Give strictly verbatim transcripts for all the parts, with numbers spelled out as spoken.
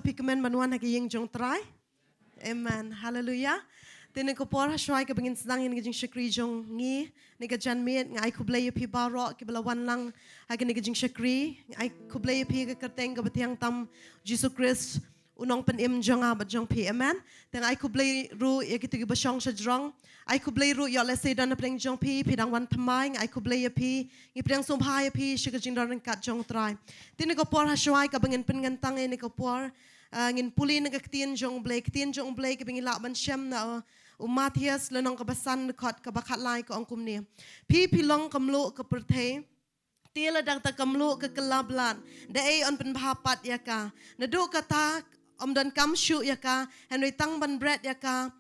Phi kmen ban wan ha ka ïing jong Trai. Amen. Haleluya. Te ïa kane ka por ha shwa kaba ngin sdang ïa kane ka jingshakri jong ngi, ïa kane ka janmiet, nga ai khublei ïa phi baroh kiba la wan lang ha kane ka jingshakri. Nga ai khublei ïa phi ha ka kyrteng kaba thiang tam Jisu Khrist, u Nongpynim jong nga bad jong phi. Amen. Te nga ai khublei ruh ïa kito kiba shong shajrong. Ai khublei ruh ïa lehse don hapdeng jong phi, phi dang wan thymmai, nga ai khublei ïa phi, ngi pdiang sngewbha ïa phi sha ka jingdon ryngkat jong Trai. Te ïa kane ka por ha shwa kaba ngin pynkyntang ïa kane ka por, ah, ngin pule na ka ktien jong U Blei, ktien jong U Blei kaba ngi lah ban shem na, ah, u Mathaios lynnong kaba san, dkhot kaba khatlai, ka ong kumne: Phi phi long ka mluh ka pyrthei. Te lada kata ka mluh ka kylla blan, da ei yn pynbha pat ïa ka? Naduh kata ym donkam shuh ïa ka, hynrei tang ban bret ïa ka,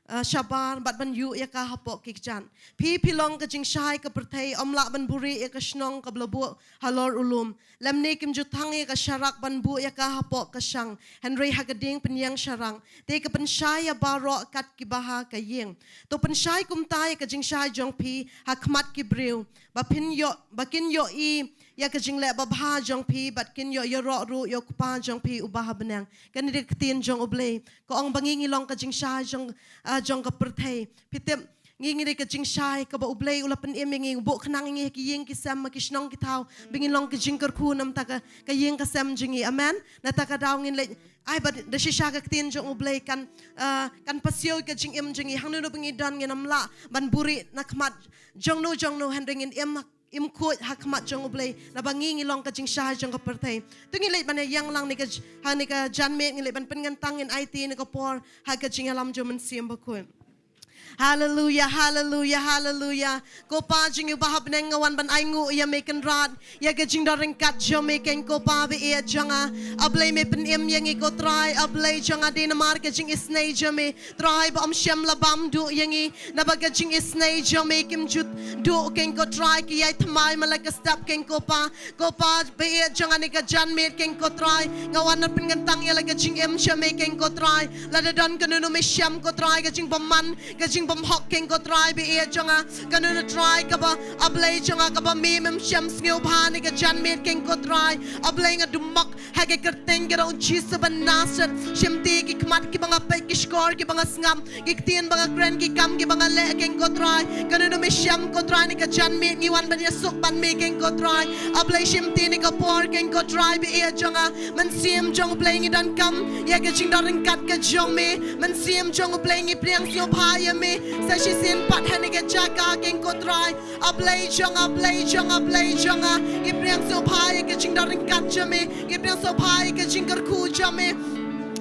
eh, shabar bad ban ïuh ïa ka hapoh ki kjat. Phi phi long ka jingshai ka pyrthei. Ym lah ban buhrieh ïa ka shnong kaba la buh halor u lum, lymne kim ju thang ïa ka sharak ban buh ïa ka hapoh ka shang, hynrei ha ka dieng pynïeng sharak, te ka pynshai ïa baroh kat kiba ha ka ïing. To pynshai kumta ïa ka jingshai jong phi ha khmat ki briew, ba phin ïoh, ba kin ïohi ïa ka jingleh babha jong phi, bad kin ïoh ïaroh ruh ïa U Kpa jong phi uba ha bneng. Kane dei ka ktien jong U Blei. Ka ong ba ngi ngi long ka jingshai jong, ah, jong ka pyrthei. Phi tip, ngi ngi dei ka jingshai kaba U Blei u la pynim ïa ngi, u buh khnang ïa ngi ha ki ïing ki sem, ha ki shnong ki thaw, ba ngin long ka jingkyrkhu na bynta ka, ka ïing ka sem jong ngi. Amen. Na kata ka daw ngin leit, ai ba da shisha ka ktien jong U Blei kan, ah, kan pasiaw ïa ka jingim jong ngi. Hangno hangno ba ngi don, ngin ym lah ban buhrieh na khmat jongno jongno, hynrei ngin im, im khuid ha khmat jong U Blei, naba ngi ngi long ka jingshai jong ka pyrthei. To ngin leit ban ïeng lang ïa kane ka j-, ha kane ka janmiet, ngin leit ban pynkyntang, ngin aiti ïa kane ka por ha ka jingïalam jong U Mynsiem Bakhuid. Haleluya, haleluya, haleluya. Ko Pa jong ngi uba ha bneng, nga wan ban ainguh ïa me Kynrad, ïa ka jingdon ryngkat jong me, Kynrad ko Pa ba ïeit jong nga. A Blei me pynim ïa ngi ko Trai, A Blei jong nga, dei namar ka jingisynei jong me Trai ba ym shym la bam duh ïa ngi, naba ka jingisynei jong me kim ju duh, Kynrad ko Trai, ki ïai thymmai man la ka step, Kynrad ko Pa. Ko Pa ba ïeit jong nga, ha kane ka janmiet, Kynrad ko Trai, nga wan ban pynkyntang ïa la ka jingim jong me, Kynrad ko Trai. Lada don kano kano me shem ko Trai, ka jingbymman, ka jingbymhok, Kynrad ko Trai ba ïeit jong nga. Kano kano Trai kaba, A Blei jong nga, kaba me mem shym sngewbha ha kane ka janmiet, Kynrad ko Trai. A Blei nga dum mok ha ka kyrteng kaba u Jisu ba Nasaret. Shimti ki khmat kiba nga peit, ki shkor kiba nga sngap, ki ktien ba nga kren, ki kam kiba nga leh, Kynrad ko Trai. Kano kano me shem ko Trai, ha kane ka janmiet ngi wan ban ïasuk bad me, Kynrad ko Trai. A Blei shimti ha kane ka por, Kynrad ko Trai ba ïeit jong nga. Mynsiem jong U Blei ngi donkam ïa ka jingdon ryngkat ka jong me. Mynsiem jong U Blei ngi pdiang sngewbha ïa me sa shisien pat ha kane ka jaka, Kynrad ko Trai. A Blei jong nga, Blei jong nga, Blei jong nga. Ngi pdiang sngewbha ïa ka jingdon ryngkat jong me. Ngi pdiang sngewbha ïa ka jingkyrkhu jong me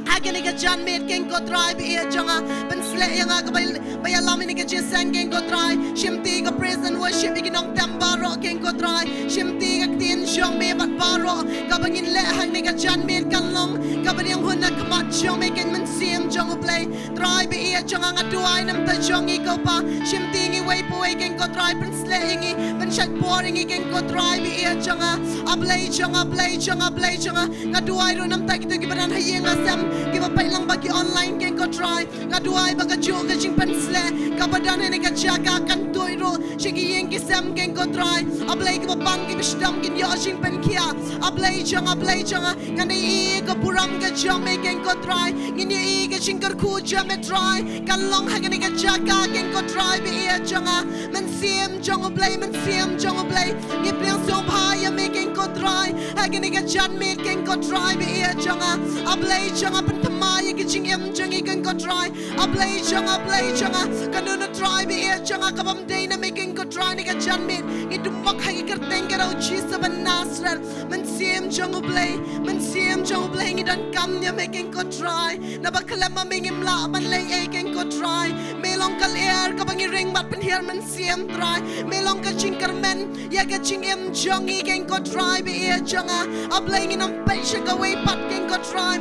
ha kane ka janmiet, Kynrad ko Trai ba ïeit jong nga. Pynshlur ïa nga kaba, ba ïalam ha kane ka jingïaseng, Kynrad ko Trai. Shimti ka praise and worship, ïa ki nongtem baroh, Kynrad ko Trai. Shimti ka ktien jong me bad baroh kaba ngin leh ha kane ka janmiet kan long kaba ïeng hun ha khmat jong me, Kynrad, Mynsiem jong U Blei. Trai ba ïeit jong nga, nga duwai na bynta jong ngi ko Pa. Shimti ngi wei pa wei, Kynrad ko Trai, pynshlur ïa ngi, pynshait por ïa ngi, Kynrad ko Trai ba ïeit jong nga. A Blei jong nga, Blei jong nga, Blei jong nga. Nga duwai ruh na bynta kito kiba don ha ïing ha sem, kiba peit lyngba ki online, Kynrad ko Trai. Nga duwai ba kajuh ka jingpynshlur kaba don ha kane ka jaka kan tuid ruh sha ki ïing ki sem, Kynrad ko Trai. A Blei, kiba pang kiba shitom kin ïoh jingpynkhiah. A Blei jong nga, Blei jong nga, ngan ïohi ïa ka burom ka jong me, Kynrad ko Trai. Ngin ïohi ïa ka jingkyrkhu jong me Trai, kan long ha kane ka jaka, Kynrad ko Trai ba ïeit jong nga. Mynsiem jong U Blei, Mynsiem jong U Blei, ngi pdiang sngewbha ïa me, Kynrad ko Trai, ha kane ka janmiet, Kynrad ko Trai ba ïeit jong nga. A Blei jong nga, pynthymmai ïa ka jingim jong ngi, Kynrad ko Trai. A Blei jong nga, Blei jong nga, kano kano Trai ba ïeit jong nga kabym dei na me, Kynrad ko Trai, ha kane ka janmiet ngi dum mok ha ka kyrteng kaba u Jisu ba Nasaret. Mynsiem jong U Blei, Mynsiem jong U Blei, ngi donkam ïa me, Kynrad ko Trai. Naba khlem ma me ngim lah ban leh ei, Kynrad ko Trai. Me long ka lyer kaba ngi ring bad pynhiar, Mynsiem Trai. Me long ka jingkyrmen ïa ka jingim jong ngi, Kynrad ko Trai ba ïeit jong nga. A Blei, ngin ym peit sha kawei pat, Kynrad ko Trai.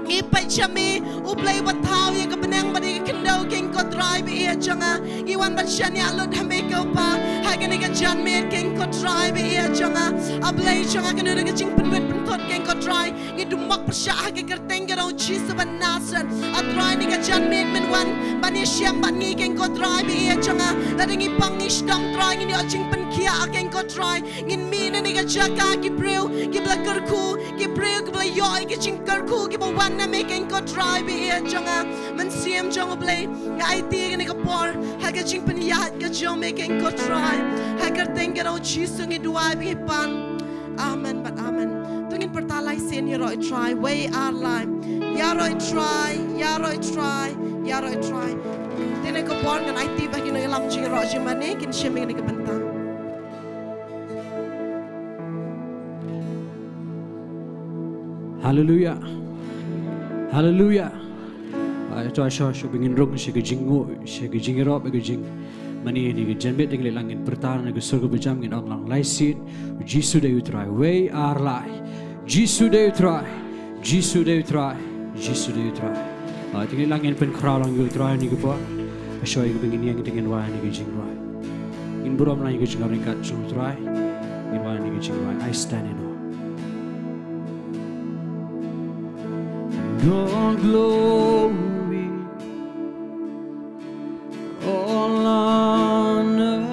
Ngi peit sha me, U Blei uba thaw ïa ka bneng bad ïa ka khyndew, Kynrad ko Trai ba ïeit jong nga. Ngi wan ban shaniah lut ha me ko Pa ha kane ka janmiet, Kynrad ko Trai ba ïeit jong nga. A Blei jong nga, kano kano ka jingpynwit pynthut, Kynrad ko Trai, ngi dum mok pyrshah ha ka kyrteng kaba u Jisu ba Nasaret. A Trai, ha kane ka janmiet men wan ban ïashem bad ngi, Kynrad ko Trai ba ïeit jong nga. Lada ngi pang ngi shitom Trai, ngin ïoh jingpynkhiah, Kynrad ko Trai, ngin mih na kane ka jaka ki briew kiba la kyrkhu, ki briew kiba la ïoh ïa ki jingkyrkhu kiba wan na me kein ko Trai, ba ïeit jong nga, Mynsiem jong U Blei, nga aiti ïa kane ka por ha ka jingpynïaid ka jong me kein ko Trai. Ha ka kyrteng ka jong U Jisu ngi duwai ba ngi pan. Amen bad amen. To ngin pyrta lai sien: Ïaroh ïa U Trai, wei ar lai. Ïaroh ïa U Trai, ïaroh ïa U Trai, ïaroh ïa U Trai. Te kane ka por ngan aiti ba ki nongïalam jingïaroh jingmane kin shim ïa kane ka bynta. Haleluya. Haleluya. Ai, to ai shuwa shuwa ba ngin rung sha ka jingnguh, sha ka jingïaroh bad ka jingmane ha kane ka janmiet. Te ngin leit lang ngin pyrta na ka sur kaba jam, ngin ong lang lai sien: U Jisu dei U Trai. Wei ar lai. Jisu dei U Trai. Jisu dei U Trai. Jisu dei U Trai. Ah, te ngin leit lang ngin pynkhraw lang ïa U Trai ha kane ka por. Ai shuwa ïa kaba ngin ïeng te ngin wai ha kane ka jingrwai. Ngin burom lang ïa ka jingryngkat jong U Trai. Ngin wai ha kane ka jingrwai. I stand in awe. All glory, all honor,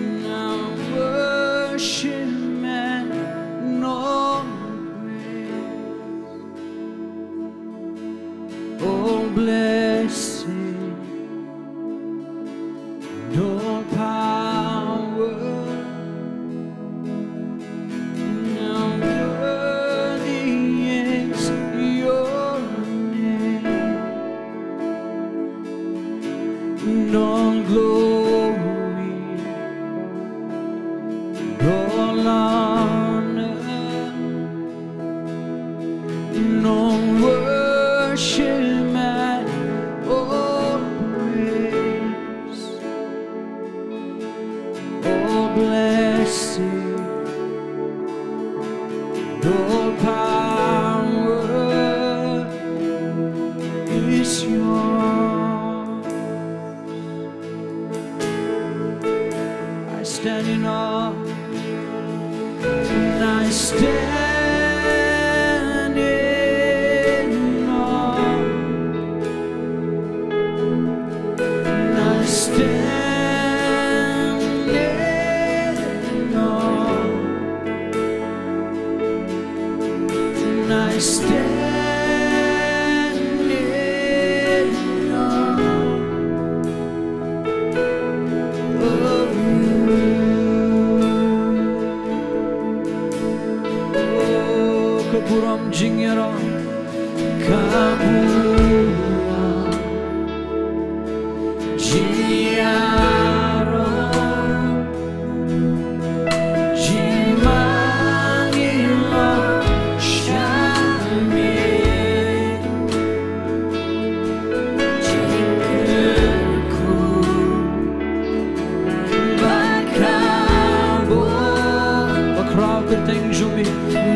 and worship and all praise. All blessing, all power, now worthy is your name. And all glory, all honor, and all worship and all praise. All blessing, all power is yours. I stand in awe. And I stand in awe. And I stand in awe. And I stand in awe of you. Oh, ka burom jingïaroh, ka burom jingïaroh. Jingmane long sha me. Jingkyrkhu bad ka burom. Bakhraw kyrteng jong me.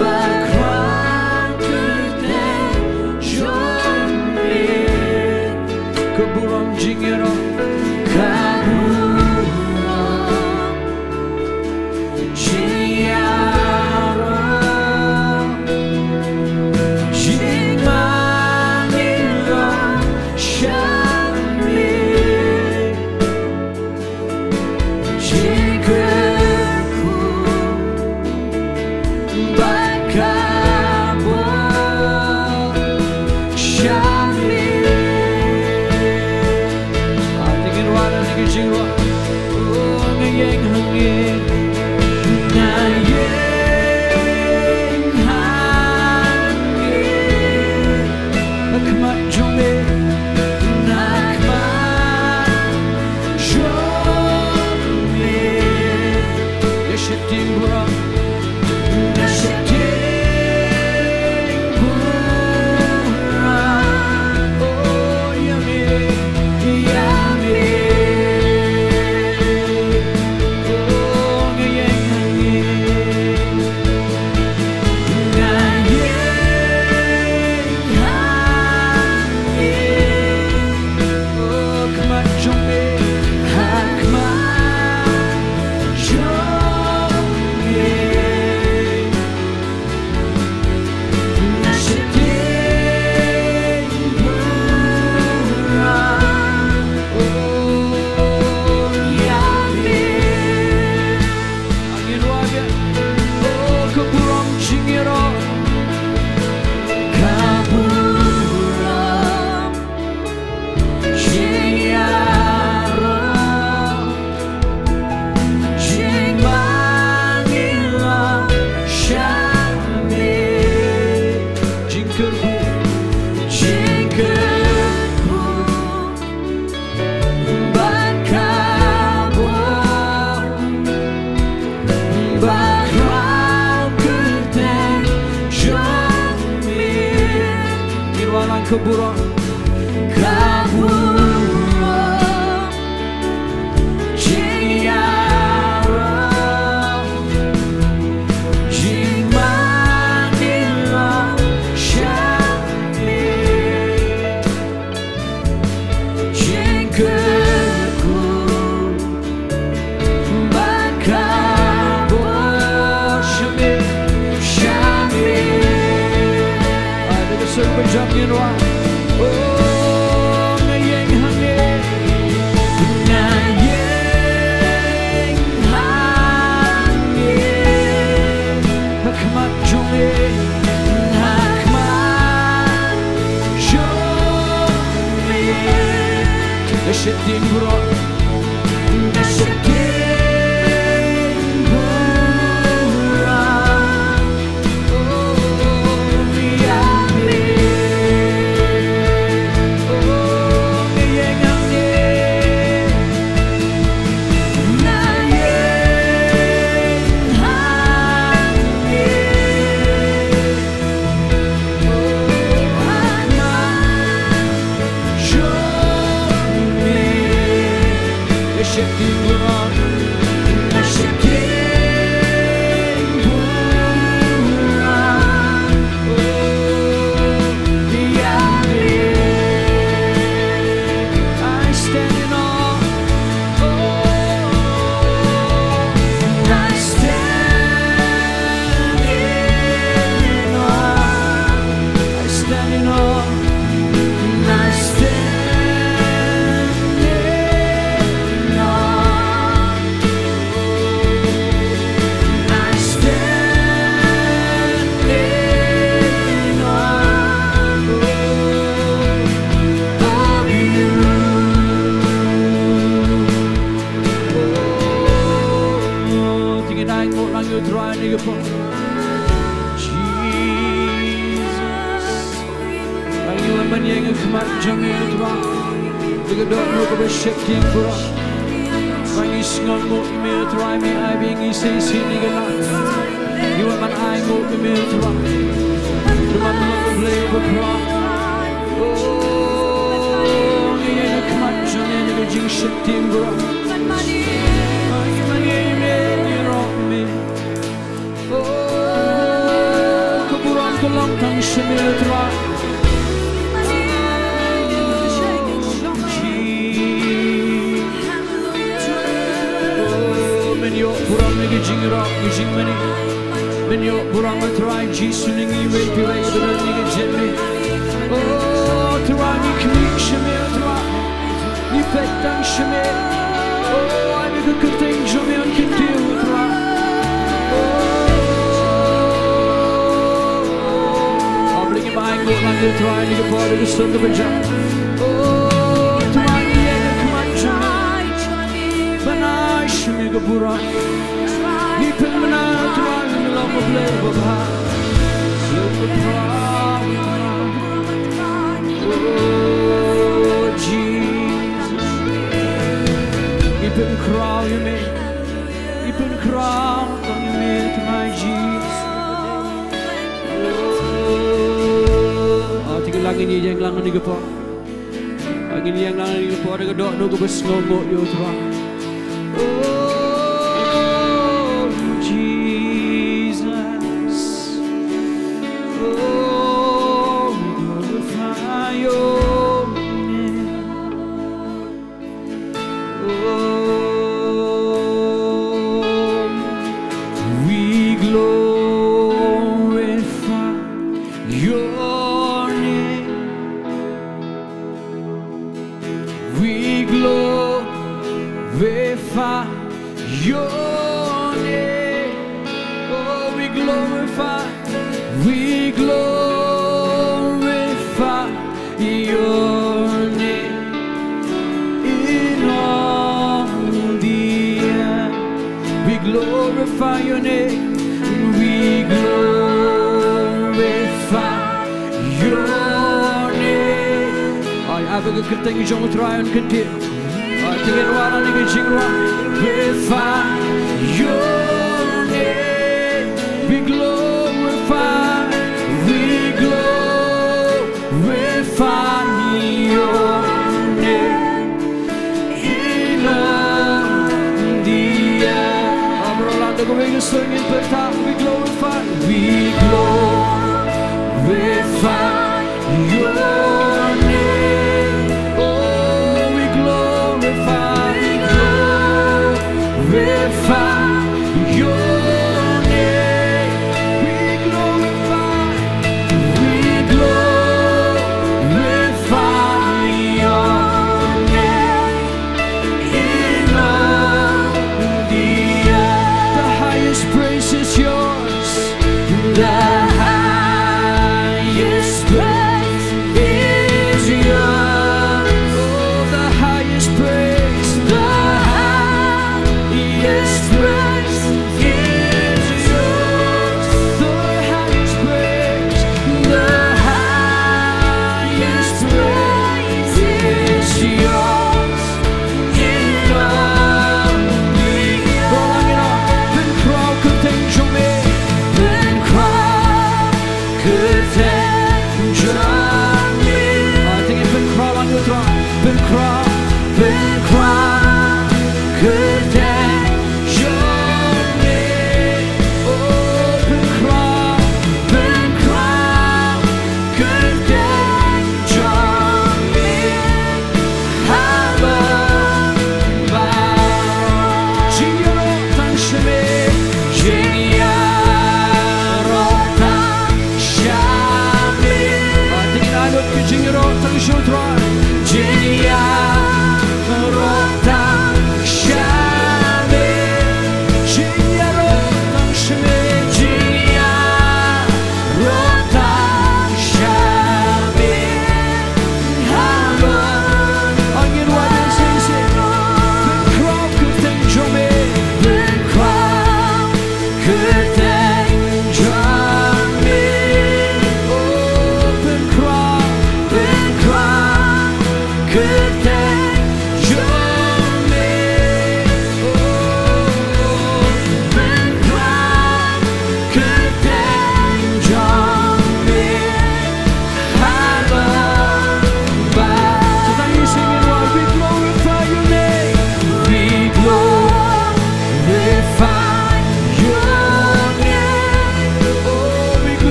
Bakhraw kyrteng jong me. Ka burom jingïaroh. Ka burom jingïaroh. Jingmane long sha me. Jingkyrkhu bad Ka burom, ka burom, jingïaroh, jingmane ruh sha me, jingkyrkhu bad ka bor sha me, sha me. Ai, da ka sur kaba jam ngin ong. Oh, nga ïeng hangne, nga ïeng hangne ha khmat jong me, ha khmat jong me. Nga sheptieng burom, nga sheptieng burom. Oh, ïa me. Oh, nga ïeng hangne, nga ïeng hangne. Oh, ha khmat jong me, nga sheptieng burom, nga sheptieng burom. Oh, ïa me. I stand in awe. Oh, I stand in awe. I stand in awe. I stand in awe. I stand in awe of you. Oh, to ngin ainguh lang ïa u Trai ha kane ka por. Jesus. Trai, ngi wan ban ïeng ha khmat jong me, Trai. Da ka dohnud kaba sheptieng burom. Trai, ngi sngewnguh ïa me, Trai, me ai biang ïa ngi sa shisien ïa kane ka sngi. Ngi wan ban ainguh ïa me, Trai. Ngi wan ban leh ïa me, Trai. Oh, ngi ïeng ha khmat jong me da ka jingsheptieng burom. Trai, ngi ïeng ïa me, ngi ïaroh ïa me. Oh, ka burom ka long tang sha me, Trai. Oh, men ïoh burom na ka jingïaroh, ka jingmane. Men ïoh burom, Trai Jisu, na ngi iwei pa iwei ba don ha ka jingmane. Oh, Trai, ngi khmih sha me, Trai. Ngi peit tang sha me. Oh, ai me ka kyrteng jong me un kyntiew, Trai. Oh. Hapdeng ngi ainguh lang ïa u Trai ha kane ka por, ha ka sur kaba jam. Oh, Trai, ngi ïeng ha khmat jong me ban ai sha me ka burom. Ngi pynbna, Trai, me long U Blei uba bha. Blei uba bha. Oh, Jesus. Ngi pynkhraw ïa me. Ngi pynkhraw tang ïa me, Trai Jisu. Oh, te ngin lang, ngin ïeng lang ha kane ka por. Ngin ïeng lang ha kane ka por da ka dohnud kaba sngewnguh ïa u Trai. Oh, Jesus. Oh, we glorify your name. Oh, we glorify your name. We glorify your name. Oh, we glorify, we glorify your name in all the earth. We glorify your name. We glorify your name. Ai, ai ba ka kyrteng jong u Trai un kyntiew. Ai, te ngin wan ha kane ka jingrwai. Glorify your name. We glorify, we glorify Let the ring sing in the top. We glorify, we glorify your name. Oh, we glorify, we glorify your name. We glorify, we glorify your name. In all the earth, the highest praise is yours. The highest praise is yours. Oh, the highest praise, the highest praise is yours. The highest praise, the highest praise is yours.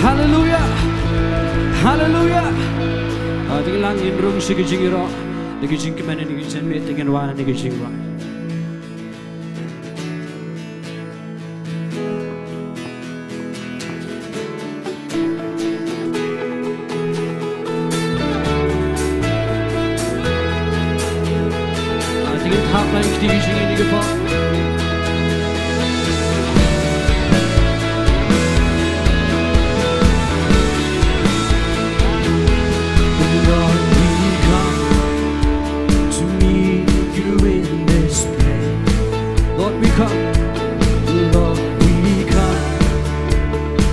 Hallelujah. Hallelujah. Te ngin nang ïa rung sha ka jingïaroh da ka jingkmen ha ka jingmut, te ngin wan ha ka jingwan. Te ngin thap lang ïa ka jingïaroh ka. Lord, we come to meet you in this place. Lord, we come. Lord, we come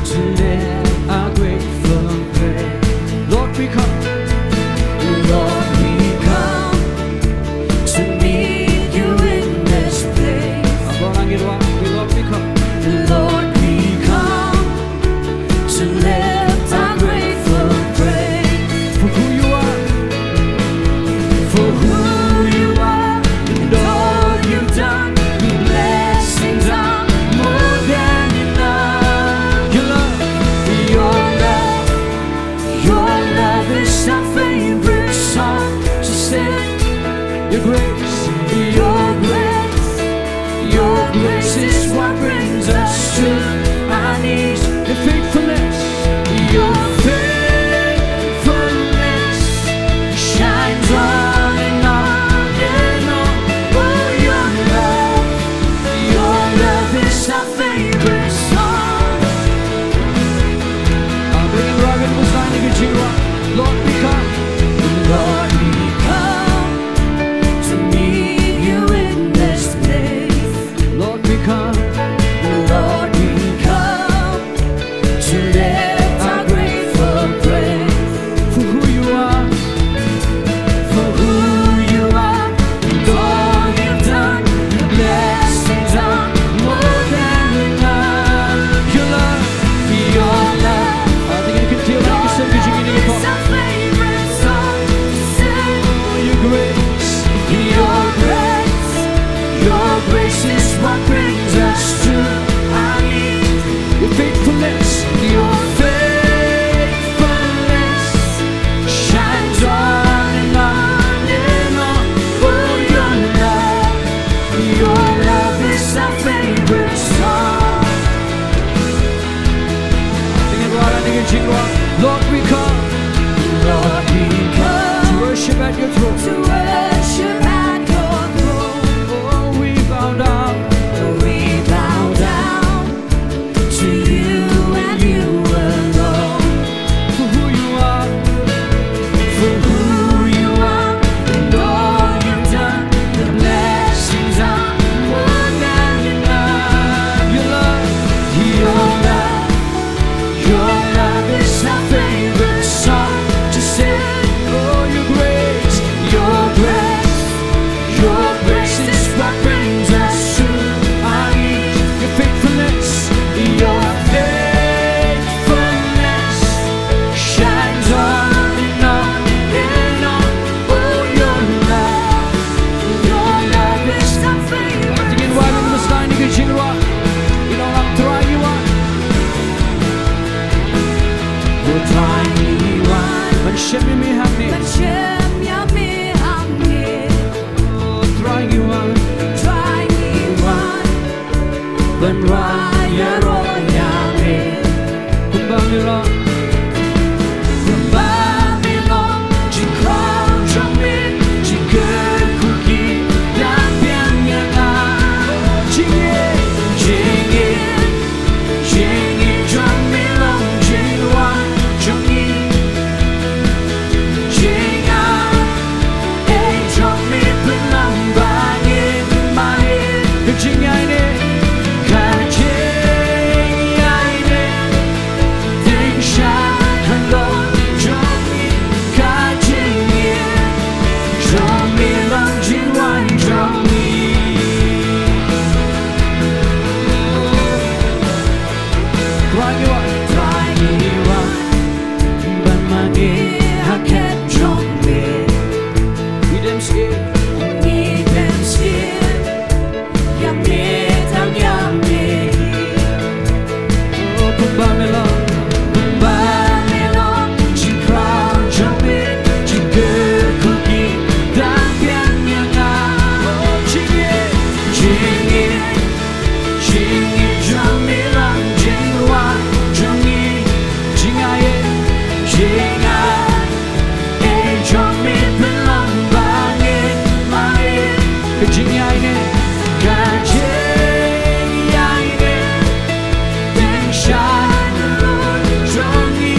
to lift our grateful praise. Lord, we come. Lord, we come to meet you in this place. Ka jingïaineh, ka jingïaineh, teng sha na jong ngi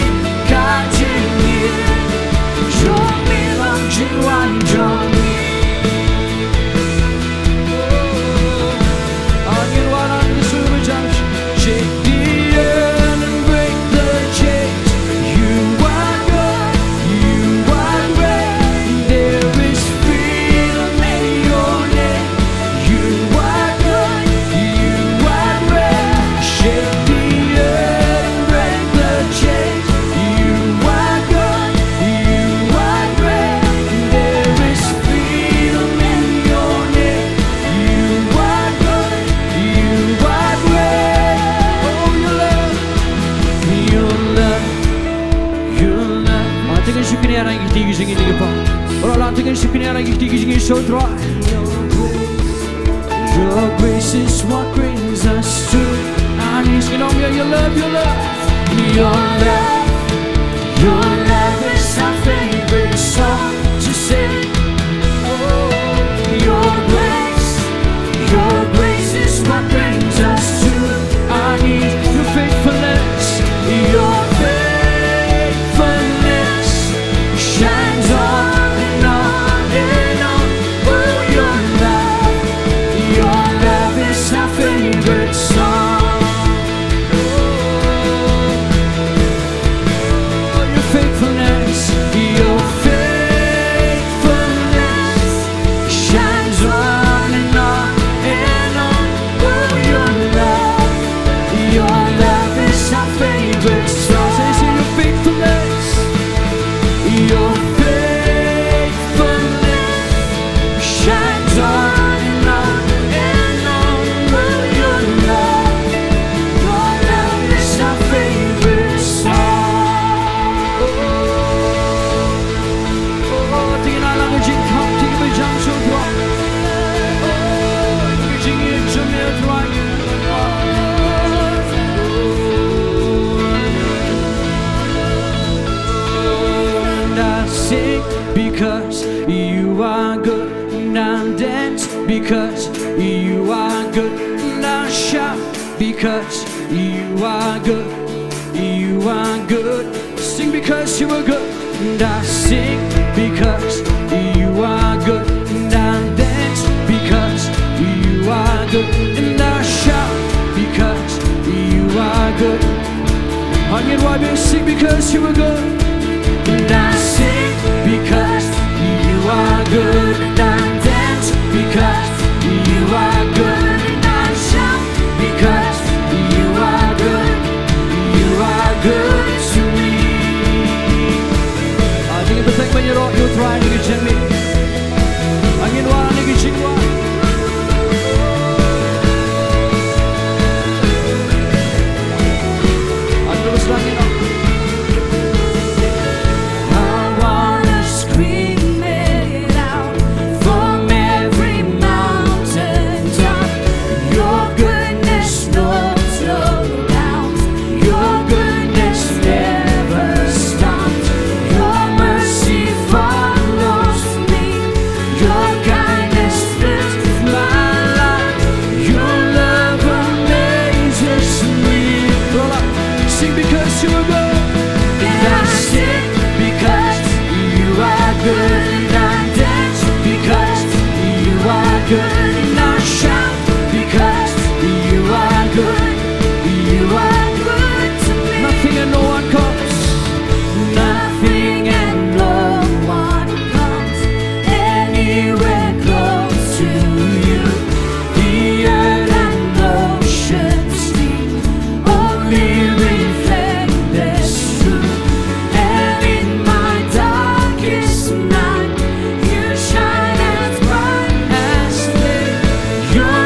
ka jingïaineh jong me, long jingwan jong ngi. Ngin wan ha ka sur ba jam. Shake the earth and break the chains. You are God, you are great. There is freedom in your name. You are good, you are great. Shake the earth and break the chains. You are good, you are great. There is freedom in your name. You are good, you are great. Oh, your love, your love, your love. Ah, te ngin shu kynriah ïa ki kti ki jong ngi, ki pa. Ora la, te ngin shu kynriah ïa ki kti ki jong ngi, sha U Trai. Your grace is what brings us to our knees. You know, your, your love, your love. Your love, your love is our favorite song to sing. Oh, your grace, your grace is what brings us to our knees. Your faithfulness, your faithfulness shines on and on and on. Oh, your love, your love is our favorite song. Oh, your faithfulness, your faithfulness shines on and on and on. Oh, your love, your love is our favorite song. Say, say, your faithfulness, your faithfulness shines on and on and on. Oh, your love, your love is our favorite song. Oh, oh, oh, te ngin ïa la ka jingkhap, te ngin ïa jam sha U Trai. Oh, ka jingïeit jong me, U Trai. And I sing because you are good, and I dance because you are good, and I shout because you are good, you are good. Sing because you are good, and I sing because you are good, and I dance because you are good, and I shout because you are good. Ngin ïa sing because you are good. And I sing because you are good. And I dance because you are good. And I shout because you are good. You are good to me. Ah, te ngin bteng ban ïaroh ïa U Trai ha kane ka janmiet. Ngin wan ha kane ka jingwan. I wanna scream it out from every mountain top. Your goodness knows no bounds. Your goodness never stops. Your mercy follows me. Your kindness fills my life. Your love amazes me. Sing because you are good. And I sing because you are good. And I dance because you are good. And I shout because you are good. You are good to me. Nothing and no one comes. Nothing and no one comes anywhere close to you. The earth and oceans deep only reflect this truth. And in my darkest night, you shine as bright as day. Your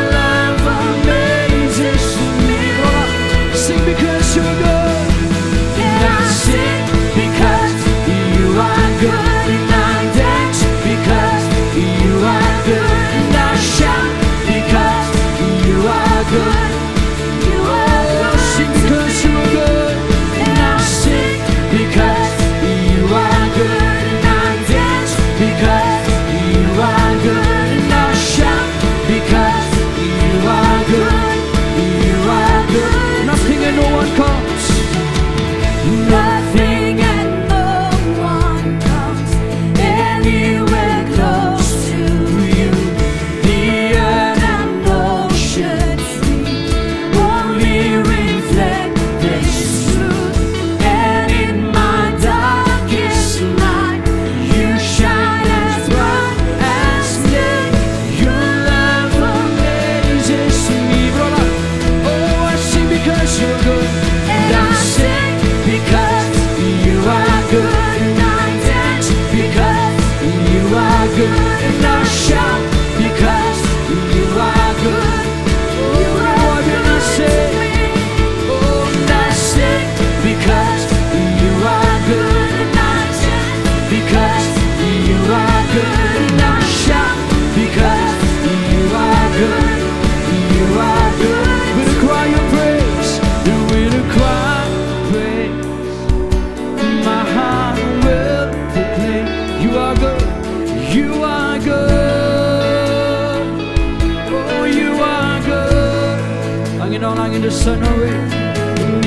Nang in the sun away,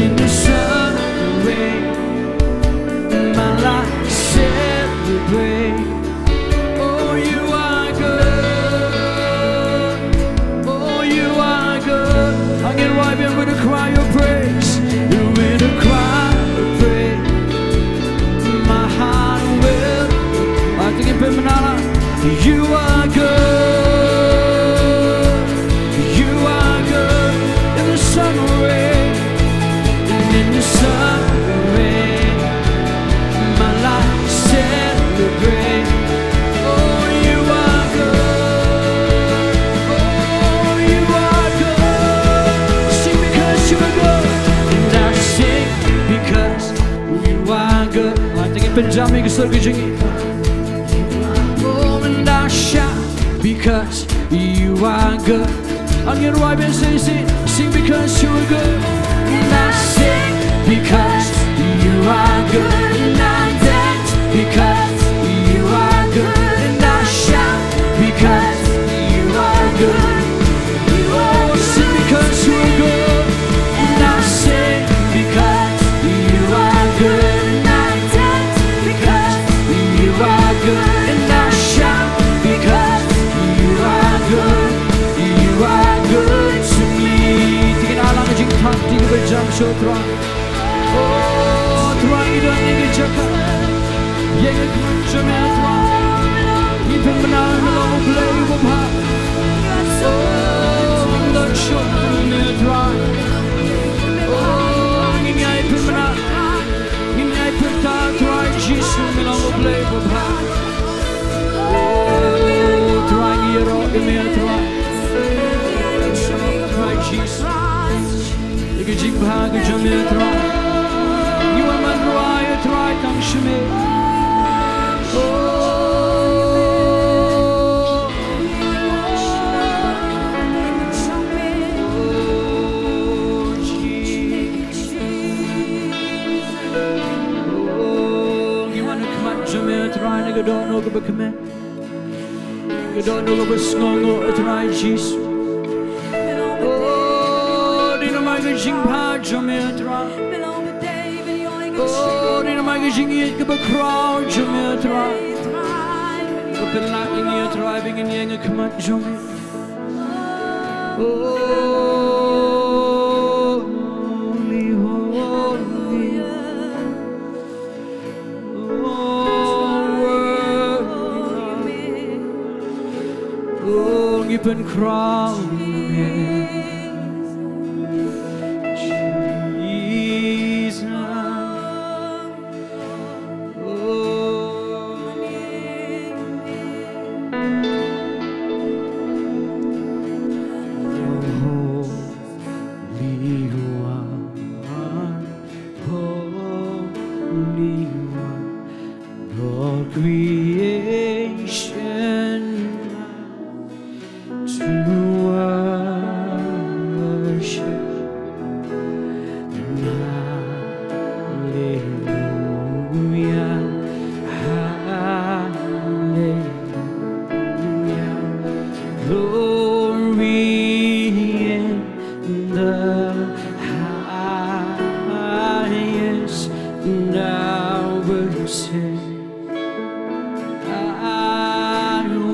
in the sun away, my life celebrate. Oh, you are good. Oh, you are good. Angin Ruah, I'm gonna cry your praise. I'm gonna cry your praise. My heart will. I think it's been, you are good. You are good. In the sun rays, in the sun rays, my life celebrate. Oh, you are good. Oh, you are good. Sing because you are good. And I sing because you are good. I think it's been jamming, so good. Oh, and I shout because you are good. Angin Ruah, sing, sing, sing because you are good. And I sing because you are good. And I dance because you are good. And I shout because you are good. You are good. Sing because you are good. And I sing because you are good. And I dance because you are good. And I shout because you are good. You are good to me. Te ngin ïalang ka jingthaw, te ngin pynjam sha U Trai. Oh, Trai, ngi don ha kane ka jaka. Ïeng ha khmat jong me, Trai. Ngi pynbna me long U Blei uba bha. Oh, ngim don shuh kum me, Trai. Oh, ngin ïai pynbna, ngin ïai pynbna, Trai Jisu, me long U Blei uba bha. Oh, Trai, ngi ïaroh ïa me, Trai. Trai Jisu. Ïa ka jingbha ka jong me, Trai. Ngi wan ban rwai, Trai, tang sha me. Oh, oh, ngi wan ha khmat jong me, Trai, na ka dohnud kaba kmen. Ka dohnud kaba sngewnguh, Trai Jisu. Oh, dei namar ka jingbha jong me, Trai. Oh, dei namar ka jingïeit kaba khraw jong me, Trai. Ka pynlah ïa ngi, Trai, ba ngin ïeng ha khmat jong me. Oh, holy, holy. Oh, worthy. Oh, ngi pynkhraw ïa me, Jesus. Oh, Holy One, Holy One, all creation bows to worship. Hallelujah, hallelujah, glory in the highest, and I will sing, I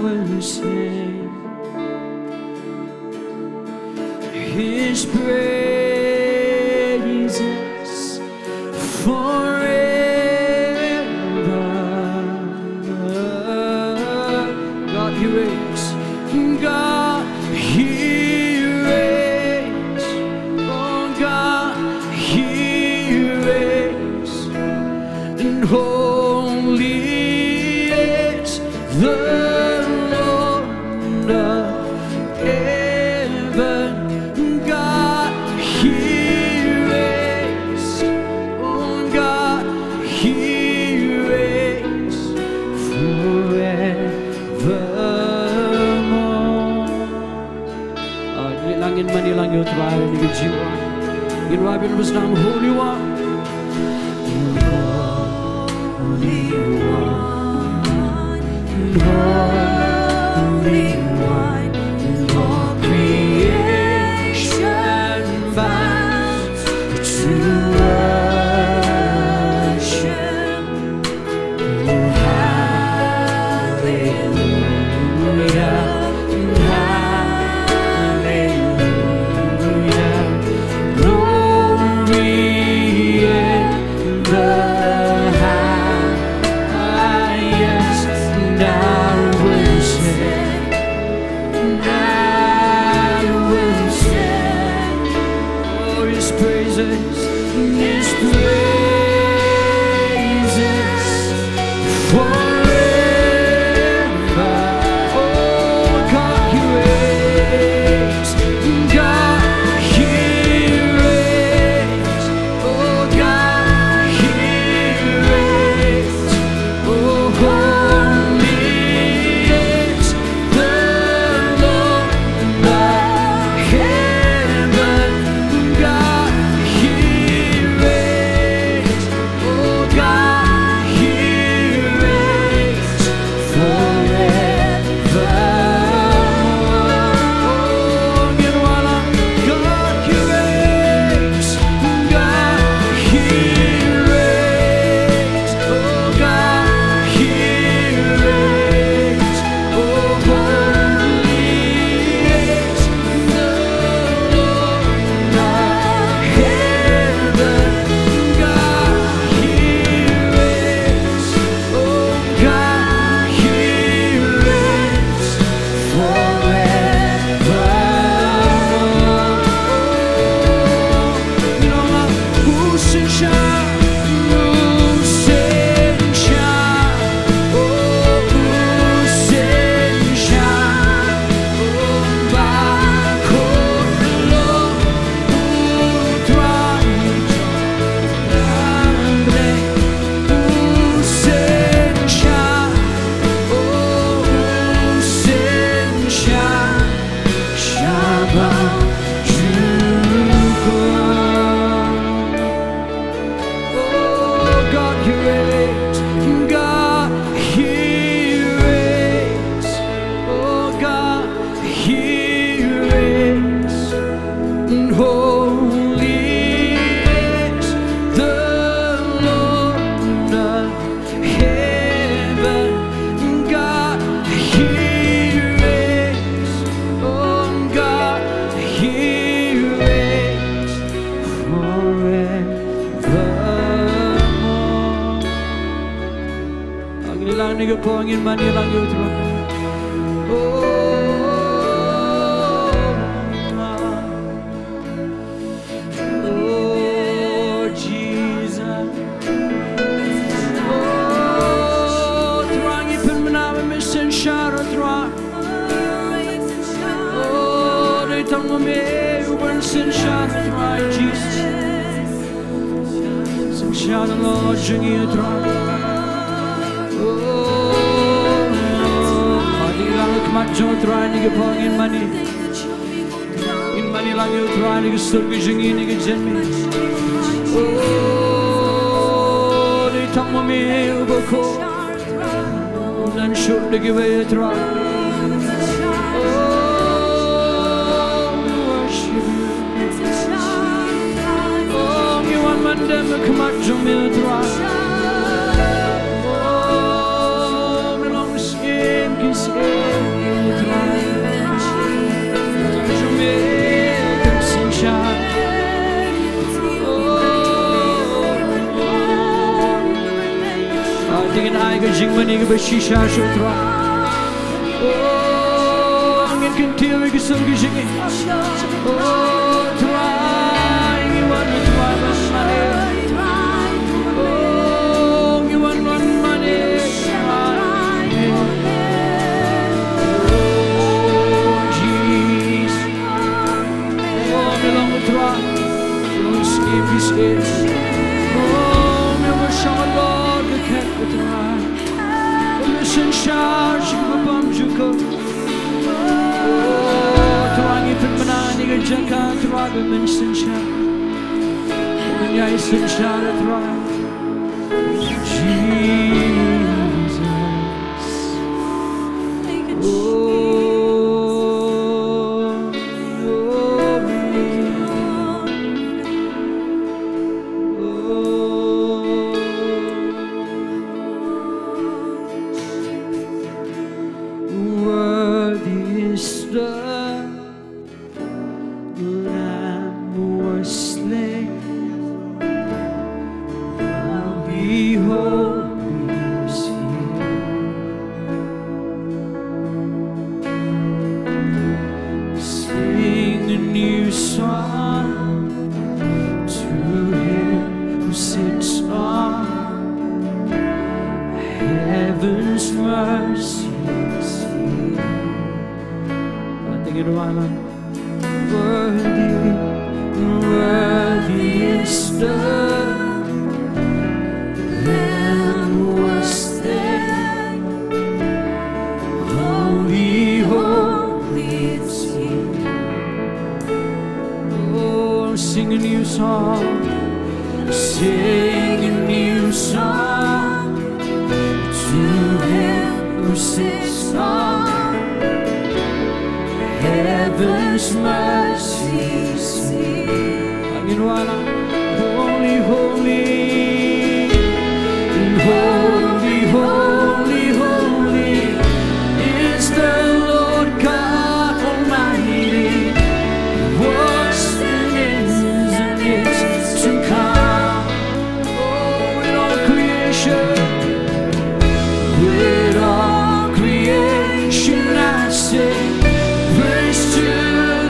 will sing His praises forever. God, He reigns. God, He reigns. Oh, God, He reigns. And holy is the Lord of heaven. God, He reigns. Oh, God, He reigns forevermore. Ah, ngin ïalang, ngin mane lang ïa U Trai ha kane ka jingwan. Ngin rwai ban pyrshang, Holy One. Holy One, Holy One, all creation Pong in mani lang ïa u Trai. Oh, oh, Jesus. Oh, Trai ngi pynbna ba me synshar, oh Trai. Oh, dei tang ma me uban synshar, oh Trai Jesus. Synshar halor jong ngi, oh Trai. Oh, mani lang ha khmat jong u Trai ha kine ki por, ngin mani. Ngin mani lang ïa u Trai ha ki sur ki jong ngi, ha ki jingmut. Oh, dei tang ma me uba khuid. Ngan shu da kiwei, Trai. Oh, we worship you. Oh, ngi wan ban dem ha khmat jong me, Trai. Oh, me long syiem ki syiem, Trai. Jong me kan synshar. Oh, ah, te ngin ai ka jingmane kaba shisha sha u Trai. Oh, ngin kyntiew ïa ki sur ki jong ngi. Oh, Trai, ngi wan, Trai, ban mane. Oh, ngi wan, wan mane. Oh, Jesus. Oh, me long u Trai, long syiem ki syiem. Oh, me long shong halor ka khet, u Trai. Oh, me synshar sha kaba bymjukut. Oh, Trai ngi pynbna ïa kane ka jaka, Trai, ba men synshar. Ba men ïai synshar, Trai. Jesus. Oh, oh, oh. Worthy is the Lamb was slain. Holy, holy is he. Sing a new song to him who sits on heaven's mercy seat. Ah, te ngin wan lang. Worthy, worthy is the Lamb who was slain. Holy, holy is he. Oh, sing a new song. Sing a new song to him who sits on heaven's mercy seat. Ngin wan lang. Holy, holy, holy, holy, holy is the Lord God Almighty. Worship him in the age to come. Oh, with all creation, with all creation, I say, praise to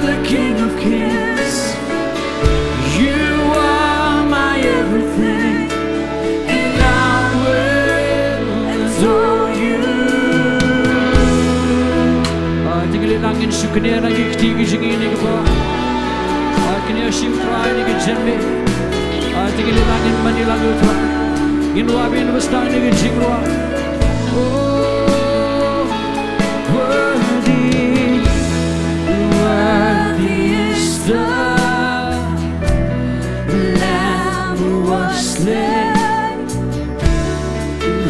the King of Kings. You are my everything, and I will adore you. Ah, te ngi leit lang, ngin shu knieh na ki kti ki jong ngi ha kane ka por. Ah, knieh sha u Trai ha kane ka janmiet. Ah, te ngi leit lang, ngin mane lang ïa u Trai. Ngin wad beit, ngin wad sdang ha kane ka jingrwai. Oh, worthy, worthy is the Lamb who was slain.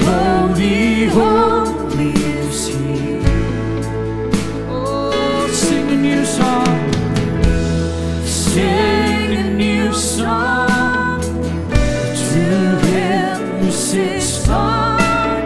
Holy, holy is he. Oh, sing a new song. Sing a new song to him who sits on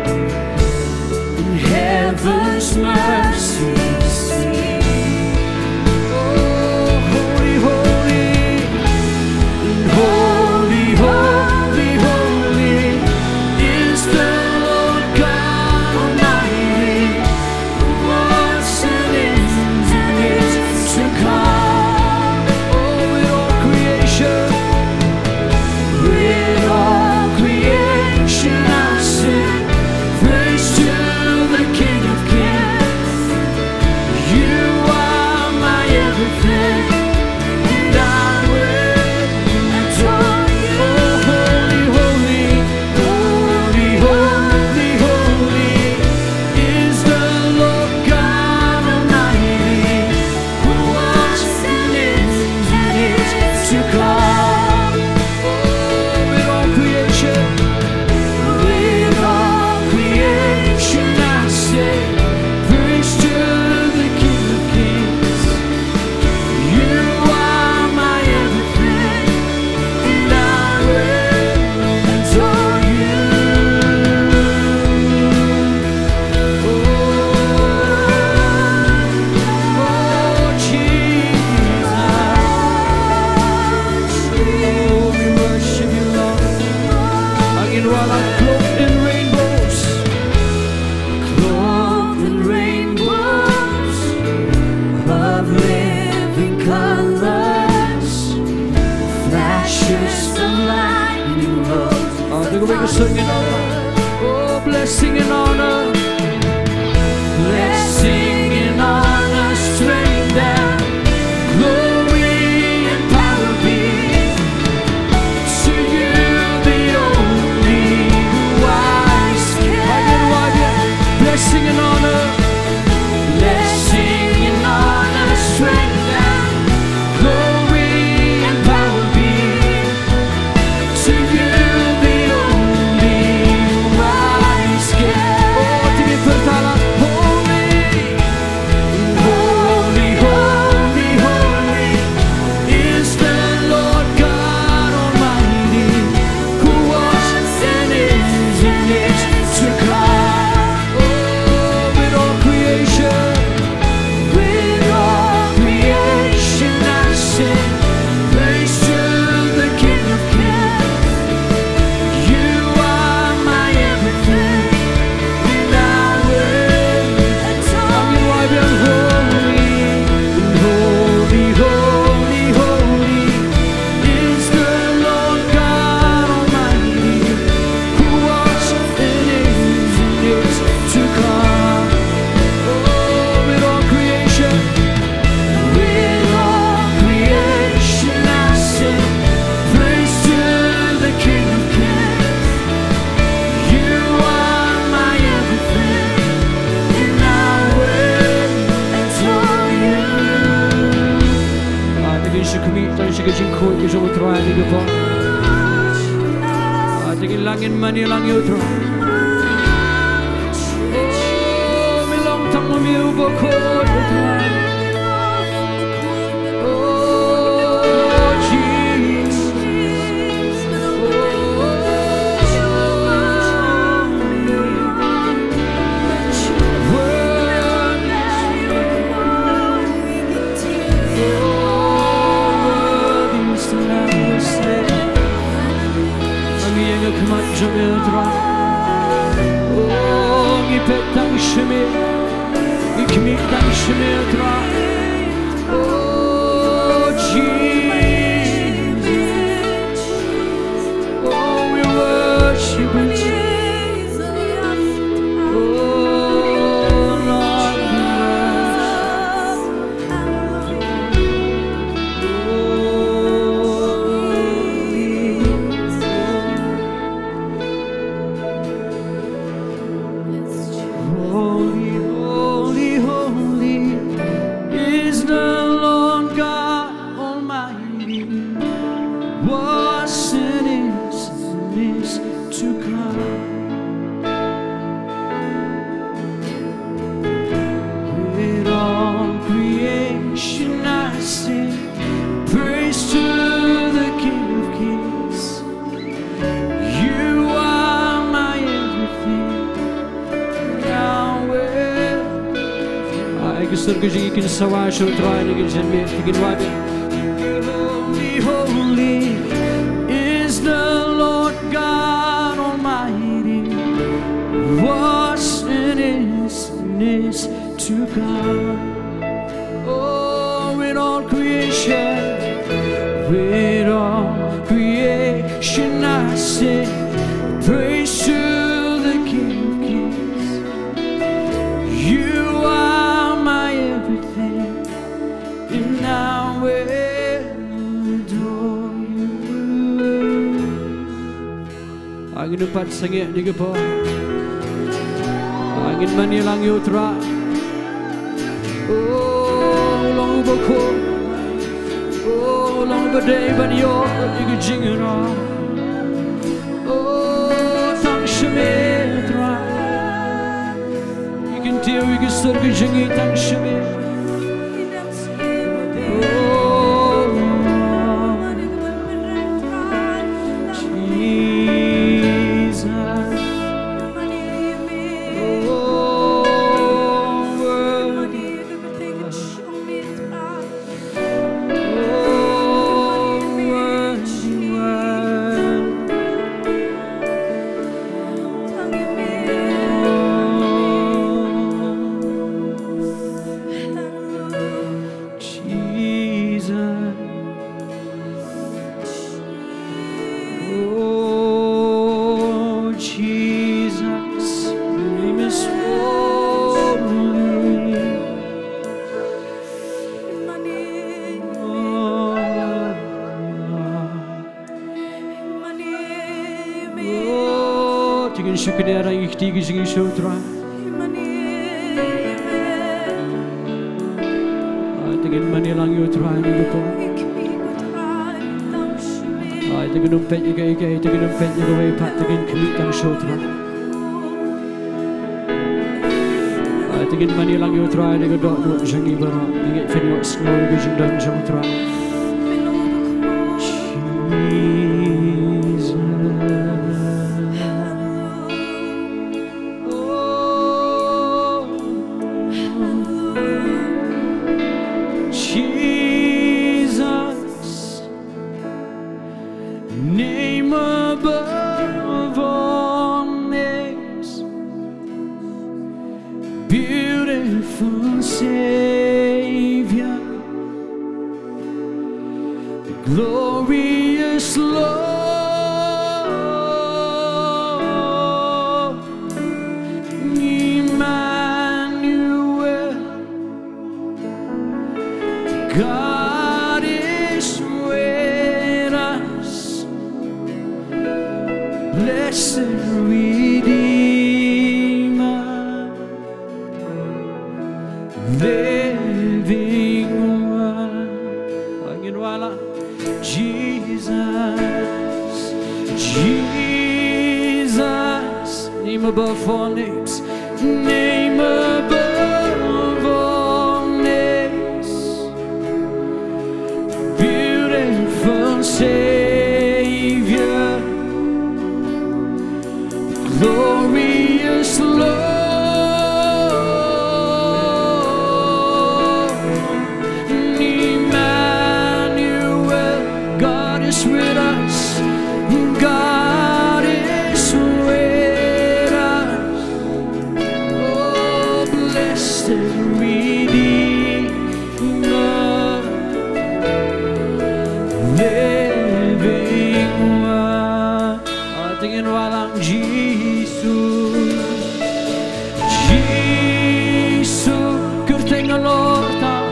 Sing it out. Oh, blessing and honor. Blessing and honor, strength and glory and power be to you, the only wise. Again, again. Blessing and honor. Blessing and honor, strength and glory and power be to you, the only wise God. Oh, to be fertile, holy, holy, holy, holy is the Lord God Almighty, who was and is and is to come. Oh, with all creation, with all creation I sing praise to the King of Kings. You are my everything, and I will adore you. Holy, holy, holy is the Lord God Almighty, who was and is and is to come. Oh, with all creation, with all creation I sing praise to the King of Kings. You are my everything, and I will adore you. Ah, to ngin shu khmih tang sha ka jingkhuid ka jong U Trai ha kane ka por. Ah, to ngin lah ngin mane lang ïa U Trai. Oh, me long tang ma me uba khuid, U Trai. Oh, Jesus. Oh, worthy. Oh, worthy is the Lamb who was slain. Ngi ïeng ha khmat jong me, U Trai. Oh, ngi peit tang sha me. Ngi khmih tang sha me, U Trai. Oh, Jesus. Oh, we worship you, Jesus. Oh, Lord, we worship. Holy, holy, holy is the Lord God Almighty, was and is and is to come. With all creation I sing praise to the King of Kings. You are my everything, Yahweh. Ai ka sur ka jingïeit kin sa wai sha U Trai, kin jin me, kin wai. Holy, holy is the Lord God Almighty, was and is and is to come. Oh, in all creation, with all creation I sing praise to the King of Kings. You are my everything, and I will adore you. Ah, ngin ym pat sangeh ha kane ka por. Ah, ngin mane lang ïa U Trai. Oh, u long uba khuid. Oh, u long uba dei ban ïoh ïa ka jingïarap. Oh, tang sha me, U Trai. Ïa ka kyntiew, ïa ka sur ka jingïeit tang sha me. Ngin shu kynnoh ïa ki kti ki jingïashoh, Trai. Ai, te ngin mane lang ïa u Trai ha kane ka por. Ai, te ngin ym peit ïa kaei kaei, te ngin ym peit ïa kawei pat, te ngin khmih tang sha u Trai. Ai, te ngin mane lang ïa u Trai da ka dohnud jong ngi baroh. Ngin ïa pynïohsngew ïa ka jingdon jong u Trai. Jesus. Oh, Jesus, name above all names, beautiful Savior, glorious Lord, Emmanuel, God is with us, blessed Redeemer, living one. Ngin wallam. Jesus, Jesus, name above all names, name above all names, beautiful Savior, glorious Lord, Emmanuel, God is with us, God is with us. Oh, blessed Redeemer, living one. Ah, te ngin wallam Jisu. Jisu, kyrteng halor tam,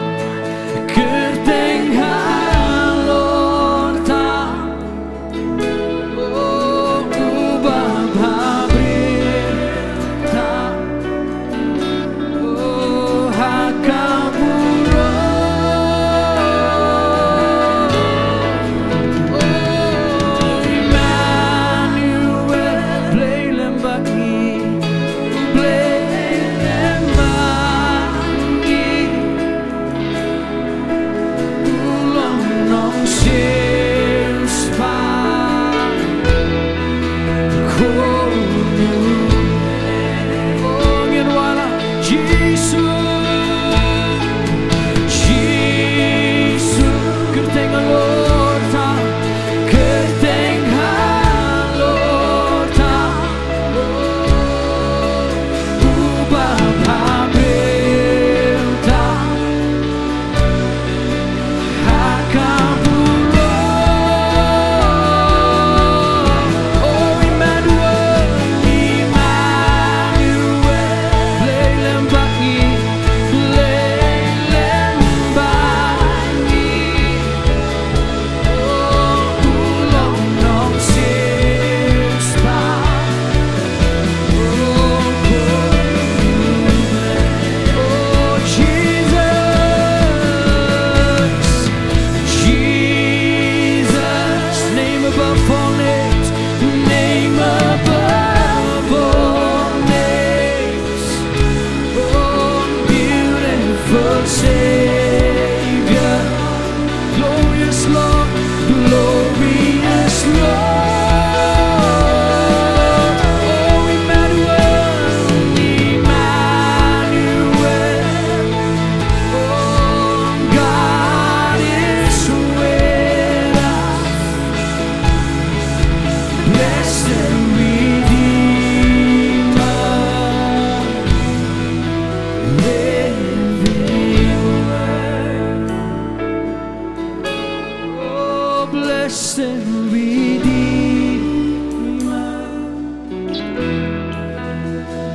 kyrteng halor tam. Oh, uba bha briew tam. Oh, ha ka burom. Oh, Emmanuel, Blei lem bad ngi, Blei lem bad ngi. U long nongshisha. Jisu, Jisu, kyrteng halor tam, kyrteng halor tam. Uba bha briew tam. Ha ka burom. Oh, Emmanuel, Emmanuel, Blei lem bad ngi, Blei lem bad ngi. Oh, u long nongshisha. Oh, Jesus, Jesus, name above all names, name above all names. Oh, beautiful Savior, glorious Lord, glorious Lord. Oh, Emmanuel, Emmanuel. Oh, God is with us. Blessed Redeemer, living one. Oh, blessed Redeemer,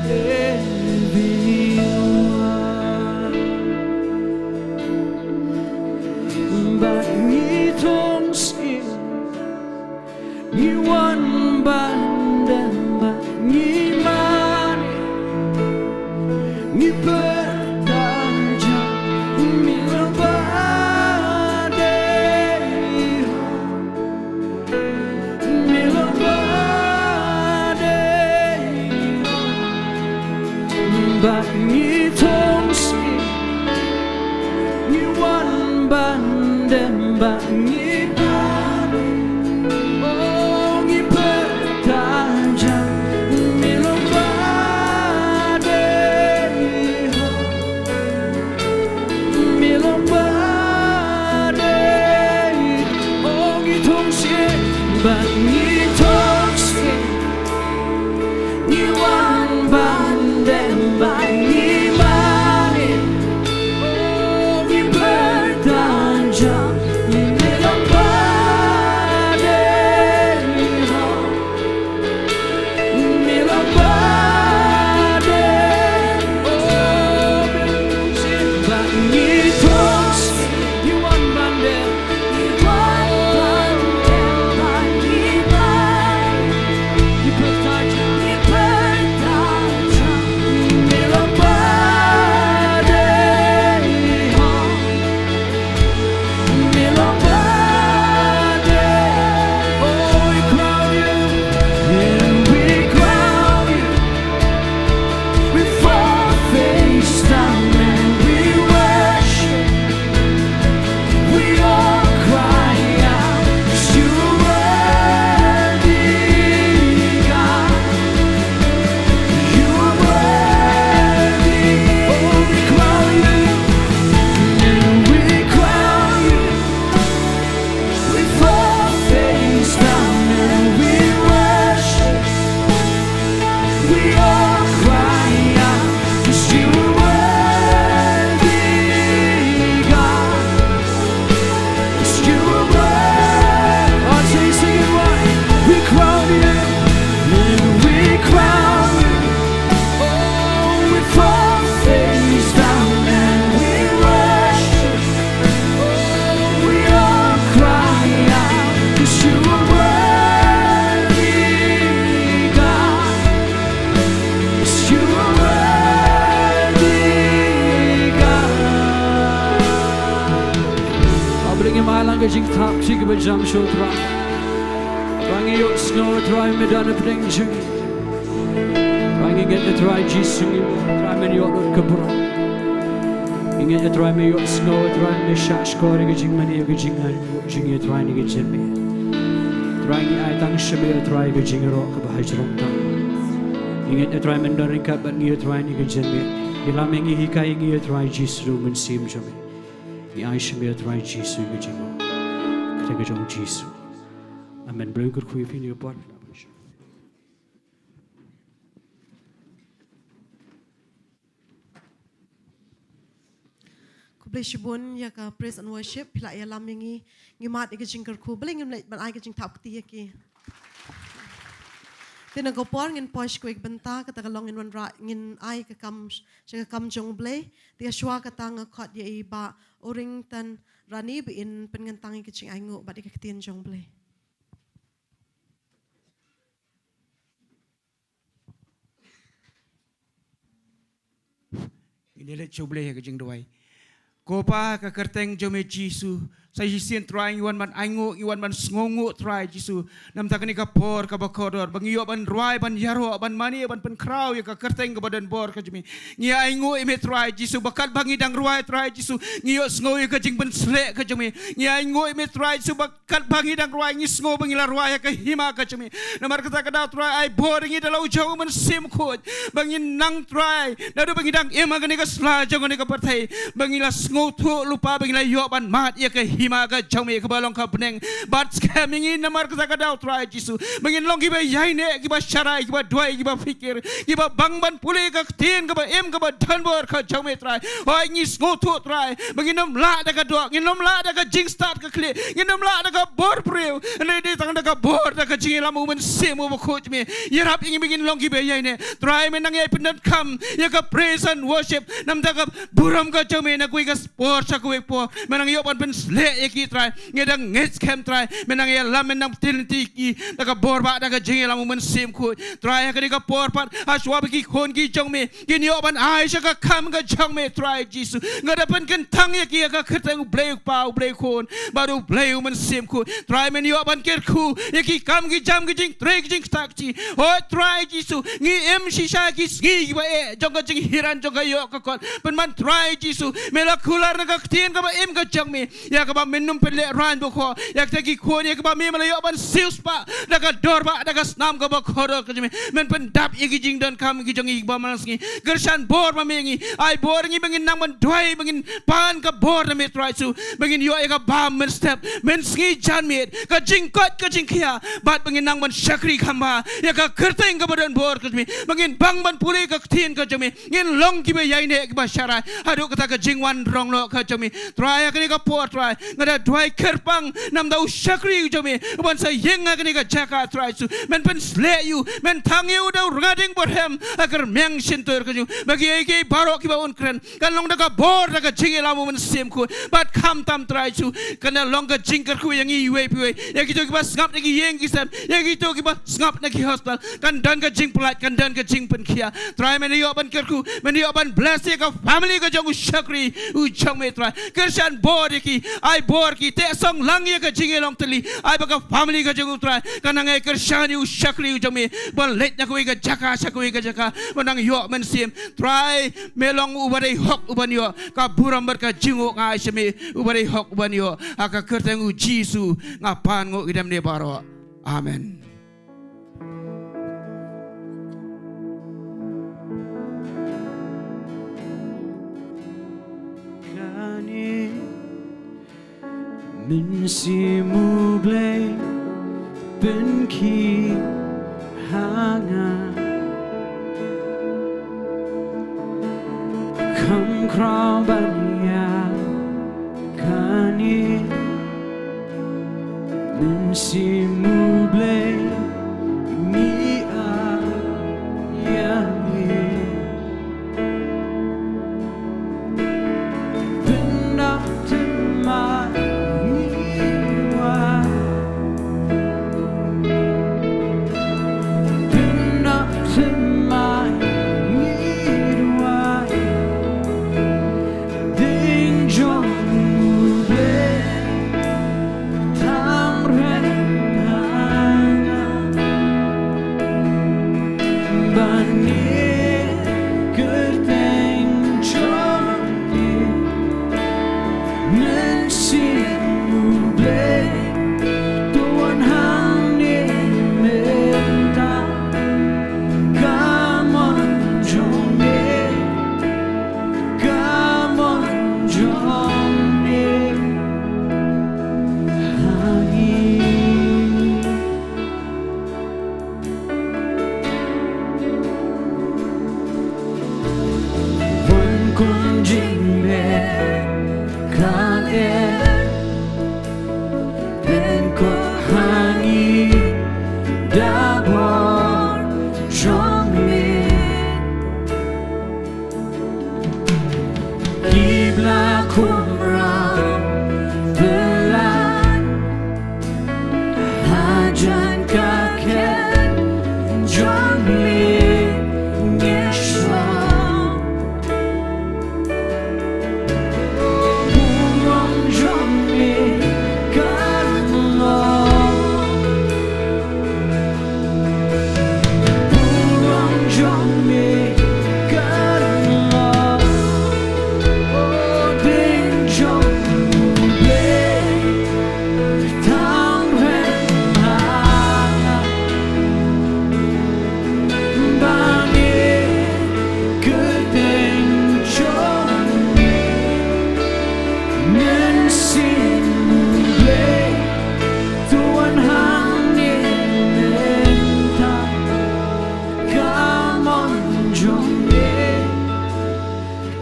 living one. Bad ngi thong sien, ngi wan ban dem bad ngi Dem ba ngi bani, oh ngi pyrta jam, mi long ba dei ho, mi long ba dei, oh ngi thong sien ba ngi thong sien. Ngi wan ban dem ba ngi mane. Ngi pyrta jam, mi long ba dei ho, mi long ba dei. Oh, ba ngi thong sien. Ngi wan ban dem. We fall face down and we worship. We all cry out, 'cause you are worthy, God. You are worthy. Oh, we crown you. And we crown you. We fall face down and we worship. We all cry out, 'cause you are worthy, God. 'Cause you are worthy. Oh, sing, sing it right. We crown you, and we crown you. Oh, we fall face down and we worship. Oh, we all cry out, 'cause you are worthy, God. 'Cause you are worthy, God. Haba ngim ai lang ka jingthap, shi kaba jam shuh, Trai. Ba ngi ïohsngew, Trai, me don hapdeng jong ngi. Trai, ngi ngeit, Trai Jisu, ngi, Trai, men ïoh lut ka burom. Ngi ngeit, Trai, me ïohsngew, Trai, me shahshkor ïa ka jingmane, ïa ka jingai jong ngi, Trai, ïa ka jingmane. Trai, ngi ai tang sha me, Trai, ïa ka jingïaroh kaba ha jrong tam. Ngi ngeit, Trai, men don ryngkat bad ngi, Trai, ïa ka jingmane. Ïalam ïa ngi, hikai ïa ngi, Trai Jisu, Mynsiem jong me. Ngi ai sha me, Trai Jisu, ïa ka jingmane. Ka kyrteng ka jong Jisu. Amen. Bret kyrkhu ïa phi ïa ka por. Khublei shibun ïa ka praise and worship, phi la ïalam ïa ngi, ngi mad ïa ka jingkyrkhu, balei ngim leit ban ai ka jingthap kti ïa ki. Te na ka por ngin poi sha kawei ka bynta, kata ka long ngin wanrah, ngin ai ka kam, sha ka kam jong U Blei, te shuwa kata nga khot ïa i Bah Orrington Rani ba in pynkyntang ïa ka jingainguh bad ïa ka ktien jong U Blei. Ngin ïaleit sha U Blei ha ka jingduwai. Ko Pa, ka kyrteng jong me Jisu, sa shisien Trai ngi wan ban ainguh, ngi wan ban sngewnguh Trai Jisu. Namar kane ka por kaba kordor, ba ngi ïoh ban rwai, ban ïaroh, ban mane, ban pynkhraw ïa ka kyrteng kaba donbor ka jong me. Ngi ainguh ïa me Trai Jisu, ba katba ngi dang rwai Trai Jisu, ngi ïohsngew ïa ka jingpynsleh ka jong me. Ngi ainguh ïa me Trai Jisu, ba katba ngi dang rwai ngi sngew ba ngi la rwai ha ka hima ka jong me. Namar kata ka daw Trai ai bor ïa ngi da la u jong u Mynsiem Bakhuid. Ba ngin nang Trai, naduh ba ngi dang im ha kane ka sla jong kane ka pyrthei, ba ngi la sngewthuh lypa, ba ngi la ïoh ban mad ïa ka hima ka jong me kaba long ka bneng bad skhem ïa ngi. Namar kata ka daw Trai Jisu, ba ngin long kiba ïaineh, kiba sharai, kiba duwai, kiba phikir, kiba bang ban pule ka ktien kaba im kaba donbor ka jong me Trai. Hooid ngi sngewthuh Trai ba ngin ym lah da ka doh, ngin ym lah da ka jingstad ka khlieh, ngin ym lah da ka bor briew, hynrei dei tang da ka bor, da ka jingïalam u Mynsiem Bakhuid me. Ïarap ïa ngi ba ngin long kiba ïaineh. Trai me nang ïai pyndonkam ïa ka praise and worship, namar ka burom ka jong me na kawei ka por sha kawei por. Me nang ïoh ban pynsleh ïa ki Trai. Ngi dang ngeit skhem Trai, me nang ïalam, me nang pynthikna ïa ki da ka bor bad da ka jingïalam u Mynsiem Bakhuid. Trai ha kane ka por pat, ha shuwa ba ki khun ki jong me kin ïoh ban ai sha ka kam ka jong me Trai Jisu, nga da pynkyntang ïa ki ha ka kyrteng U Blei U Kpa, U Blei U Khun bad U Blei U Mynsiem Bakhuid. Trai men ïoh ban kyrkhu ïa ki kam ki jam, ki jingtrei, ki jingktah ki jong ki. Hooid Trai Jisu, ngi im shisha ki sngi kiba eh jong ka jinghiar, jong ka ïoh ka kot. Pynban Trai Jisu, me la kular na ka ktien kaba im ka jong me ïa kaba men nym pynlehrain bakhuid ïa kita ki khun ïa kiba me, me la ïoh ban siewspah da ka dorbar, da ka snam kaba kordor ka jong me. Men pyndap ïa ki jingdonkam ki jong ngi kiba man la sngi. Kyrshan bor ma me ïa ngi, ai bor ïa ngi ba ngin nang ban duwai, ba ngin pan ka bor na me Trai Jisu, ba ngin ïoh ïa ka bam mynstep, mynsngi janmiet, ka jingkoit ka jingkhiah, bad ba ngin nang ban shakri kham bha ïa ka kyrteng kaba donbor ka jong me, ba ngin bang ban pule ka ktien ka jong me, ngin long kiba ïaineh kiba sharai haduh kata ka jingwan rong noh ka jong me. Trai, ha kane ka por Trai, nga da duwai kyrpang namar u shakri u jong me uban sa ïeng ha kane ka jaka Trai Jisu. Men pynsleh ïa u, men thang ïa u da u rnga dieng barhem ha ka rmiang shyntur ka jong u, ba kiei kiei baroh kiba un kren kan long da ka bor, da ka jingïalam u Mynsiem Bakhuid. Bad khamtam Trai Jisu, kan da long ka jingkyrkhu ïa ngi iwei pa iwei, ïa kito kiba sngap na ki ïing ki sem, ïa kito kiba sngap na ki hostel, kan don ka jingpyllait, kan don ka jingpynkhiah. Trai, men ïoh ban kyrkhu, men ïoh ban bless ïa ka family ka jong u shakri u jong me Trai. Kyrshan bor ïa ki, ai bor ki, teh song lang ïa ka jingïalong tylli, ai ba ka family ka jong u Trai kan nang ai kyrshan ïa u shakri u jong me, ban leit na kawei ka jaka sha kawei ka jaka, ban nang ïoh mynsiem. Trai, me long uba dei hok uban ïoh ka burom bad ka jingnguh, nga ai sha me uba dei hok uban ïoh. Ha ka kyrteng u Jisu nga pan nguh ïa ki dam ne baroh. Amen. Kane Mynsiem U Blei pynkiew ha nga, kham khraw ban ïa kane. Mynsiem U Blei, ngi ai ïa me. Ki bla kumraw bylla hajan ka ket jong me ngi sha. Burom jong me ka long. Come on, join me.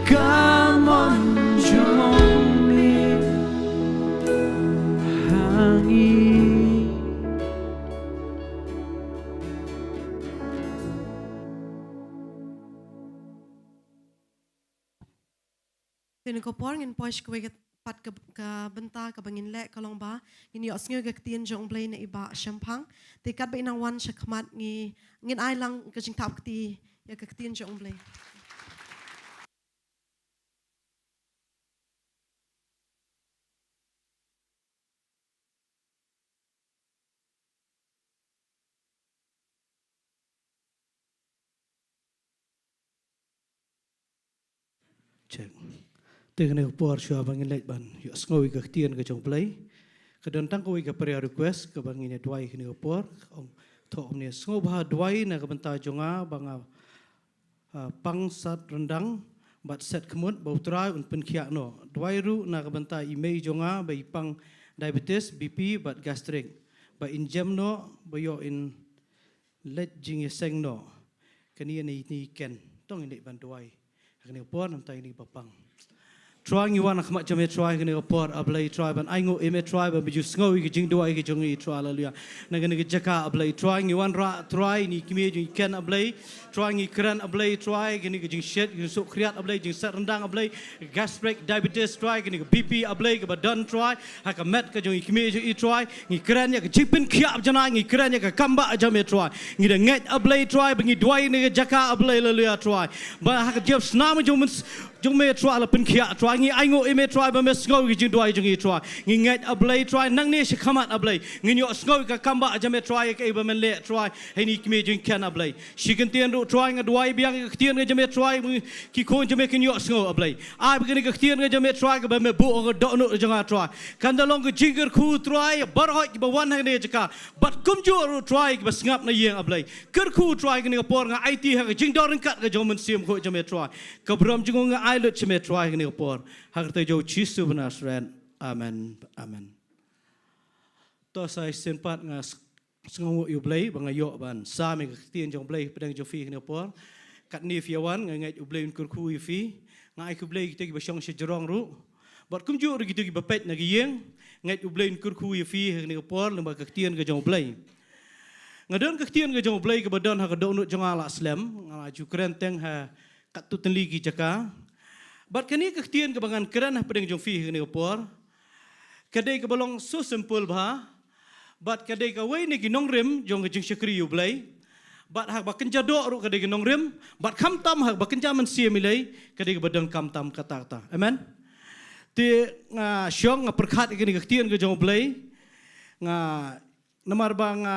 Come on, join me. Hangi. Te na ka por ngin poi sha kawei ka pat ka, ka bynta kaba ngin leh ka long ba ngin ïohsngew ka ktien jong U Blei na i Bah Shemphang. Te katba i nang wan sha khmat ngi, ngin ai lang ka jingthap kti ïa ka ktien jong U Blei. Check. Te kane ka por shuwa ba ngin leit ban ïohsngew ïa ka ktien ka jong U Blei, ka don tang kawei ka prayer request kaba ngin ïa duwai kane ka por. Ong, to ong ne, sngewbha duwai na ka bynta jong nga ba nga, ah, pang sat ryndang bad set khmut, ba U Trai un pynkhiah noh. Duwai ruh na ka bynta i mei jong nga ba i pang diabetes, B P bad gastric, ba in jem noh, ba ïoh in leit jingïaseng noh. Kane ne i ken. To ngin leit ban duwai ha kane ka por namar ïa kine ba pang. Trai, ngi wan ha khmat jong me Trai ha kane ka por, A Blei Trai, ban ainguh ïa me Trai, ban ïohsngew ïa ka jingduwai ka jong ngi Trai, haleluya. Na kane ka jaka, A Blei Trai, ngi wanrah Trai ïa kine ki kmie jong ngi ken, A Blei Trai, ngi kren, A Blei Trai, kane ka jingshit, ka jingsuk khriat, A Blei, jingset ryndang, A Blei, gastric, diabetes Trai, kane ka B P, A Blei, kaba don Trai ha ka met ka jong ngi, kmie jong ngi Trai. Ngi kren ïa ka jingpynkhiah janai, ngi kren ïa ka kam ba jong me Trai. Ngi da ngeit, A Blei Trai, ba ngi duwai na ka jaka, A Blei, haleluya Trai, ba ha ka jingïasnam jong me, jong me Trai, la pynkhiah Trai. Ngi ainguh ïa me Trai ba me sngew ïa ka jingduwai jong ngi Trai. Ngi ngeit, A Blei Trai, nangne shakhmat, A Blei, ngin ïohsngew ïa ka kam ba jong me Trai, ïa kaei ba men leh Trai ha kine ki kmie jong ngi ken, A Blei. Shi kyntien ruh Trai, nga duwai biang ïa ka ktien ka jong me Trai, ba ki khun jong me kin ïohsngew, A Blei. Ai ba kane ka ktien ka jong me Trai, kaba me buh ha ka dohnud jong nga Trai, kan da long ka jingkyrkhu Trai ïa baroh kiba wan ha kane ka jaka, bad kumjuh ruh Trai kiba sngap na ïing, A Blei. Kyrkhu Trai, kane ka por nga aiti ha ka jingdon ryngkat ka jong u Mynsiem Bakhuid jong me Trai. Ka burom jong u nga ai lut sha me Trai ha kane ka por, ha ka kyrteng jong U Jisu ba Nasaret. Amen. Amen. To sa shisien pat nga s-, sngewnguh ïa U Blei ba nga ïoh ban sam ïa ka ktien jong U Blei hapdeng jong phi ha kane ka por. Katne phi ïa wan, nga ngeit U Blei un kyrkhu ïa phi. Nga ai khublei ïa kito kiba shong sha jrong ruh, bad kumjuh ruh kito kiba peit na ka ïing. Ngeit U Blei un kyrkhu ïa phi ha kane ka por lyngba ka ktien ka jong U Blei. Nga don ka ktien ka jong U Blei kaba don ha ka dohnud jong nga la slem, nga la ju kren teng ha katto katne ki jaka. Bad kane ka ktien kaba ngan kren hapdeng jong phi ha kane ka por, ka dei kaba long so simple bha, bad ka dei kawei na ki nongrim jong ka jingshakri U Blei. Bad haba kynja doh ruh ka dei ka nongrim, bad khamtam haba kynja mynsiem ïalei, ka dei kaba donkam tam katta katta. Amen. Te nga shong nga pyrkhat ïa kane ka ktien ka jong U Blei. Nga, namar ba nga,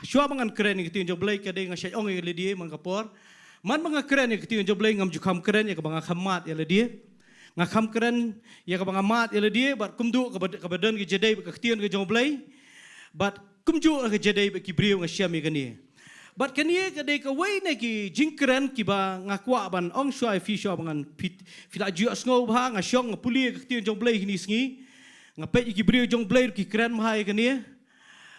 shuwa ba ngan kren ïa ka ktien jong U Blei, ka dei nga shait ong ïa lade man ka por. Man ba nga kren ïa ka ktien jong U Blei, ngam ju kham kren ïa kaba nga kham mad ïa lade. Nga kham kren ïa kaba nga mad ïa lade, bad kumjuh kaba, kaba don ka jingïadei bad ka ktien ka jong U Blei, bad kumjuh ka jingïadei bad ki briew, nga shem ïa kane. Bad kane ka dei kawei na ki jingkren kiba nga kwah ban ong shuwa ïa phi, shuwa ba ngan phi, phi la ju ïohsngew bha, nga shong nga pule ïa ka ktien jong U Blei kine ki sngi. Nga peit ïa ki briew jong U Blei ruh ki kren bha ïa kane.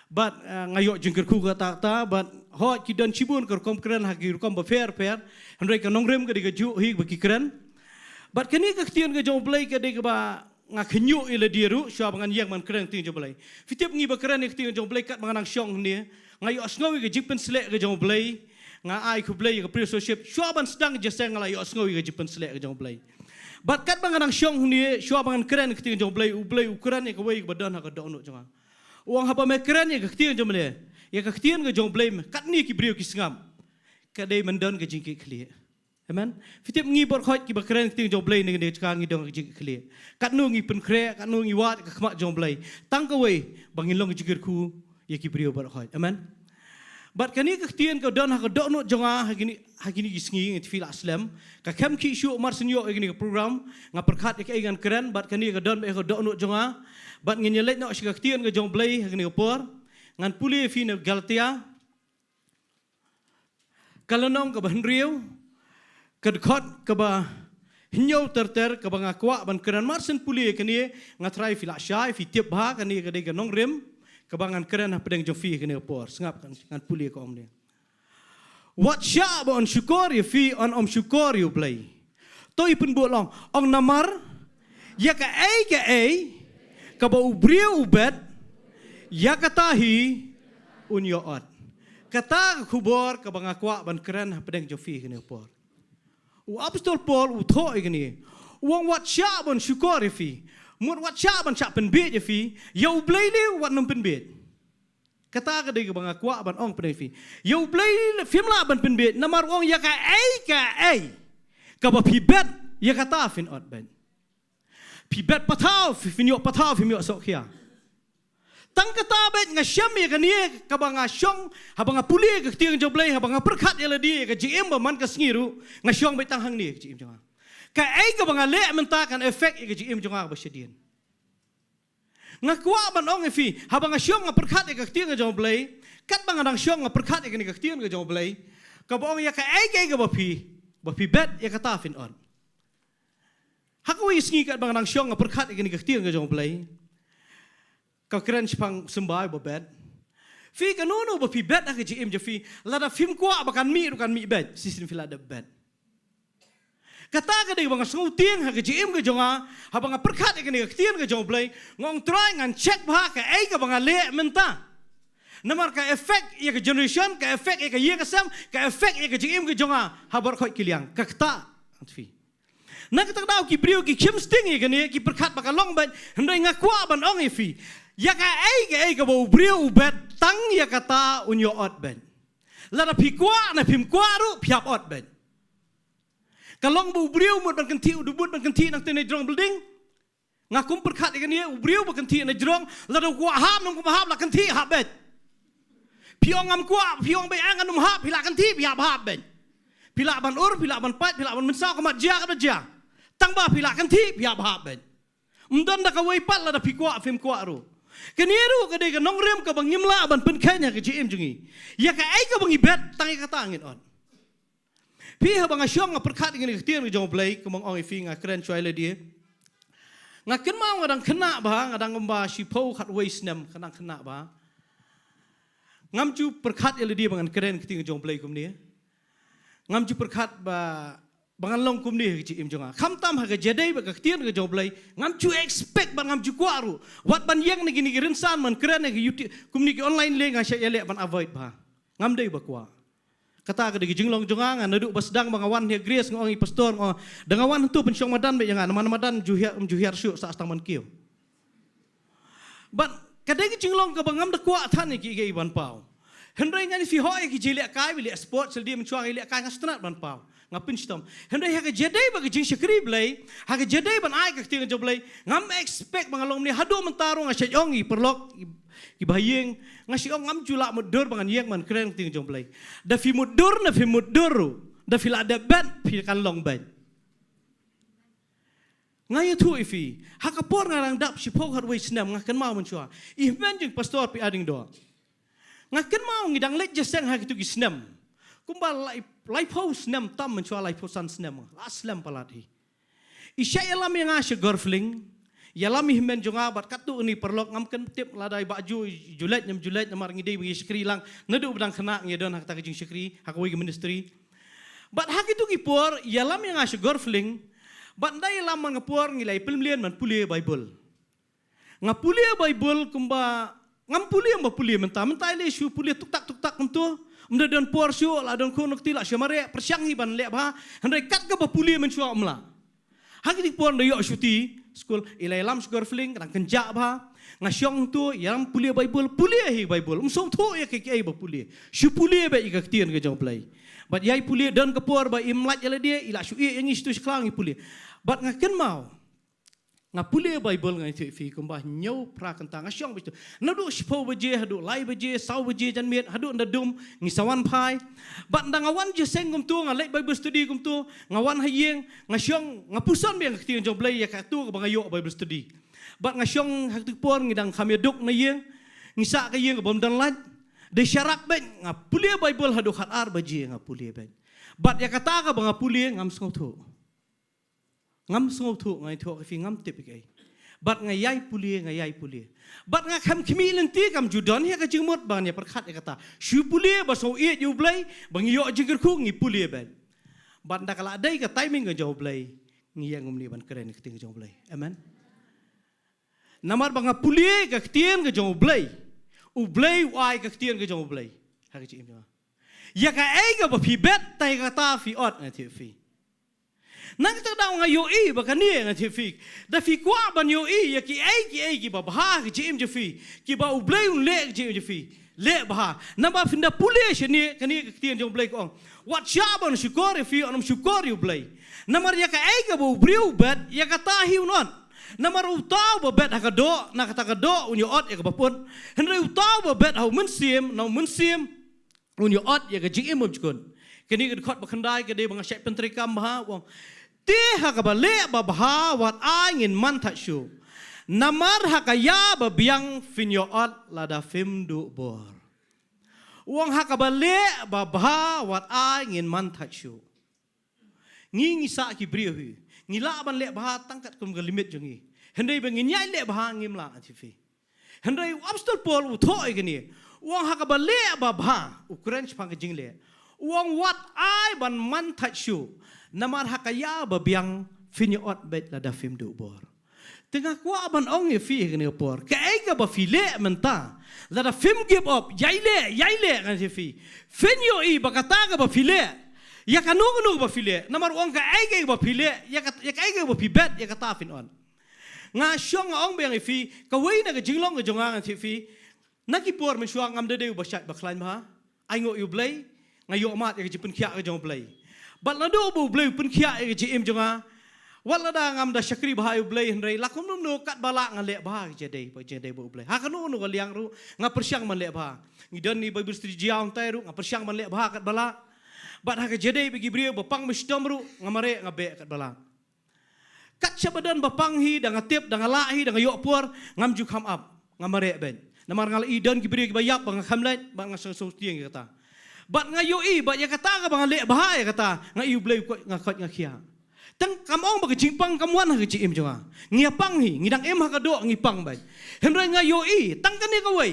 Bad, eh, nga ïoh jingkyrkhu katta katta, bad hooid ki don shibun ka rukom kren ha ki rukom bapher bapher, hynrei ka nongrim ka dei kajuh hi ba ki kren. Bad kane ka ktien ka jong U Blei ka dei kaba nga khynñiuh ïa lade ruh shuwa ba ngan ïeng ban kren ka ktien jong U Blei. Phi tip, ngi ba kren ïa ka ktien jong U Blei, katba nga nang shong hangne, nga ïohsngew ïa ka jingpynshlur ka jong U Blei. Nga ai khublei ïa ka Praise Worship, shuwa ban sdang jingïaseng nga la ïohsngew ïa ka jingpynshlur ka jong U Blei. Bad katba nga nang shong hangne, shuwa ba ngan kren ka ktien jong U Blei, U Blei u kren ïa kawei kaba don ha ka dohnud jong nga. U ong, haba me kren ïa ka ktien jong me, ïa ka ktien ka jong U Blei, katne ki briew ki sngap, ka dei ban don ka jingkitkhlieh. Amen. Phi tip, ngi baroh kiba kren ka ktien jong U Blei na kane ka jaka ngi don ka jingkitkhlieh. Katno ngi pynkhreh, katno ngi wad ka khmat jong U Blei, tang kawei, ba ngin long ka jingkyrkhu ïa ki briew baroh. Amen. Bad kane ka ktien ka don ha ka dohnud jong nga ha kine, ha kine ki sngi, ngi tip phi la slem. Ka khem khih shuh mar shen ïoh ïa kane ka program, nga pyrkhat ïa kaei ngan kren, bad kane ka don beit ha ka dohnud jong nga. Bad ngin ïa leit noh sha ka ktien ka jong U Blei ha kane ka por. Ngan pule ïa phi na Galatia, ka lynnong kaba hynriew, ka dkhot kaba hynñiew ter ter, kaba nga kwah ban kren. Mar shen pule ïa kane, nga tharai phi la shai, phi tip bha, kane ka dei ka nongrim kaba ngan kren hapdeng jong phi ha kane ka por. Sngap, ngan, ngan pule, ka ong kumne. Wat shah ba yn shukor ïa phi, yn ym shukor ïa U Blei. To i pynbud lang, ong namar ïa kaei kaei kaba u briew u bet, ïa kata hi un ïoh ot. Kata ka khubor kaba nga kwah ban kren hapdeng jong phi ha kane ka por. U Apostol Paul u thoh ïa kane. U ong wat shah ban shukor ïa phi. Mut wat shah ban shah pynbiej ïa phi, ïa U Blei lei wat nym pynbiej. Kata ka dei kaba nga kwah ban ong hapdeng phi. Ïa U Blei lei phim lah ban pynbiej, namar u ong ïa kaei kaei kaba phi bet, ïa kata phin ot beit. Phi bet pathaw, phi, phin ïoh pathaw, phim ïoh sohkhia. Tang kata beit nga shem ïa kane, kaba nga shong, haba nga pule ka ktien jong U Blei, haba nga pyrkhat ïa lade, ka jingim ba man ka sngi ruh nga shong beit tang hangne ka jingim jong nga. Kaei kaba nga leh mynta kan affect ïa ka jingim jong nga kaba shadien. Nga kwah ban ong ïa phi, haba nga shong nga pyrkhat ïa ka ktien ka jong U Blei, katba nga dang shong nga pyrkhat ïa kane ka ktien ka jong U Blei, kaba ong ïa kaei kaei kaba phi, ba phi bet ïa kata phin ot. Ha kawei ka sngi katba nga dang shong nga pyrkhat ïa kane ka ktien ka jong U Blei, ka kren shaphang symbai ba bet. Phi kano kano ba phi bet ha ka jingim jong phi, lada phim kwah ba kan mih ruh kan mih beit, shisien phi la dep bet. Kata ka dei ba nga sngewtieng ha ka jingim ka jong nga, haba nga pyrkhat ïa kane ka ktien ka jong U Blei, nga ong Trai ngan check bha kaei kaba nga leh mynta. Namar ka affect ïa ka generation, ka affect ïa ka ïing ka sem, ka affect ïa ka jingim ka jong nga ha baroh khoit ki liang. Ka kata, ong phi. Na kata ka daw ki briew ki khim sting ïa kane, ki pyrkhat ba ka long beit, hynrei nga kwah ban ong ïa phi, ïa kaei kaei kaba u briew u bet, tang ïa kata un ïoh ot beit. Lada phi kwah ne phim kwah ruh phi hap ot beit. Ka long ba u briew mut ban kynthih, u dei mut ban kynthih nangta na jrong building. Nga kum pyrkhat ïa kane, u briew ba kynthih na jrong, lada u kwah hap ne um kwah hap, la kynthih hap beit. Phi ong ngam kwah, phi ong beit, ah, ngan um hap, phi la kynthih phi hap hap beit. Phi lah ban ur, phi lah ban pait, phi lah ban mynsaw, ka mat jia ka da jia. Tang ba phi la kynthih phi hap hap beit. Ym don da kawei pat lada phi kwah phim kwah ruh. Kane ruh ka dei ka nongrim kaba ngim lah ban pynkheiñ ha ka jingim jong ngi. Ïa kaei kaba ngi bet, tang ïa kata ngin ot. Phi, haba nga shong nga pyrkhat ïa kane ka ktien ka jong U Blei, kumba nga ong ïa phi, nga kren shuwa ïa lade. Nga kynmaw nga dang khynnah bha, nga dang kumba shiphew khatwei snem, nga dang khynnah bha. Ngam ju pyrkhat ïa lade ba ngan kren ka ktien ka jong U Blei kumne. Ngam ju pyrkhat ba, ba ngan long kumne ha ka jingim jong nga. Khamtam ha ka jingïadei bad ka ktien ka jong U Blei, ngam ju expect bad ngam ju kwah ruh. Wat ban ïeng na kine ki rynsan ban kren ha ka YouTube, kumne ki online lei, nga shait ïaleh ban avoid bha. Ngam dei ba kwah. Kata ka dei ka jinglong jong nga, nga naduh ba sdang ba nga wan ha Grace, nga ong ïa i pastor, nga ong, da nga wan hangto pynshong madan beit ïa nga, namar na madan ju hiar, ju hiar shuh, sah tang ban kiew. Bad ka dei ka jinglong kaba ngam da kwah than ïa kiei kiei ban paw. Hynrei ngan ïa phi, hooid, ki jingïalehkai, ba leh sport, sha lade mynshuwa ki lehkai, nga sngewtynnat ban paw, nga pynshitom. Hynrei ha ka jingïadei bad ka jingshakri Blei, ha ka jingïadei ban ai ka ktien ka jong U Blei, ngam expect ba ngan long kumne. Haduh mynta ruh nga shait ong ïa ki paralok, ïa ki bahaïing, nga shait ong ngam ju lah mutdur ba ngan ïeng ban kren ka ktien ka jong U Blei. Da phi mutdur ne phim mutdur ruh, da phi lah dep bet, phi kan long beit. Nga ïathuh ïa phi, ha ka por nga dang dap shiphew khatwei snem, nga kynmaw mynshuwa, i hynmen jong i Pastor P. A. Diengdoh. Nga kynmaw ngi dang leit jingïaseng ha kito ki snem. Kumba lai, laiphew snem tam mynshuwa, laiphew san snem, la slem palat hi. I shait ïalam ïa nga sha Gorfling, ïalam ïa i hynmen jong nga bad katto katne paralok, ngam kyntip lada i Bah Ju, ju leit ne ym ju leit, namar ngi dei ba ngi shakri lang naduh ba dang khynnah, ngi don ha kata ka jingshakri ha kawei ka ministry. Bad ha kito ki por ïalam ïa nga sha Gorfling, bad ynda ïalam man ka por ngi la ïa pynmlien ban pule Baibl. Nga pule Baibl kumba, ngam pule ym ba pule mynta, mynta i lei shu pule tuktak tuktak kumto. Ym da don por shuh, la don khun kti la shu mareh, pyrshang hi ban leh bha, hynrei kat kaba pule mynshuwa ym lah. Ha kine ki por ynda ïoh shuti skul, i la ïalam sha Gorfling, ka dang kynjah bha. Nga shong hangto, ïalam pule Baibl, pule hi Baibl, ym sngewthuh ïa kiei kiei ba pule. Shu pule beit ïa ka ktien ka jong U Blei. Bad ïa i pule, don ka por ba im lait ïa lade, i la shu ïeh ïa ngi sha tu sha khlaw ngi pule. Bad nga kynmaw, nga pule Baibl, nga ïathuh ïa phi, kumba hynñiew phra kynta nga shong beit tu. Naduh shiphew baje haduh lai baje, saw baje janmiet, haduh ynda dum ngi sa wan phai. Bad ynda nga wan jingïaseng kumto, nga leit Bible study kumto, nga wan ha ïing, nga shong, nga puson biang ka ktien jong U Blei ïa kato kaba nga ïoh Bible study. Bad nga shong ha kata ka por ngi dang kham ïaduk na ïing, ngi sah ka ïing kaba ym don lait. Dei sharak beit, nga pule Baibl haduh khatar baje nga pule beit. Bad ïa kata kaba nga pule ngam sngewthuh. Ngam sngewthuh, nga ïathuh ïa phi, ngam tip ïa kaei. Bad nga ïai pule, nga ïai pule. Bad nga kham khmih lynti, kam ju don hi ka jingmut ba ngan ïa pyrkhat ïa kata. Shu pule ba sngew ïeit ïa U Blei, ba ngi ïoh jingkyrkhu ngi pule beit. Bad ynda ka la dei ka timing ka jong U Blei, ngi ïeng kumne ban kren ka ktien ka jong U Blei. Amen. Namar ba nga pule ka ktien ka jong U Blei, U Blei u ai ka ktien ka jong U Blei ha ka jingim jong nga. Ïa kaei kaba phi bet, tang ïa kata phi ot, nga ïathuh ïa phi. Na kata ka daw nga ïohi ba kane, nga ïathuh ïa phi, da phi kwah ban ïohi ïa kiei kiei kiba bha ha ka jingim jong phi, kiba U Blei un leh ha ka jingim jong phi, leh bha. Namar phin da pule shane, kane ka ktien jong U Blei ka ong, wat shah ban shukor ïa phi, ym shukor ïa U Blei. Namar ïa kaei kaba u briew u bet, ïa kata hi un ot. Namar uta uba bet ha ka doh, na kata ka doh un ïoh ot ïa kaba put. Hynrei uta uba bet ha U Mynsiem, na U Mynsiem un ïoh ot ïa ka jingim bymjukut. Kane ka dkhot ba khyndai ka dei ba nga shait pyntreikam bha, u ong, Te ha kaba leh babha wat ai ngin man thait shuh. Namar ha ka ïa ba biang phin ïoh ot lada phim duh bor. U ong ha kaba leh babha wat ai ngin man thait shuh. Ngi ngi sah ki briew hi. Ngi lah ban leh bha tang katkum ka limit jong ngi. Hynrei ba ngin ïai leh bha ngim lah, ngan ïathuh ïa phi. Hynrei u Apostol Paul u thoh ïa kane. U ong ha kaba leh babha, u kren shaphang ka jingleh. U ong wat ai ban man thait shuh. Namar ha ka ïa ba biang phin ïoh ot beit lada phim duh bor. Te nga kwah ban ong ïa phi ha kane ka por, kaei kaba phi leh mynta, lada phim give up, ïai leh, ïai leh, ngan ïathuh ïa phi. Phin ïohi ba kata kaba phi leh, ïa kano kano kaba phi leh, namar u ong kaei kaei kaba phi leh, ïa ka, ïa kaei kaei kaba phi bet, ïa kata phin ot. Nga shong nga ong biang ïa phi, kawei na ka jinglong ka jong nga, ngan ïathuh ïa phi. Na ki por mynshuwa ngam da dei uba shait ba khlaiñ bha. Ainguh ïa U Blei, nga ïoh mad ïa ka jingpynkhiah ka jong U Blei. Bad naduh ba U Blei u pynkhiah ïa ka jingim jong nga, wat lada ngam da shakri bha ïa U Blei, hynrei la kumno kumno katba lah nga leh bha ka jingïadei, ka jingïadei bad U Blei. Ha kano kano ka liang ruh nga pyrshang ban leh bha. Ngi don ïa i Bible study jia hangtai ruh, nga pyrshang ban leh bha katba lah. Bad ha ka jingïadei bad ki briew ba pang ba shitom ruh, nga mareh nga beh katba lah. Kat shaba don ba pang hi, da nga tip, da nga lah hi, da nga ïoh por, ngam ju kham ap, nga mareh beit. Namar nga la i don ki briew kiba ïap ba nga kham leit, bad nga sngewsih tieng ïa kata. Bad nga ïohi, bad ïa kata kaba nga leh bha ïa kata, nga i U Blei u koit, nga koit nga khiah. Tang kam ong ba ka jingpang kam wan ha ka jingim jong nga. Ngi ïa pang hi, ngi dang im ha ka doh ngi pang beit. Hynrei nga ïohi, tang kane kawei.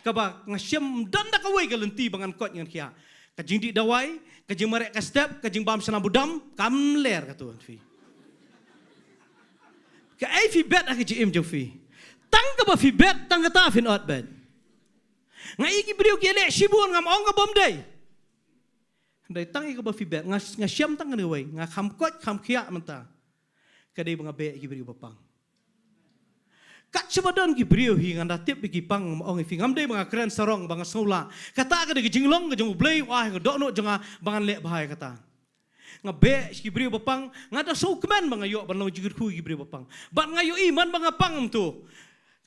Kaba nga shem don da kawei ka lynti ba ngan koit ngan khiah. Ka jingdih dawai, ka jingmareh ka step, ka jingbam shynna budam, kam ler kato, ngan ïathuh ïa phi. Kaei phi bet ha ka jingim jong phi. Tang kaba phi bet, tang kata phin ot beit. Nga i ki briew ki leh shibun, ngam ong ka bym dei. Hynrei tang ïa kaba phi bet, nga, nga shem tang kane kawei, nga kham koit, kham khiah mynta. Ka dei ba nga beh ïa ki briew ba pang. Kat shaba don ki briew hi, ngan da tip ïa ki pang, ngam ong ïa phi, ngam dei ba nga kren sarong ba nga sngew lah. Kata ka dei ka jinglong ka jong U Blei u ai ha ka dohnud jong nga ba ngan leh bha ïa kata. Nga beh sha ki briew ba pang, nga da sngewkmen ba nga ïoh ban long jingkyrkhu ïa ki briew ba pang. Bad nga ïohi man ba nga pang kumto,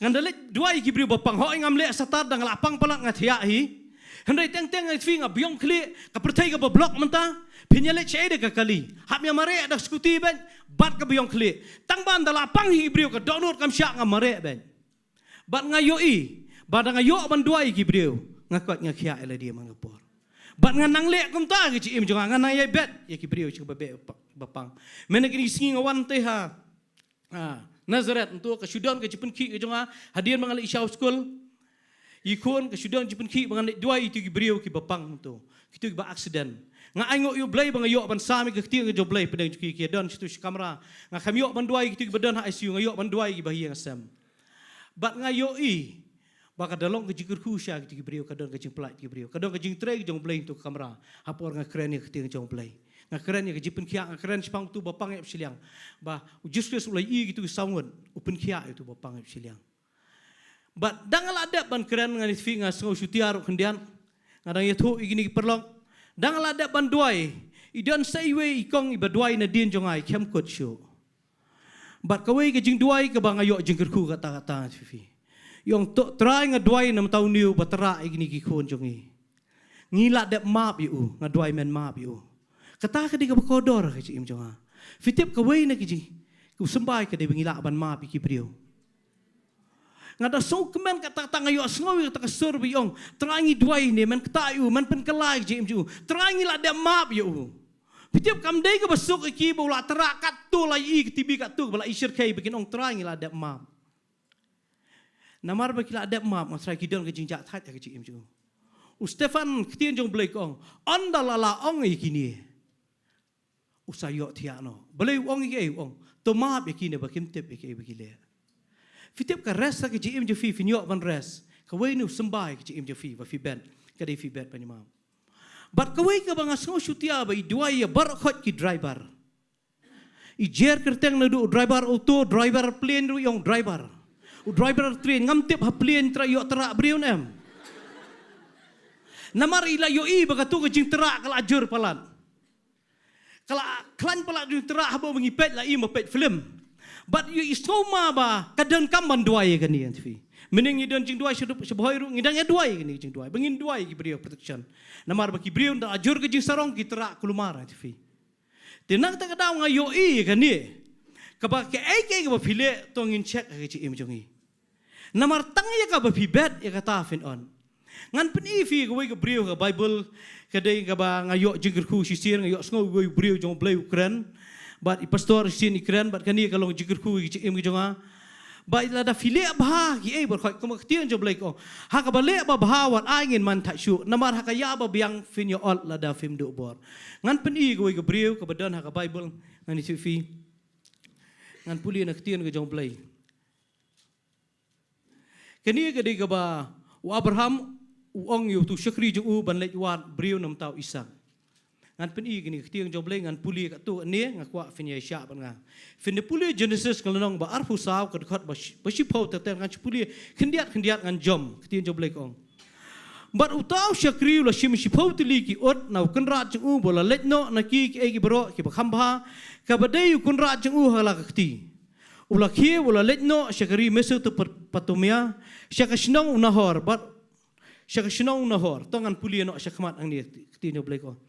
ngan da leit duwai ïa ki briew ba pang. Hooid ngam leh shatar, da nga la pang palat nga thiah hi. Hynrei teng teng ngan ïathuh ïa phi, nga biang khlieh, ka pyrthei kaba block mynta. Phin ïa leit shaei da ka kali? Hap ïa mareh da ka scooty beit, bad ka biang khlieh. Tang ban da la pang hi ki briew, ka dohnud kam shah, nga mareh beit. Bad nga ïohi ba da nga ïoh ban duwai ïa ki briew, nga koit nga khiah ïa lade man ka por. Bad nga nang leh kumta ha ka jingim jong nga, nga nang ïai bet ïa ki briew sha kiba beh ba pang. Mynne kine ki sngi nga wan te ha, ah, Nazareth, nto ka shu don ka jingpynkhih ka jong nga hadien ba nga leit shaw skul. Ïa khun, ka shu don ka jingpynkhih ba ngan leit duwai ïa kito ki briew kiba pang, nto kito kiba accident. Nga ainguh ïa U Blei ba nga ïoh ban sam ïa ka ktien ka jong U Blei, pdeng jong ki, ki don shato sha kamra. Nga kham ïoh ban duwai ïa kito kiba don ha I C U, nga ïoh ban duwai ïa kiba ha ïing ha sem. Bad nga ïohi ba ka da long ka jingkyrkhu sha kito ki briew, ka don ka jingpynlait ki briew, ka don ka jingtrei ka jong U Blei ha kato ka kamra. Ha por nga kren ïa ka ktien ka jong U Blei, nga kren ïa ka jingpynkhiah, nga kren shaphang uto ba pang ïap shiliang, ba U Jisu Khrist u la ïohi ïa kito ki saw ngut, u pynkhiah ïa uto ba pang ïap shiliang. Bad da nga la dep ban kren, ngan ïathuh ïa phi, nga sngew shutia ruh khyndiat. Nga dang ïathuh ïa kine ki paralok, da nga la dep ban duwai, i don sa iwei i kong iba duwai nadien jong nga, i khem kut shuh. Bad kawei ka jingduwai kaba nga ïoh jingkyrkhu katta katta, ngan ïathuh ïa phi. I ong, to Trai, nga duwai namar uta une uba tyrah ïa kine ki khun jong ngi. Ngi la dep map ïa u, nga duwai men map ïa u. Kata ka dei kaba kordor ha ka jingim jong nga. Phi tip kawei na ki jing, ka symbai ka dei ba ngi lah ban map ïa ki briew. Nga da sngewkmen katta katta, nga ïohsngew ïa kata ka sur ba i ong, Trai, ngi duwai ne, men ktah ïa u, men pynkylla ïa ka jingim jong u. Trai, ngi la dep map ïa u. Phi tip kam dei kaba suk ïa ki ba u la tyrah katto, la i ka T B katto, ba la i shyrkhei, ba kin ong, Trai, ngi la dep map. Namar ba ki la dep map, nga Trai, ki don ka jingjahthait ha ka jingim jong u. U Stephan, ka ktien jong U Blei ka ong, ynda la lah ong ïa kine, u sa ïohthiah noh. Balei u ong ïa kiei? U ong, to map ïa kine ba kim tip ïa kiei ba ki leh. Phi tip ka rest ha ka jingim jong phi, phin ïoh ban rest. Kawei na u symbai ha ka jingim jong phi ba phi bet, ka dei phi bet ban ïa map. Bad kawei kaba nga sngew shutia ba i duwai ïa baroh khoit ki driver. I jer kyrteng naduh u driver auto, driver plane ruh i ong driver. U driver train, ngam tip ha plane tyrah ïoh tyrah briew ne em. Namar i la ïohi ba kato ka jingtyrah ka la jur palat. Ka la khlaiñ palat jingtyrah, haba ngi peit la i ma peit film. Bad ïohi sngewma ba ka donkam ban duwai ïa kane, ngan ïathuh ïa phi. Mynne ngi don jingduwai sha, sha Bhoi ruh, ngi dang ïa duwai ïa kane ka jingduwai. Ba ngin duwai ïa ki briew protection. Namar ba ki briew ynda la jur ka jingsarong ki tyrah kulmar, ngan ïathuh ïa phi. Te na kata ka daw nga ïohi ïa kane. Kaba kaei kaei kaba phi leh to ngin check ha ka jingim jong ngi. Namar tang ïa kaba phi bet ïa kata phin on. Ngan pyni phi kawei ka briew ha ka Baibl, ka dei kaba nga ïoh jingkyrkhu shisien, nga ïohsngew kawei u briew jong U Blei u kren. Bad i pastor shisien i kren, bad kane ka long jingkyrkhu ïa ka jingim ka jong nga. Bad lada phi leh bha kiei baroh, kum ka ktien jong U Blei ka ong, ha kaba leh babha wat ai ngin man thait shuh, namar ha ka ïa babiang phin ïa ot lada phim duh bor. Ngan pyni kawei ka briew kaba don ha ka Baibl, ngan ïathuh phi. Ngan pule na ka ktien ka jong U Blei. Kane ka dei kaba u Abraham u ong ïa utu u shakri jong u ban leit wad briew na ka bynta u Isaak. Ngan pyni kane ka ktien jong U Blei, ngan pule katto katne, nga kwah phin ïa shah bad nga. Phin da pule Jenesis ka lynnong ba arphew saw, ka dkhot ba shi-, ba shiphew, ter ter ngan shu pule khyndiat khyndiat, ngan jom, ka ktien jong U Blei ka ong. Bad uta u shakri u la shim shiphew tylli ki ut na u kynrad jong u, ba u la leit noh na ki, kiei kiei baroh kiba kham bha, kaba dei u kynrad jong u ha la ka kti. U la khie, u la leit noh sha ka ri Mesopotamia, sha ka shnong u Nahor, bad sha ka shnong u Nahor. To ngan pule noh shakhmat hangne, ka ktien jong U Blei ka ong.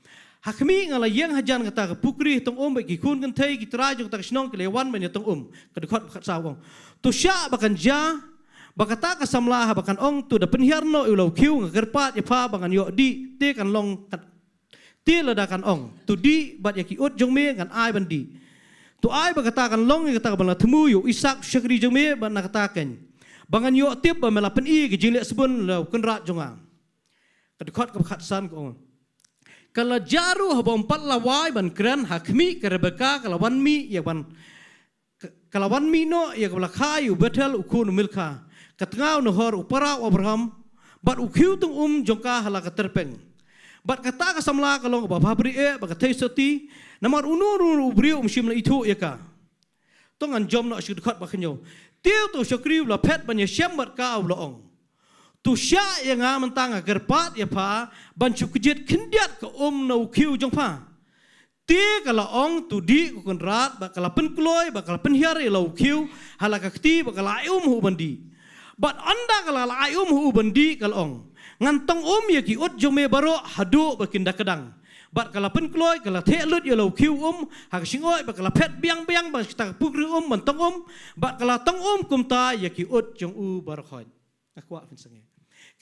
Ha khmih, nga la ïeng hajan kata ka pukri tong um, bad ki khun kynthei ki trai jong kata ka shnong ki la wan ban ïatong um. Ka dkhot ba khatsaw ka ong. To shah ba kan jia, ba kata ka samla haba kan ong, to da pynhiar noh ïa u lawkhiew, nga kyrpad ïa pha ba ngan ïoh dih, te kan long kat-, te lada kan ong, to dih bad ïa ki ut jong me ngan ai ban dih. To ai ba kata kan long ïa kata kaban la thmu ïa u Isaak u shakri jong me, bad na kata keiñ ba ngan ïoh tip ba me la pyni ïa ka jingleh sbun ïa u kynrad jong nga. Ka dkhot kaba khatsan ka ong. Ka la jia ruh haba ym pat la wai ban kren, ha khmih ka Rebeka ka la wan mih ïa ban, ka, ka la wan mih noh ïa kaba la kha ïa u Bethuel u khun u Milka, ka tnga u Nahor u para u Abraham, bad u khiew tong um jong ka ha la ka tyrpeng. Bad kata ka samla ka long kaba bhabriew eh, bad ka thei sotti, namar uno uno u briew um shym la ithuh ïa ka. To ngan jom noh sha ka dkhot ba khynñiew. Te uta u shakri u la phet ban ïashem bad ka, u la ong, to shah ïa nga mynta, nga kyrpad ïa pha ban shu kjit khyndiat ka um na u khiew jong pha. Te ka la ong, to dih ko kynrad, bad ka la pynkloi, bad ka la pynhiar ïa la u khiew ha la ka kti, bad ka la ai um ha u ban dih. Bad ynda ka la, la ai um ha u ban dih, ka la ong, ngan tong um ïa ki ut jong me baroh haduh ba kin da kdang. Bad ka la pynkloi, ka la theh lut ïa la u khiew um ha ka shyngoi, bad ka la phet biang biang ba kata ka pukri um ban tong um, bad ka la tong um kumta ïa ki ut jong u baroh. Nga kwah phin sngewthuh.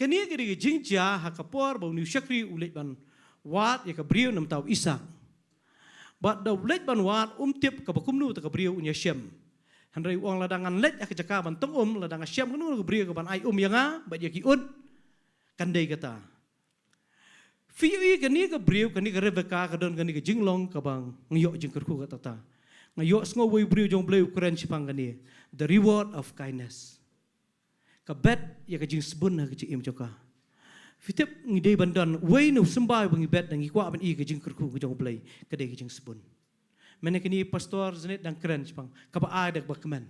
Kane ka dei ka jingjia ha ka por ba une u shakri u leit ban wad ïa ka briew na ka bynta u Isaak. Bad da u leit ban wad, um tip kaba kumno uta ka briew un ïashem. Hynrei u ong, lada ngan leit ha ka jaka ban tong um, lada nga shem kano kano ka briew kaban ai um ïa nga bad ïa ki ut, kan dei kata. Phi ïohi, kane ka briew, kane ka Rebeka, ka don kane ka jinglong kaba nga ïoh jingkyrkhu kata kata. Nga ïohsngew uwei u briew jong U Blei u kren shaphang kane, the reward of kindness. Ka bet ïa ka jingsbun ha ka jingim jong ka. Phi tip, ngi dei ban don uwei na u symbai ba ngi bet, da ngi kwah ban ïohi ka jingkyrkhu ka jong U Blei, ka dei ka jingsbun. Mynne kine pastor Janet dang kren shaphang kaba ai da kaba kmen,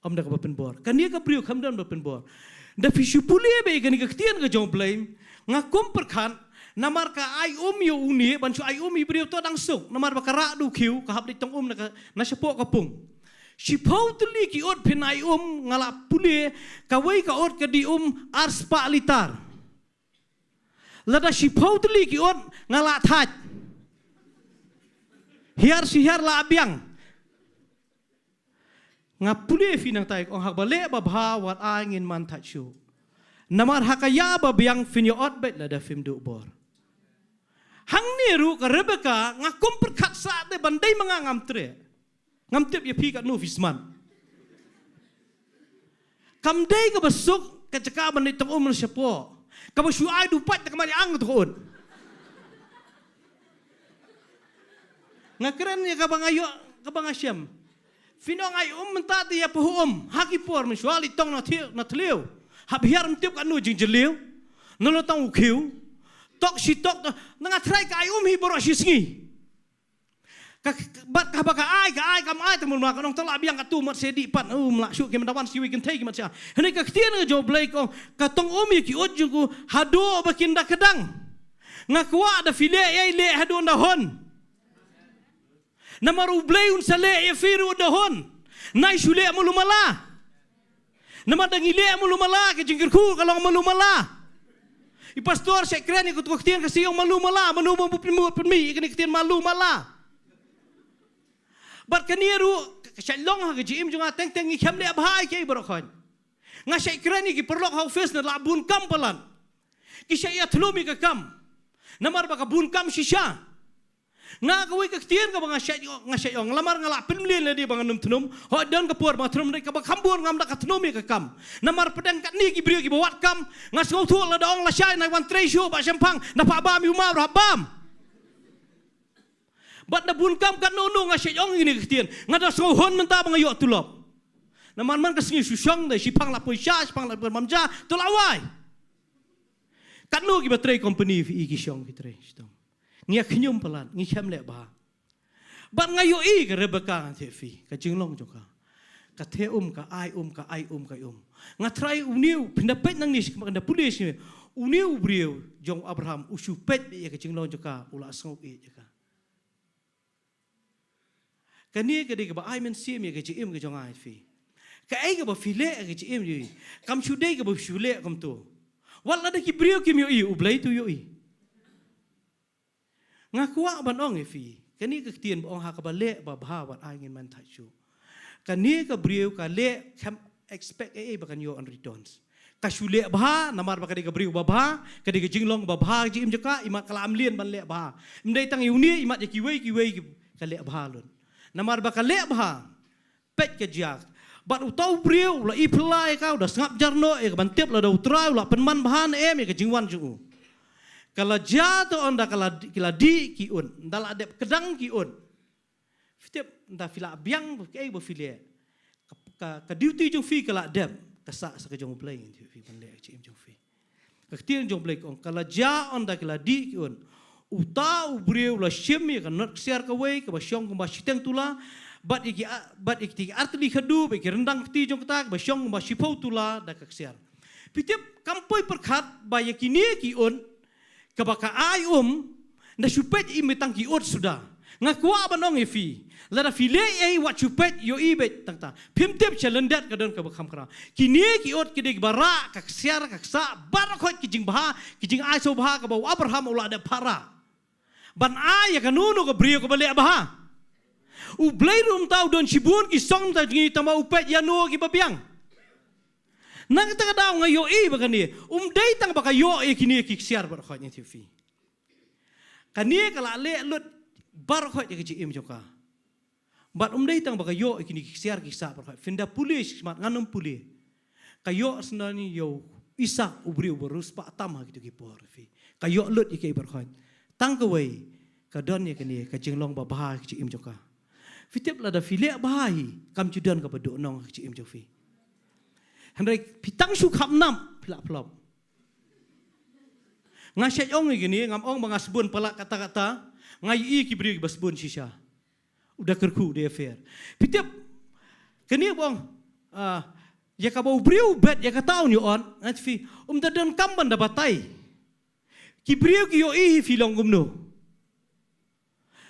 ym da kaba pynbor. Kane ka briew kam don ba pynbor. Da phi shu pule beit ïa kane ka ktien ka jong U Blei, nga kum pyrkhat, namar ka ai um ïa une ban shu ai um ïa i briew, to dang suk, namar ba ka rah da u khiew, ka hap leit tong um na ka, na shapoh ka pung. Shiphew tylli ki ut phin ai um, nga la pule, kawei ka ut ka dih um ar spah litar. Lada shiphew tylli ki ut, nga la thait. Hiar shi hiar la biang. Nga pule phi nangta, ong, haba leh babha wat ai ngin man thait shuh. Namar ha ka ïa babiang phin ïa ot beit lada phim duh bor. Hangne ruh ka Rebeka, nga kum pyrkhat sa te ban dei ma nga ngam treh. Ngam tip ïa phi katno phi smat. Kam dei kaba suk ka jaka ban leit tong um na shapoh. Kaba shu ai da u pait da ka mariang to ka ut. Nga kren ïa kaba nga ïoh, kaba nga shem. Phin ong ai um mynta te ïa phuh um. Ha ki por mynshuwa leit tong na thliew, na thliew. Hap hiar, ym tip katno jingjylliew. Na la tong u khiew. Tok shi tok, na nga tharai ka ai um hi baroh shi sngi. Ka, ka, bad kaba ka ai, ka ai, kam ai, te mut ma ka nongthoh la biang katto, mat se dih pat, um, la shuh ki, mynta wan shi wei kynthei ki, mat se. Hynrei ka ktien ka jong U Blei ka ong, ka tong um ïa ki ut jong u haduh ba kin da kdang. Nga kwah da phi leh ei, leh haduh da hon. Namar U Blei un sa leh ïa phi ruh da hon. Nai shu leh malu mala. Namar da ngi leh malu mala, ka jingkyrkhu ka long malu mala. I pastor sa kren ïa ka ktien Khasi ong malu mala, mano ba pynmut pynmih ïa kane ka ktien malu mala. Bad kane ruh ka shait long ha ka jingim jong nga, teng teng ngi khlem leh bha ïa ki baroh khoit. Nga shait kren ïa ki paralok ha office na la bun kam palat. Ki shait ïa thlum ïa ka kam. Namar ba ka bun kam shisha. Nga kawei ka ktien kaba nga shait, nga shait ong, lamar nga la pynmlien lade ba ngan ym thnum. Hooid, don ka por ba nga thnum, dei kaba kham bun ngam da ka thnum ïa ka kam. Namar pdeng katne ki briew kiba wad kam, nga sngewthuh lada ong lashai, nai wan trei shuh, ba shemphang, na pha bam ïa u mawrah bam. Bad na bun kam katno no nga shait ong ïa kine ki ktien. Nga da sngewhun mynta ba nga ïoh tulop. Namar man ka sngi shu shong da, shipang la poi sha, shipang la poi mam ja, to la wai. Katno kiba trei company phi i ki shong ki trei shitom. Ngi ïa khñium palat, ngi khlem leh bha. Bad nga ïohi ka Rebecca, ngan tip phi, ka jinglong jong ka. Ka theh um, ka ai um, ka ai um, ka ai um. Nga trai une u, phin da peit nangne shi khmat, kan da pule shi. Une u briew jong Abraham u shu peit ïa ka jinglong jong ka, u la sngew ïeit ïa ka. Kane ka dei kaba ai mynsiem ïa ka jingim ka jong nga ïa phi. Kaei kaba phi leh ïa ka jingim ïa phi, kam shu dei kaba phi shu leh kumto. Wat lada ki briew kim ïohi, U Blei to ïohi. Nga kwah ban ong ïa phi, kane ka ktien ba ong ha kaba leh babha wat ai ngin man thait shuh. Kane ka briew ka leh, kam expect ei ei ba kan ïoh in returns. Ka shu leh bha, namar ba ka dei ka briew babha, ka dei ka jinglong babha ka jingim jong ka, imat ka la mlien ban leh bha. Ym dei tang ïa une, imat ïa kiwei kiwei ki, ka leh bha lut. Namar ba ka leh bha, peit ka jia. Bad uta u briew u la i phylla ïa ka, u da sngap jar noh ïa ka ban tip lada U Trai u la pynman bha ne em ïa ka jingwan jong u. Ka la jia to ynda ka la, ki la dih ki ut, ynda la dep kdang ki ut. Phi tip, ynda phi la biang ba kaei ba phi leh, ka, ka, ka duty jong phi ka la dep, ka sah sa ka jong U Blei, ngan tip phi, ban leh ka jingim jong phi. Ka ktien jong U Blei ka ong, ka la jia ynda ki la dih ki ut. Uta u briew u la shim ïa ka not ksiar kawei kaba shong kumba shiteng tula, bad ïa ki a-, bad ïa ki artylli khadduh, bad ïa ki ryndang kti jong kata kaba shong kumba shiphew tula da ka ksiar. Phi tip, kam poi pyrkhat ba ïa kine ki ut kaba ka ai um, nda shu peit im tang ki ut suda. Nga kwah ban ong ïa phi, lada phi leh ei ei wat shu peit, ïohi beit tang ta. Phim tip sha lyndet ka don kaba kham khraw. Kine ki ut ki dei kiba rah ka ksiar ka ksah baroh khoit, ki jingbha, ki jingai sngewbha kaba u Abraham u la dep phah rah ban ai ïa kano kano ka briew kaba leh bha. U Blei ruh mynta u don shibun ki song, tang ngi tang ba u peit ïano kiba biang. Na kata ka daw nga ïohi ba kane um dei tang ba ka ïoh ïa kine ki ksiar baroh khoit, ngan tip phi. Kane ka la leh lut baroh khoit ïa ka jingim jong ka. Bad um dei tang ba ka ïoh ïa kine ki ksiar ki ksah baroh khoit. Phin da pule shi khmat, ngan ym pule. Ka ïoh sngewbha ïa u Isak, u briew ba riewspah tam ha kito ki por, phi. Ka ïoh lut ïa kiei baroh khoit. Tang kawei, ka don ïa kane ka jinglong babha ha ka jingim jong ka. Phi tip, lada phi leh bha hi, kam ju don kaba duhnong ha ka jingim jong phi. Hynrei phi tang shu khapnap, phi la phlop. Nga shait ong ïa kine, ngam ong ba nga sbun palat katta katta, nga ïohi ki briew kiba sbun shisha. U da kyrkhu, u da ïapher. Phi tip, kane ba ong, ah, ïa kaba u briew u bet, ïa kata un ïoh ot, ngan tip phi, um da donkam ban da batai. Ki briew ki ïohi hi phi long kumno.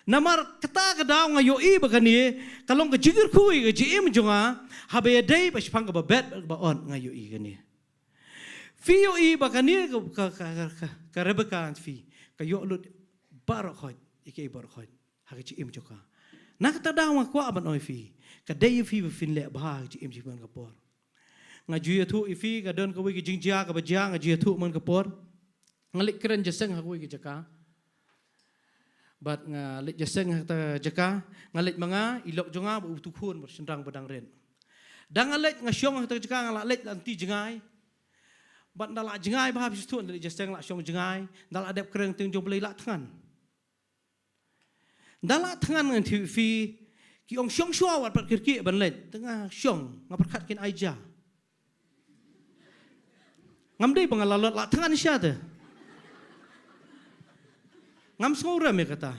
Namar kata ka daw nga ïohi ba kane ka long ka jingkyrkhu ïa ka jingim jong nga, haba ïadei bad shaphang kaba bet bad kaba ot, nga ïohi kane. Phi ïohi ba kane ka, ka, ka, ka, ka Rebecca, ngan tip phi, ka ïoh lut baroh khoit ïa kiei baroh khoit ha ka jingim jong ka. Na kata ka daw nga kwah ban ong ïa phi, ka dei ïa phi ba phin leh bha ha ka jingim jong phi man ka por. Nga ju ïathuh ïa phi, ka don kawei ka jingjia kaba jia, nga ju ïathuh man ka por. Nga leit kren jingïaseng ha kawei ka jaka. Bad nga leit jingïaseng ha kata ka jaka, nga leit ma nga, i lok jong nga bad utu u khun, bad shynrang ba dang rit. Da nga leit nga shong ha kata ka jaka, nga la leit lynti jngai. Bad ynda la jngai bha, phi sngewthuh, ynda leit jingïaseng la shong jngai, ynda la dep kren ktien jong U Blei la thngan. Ynda la thngan, ngan tip phi, ki ong shong shuwa, wat pat kyrkieh ban leit. Te nga shong, nga pyrkhat kin ai ja. Ngam dei ba nga la lot, la thngan shisha te. Ngam sngewrem ïa kata.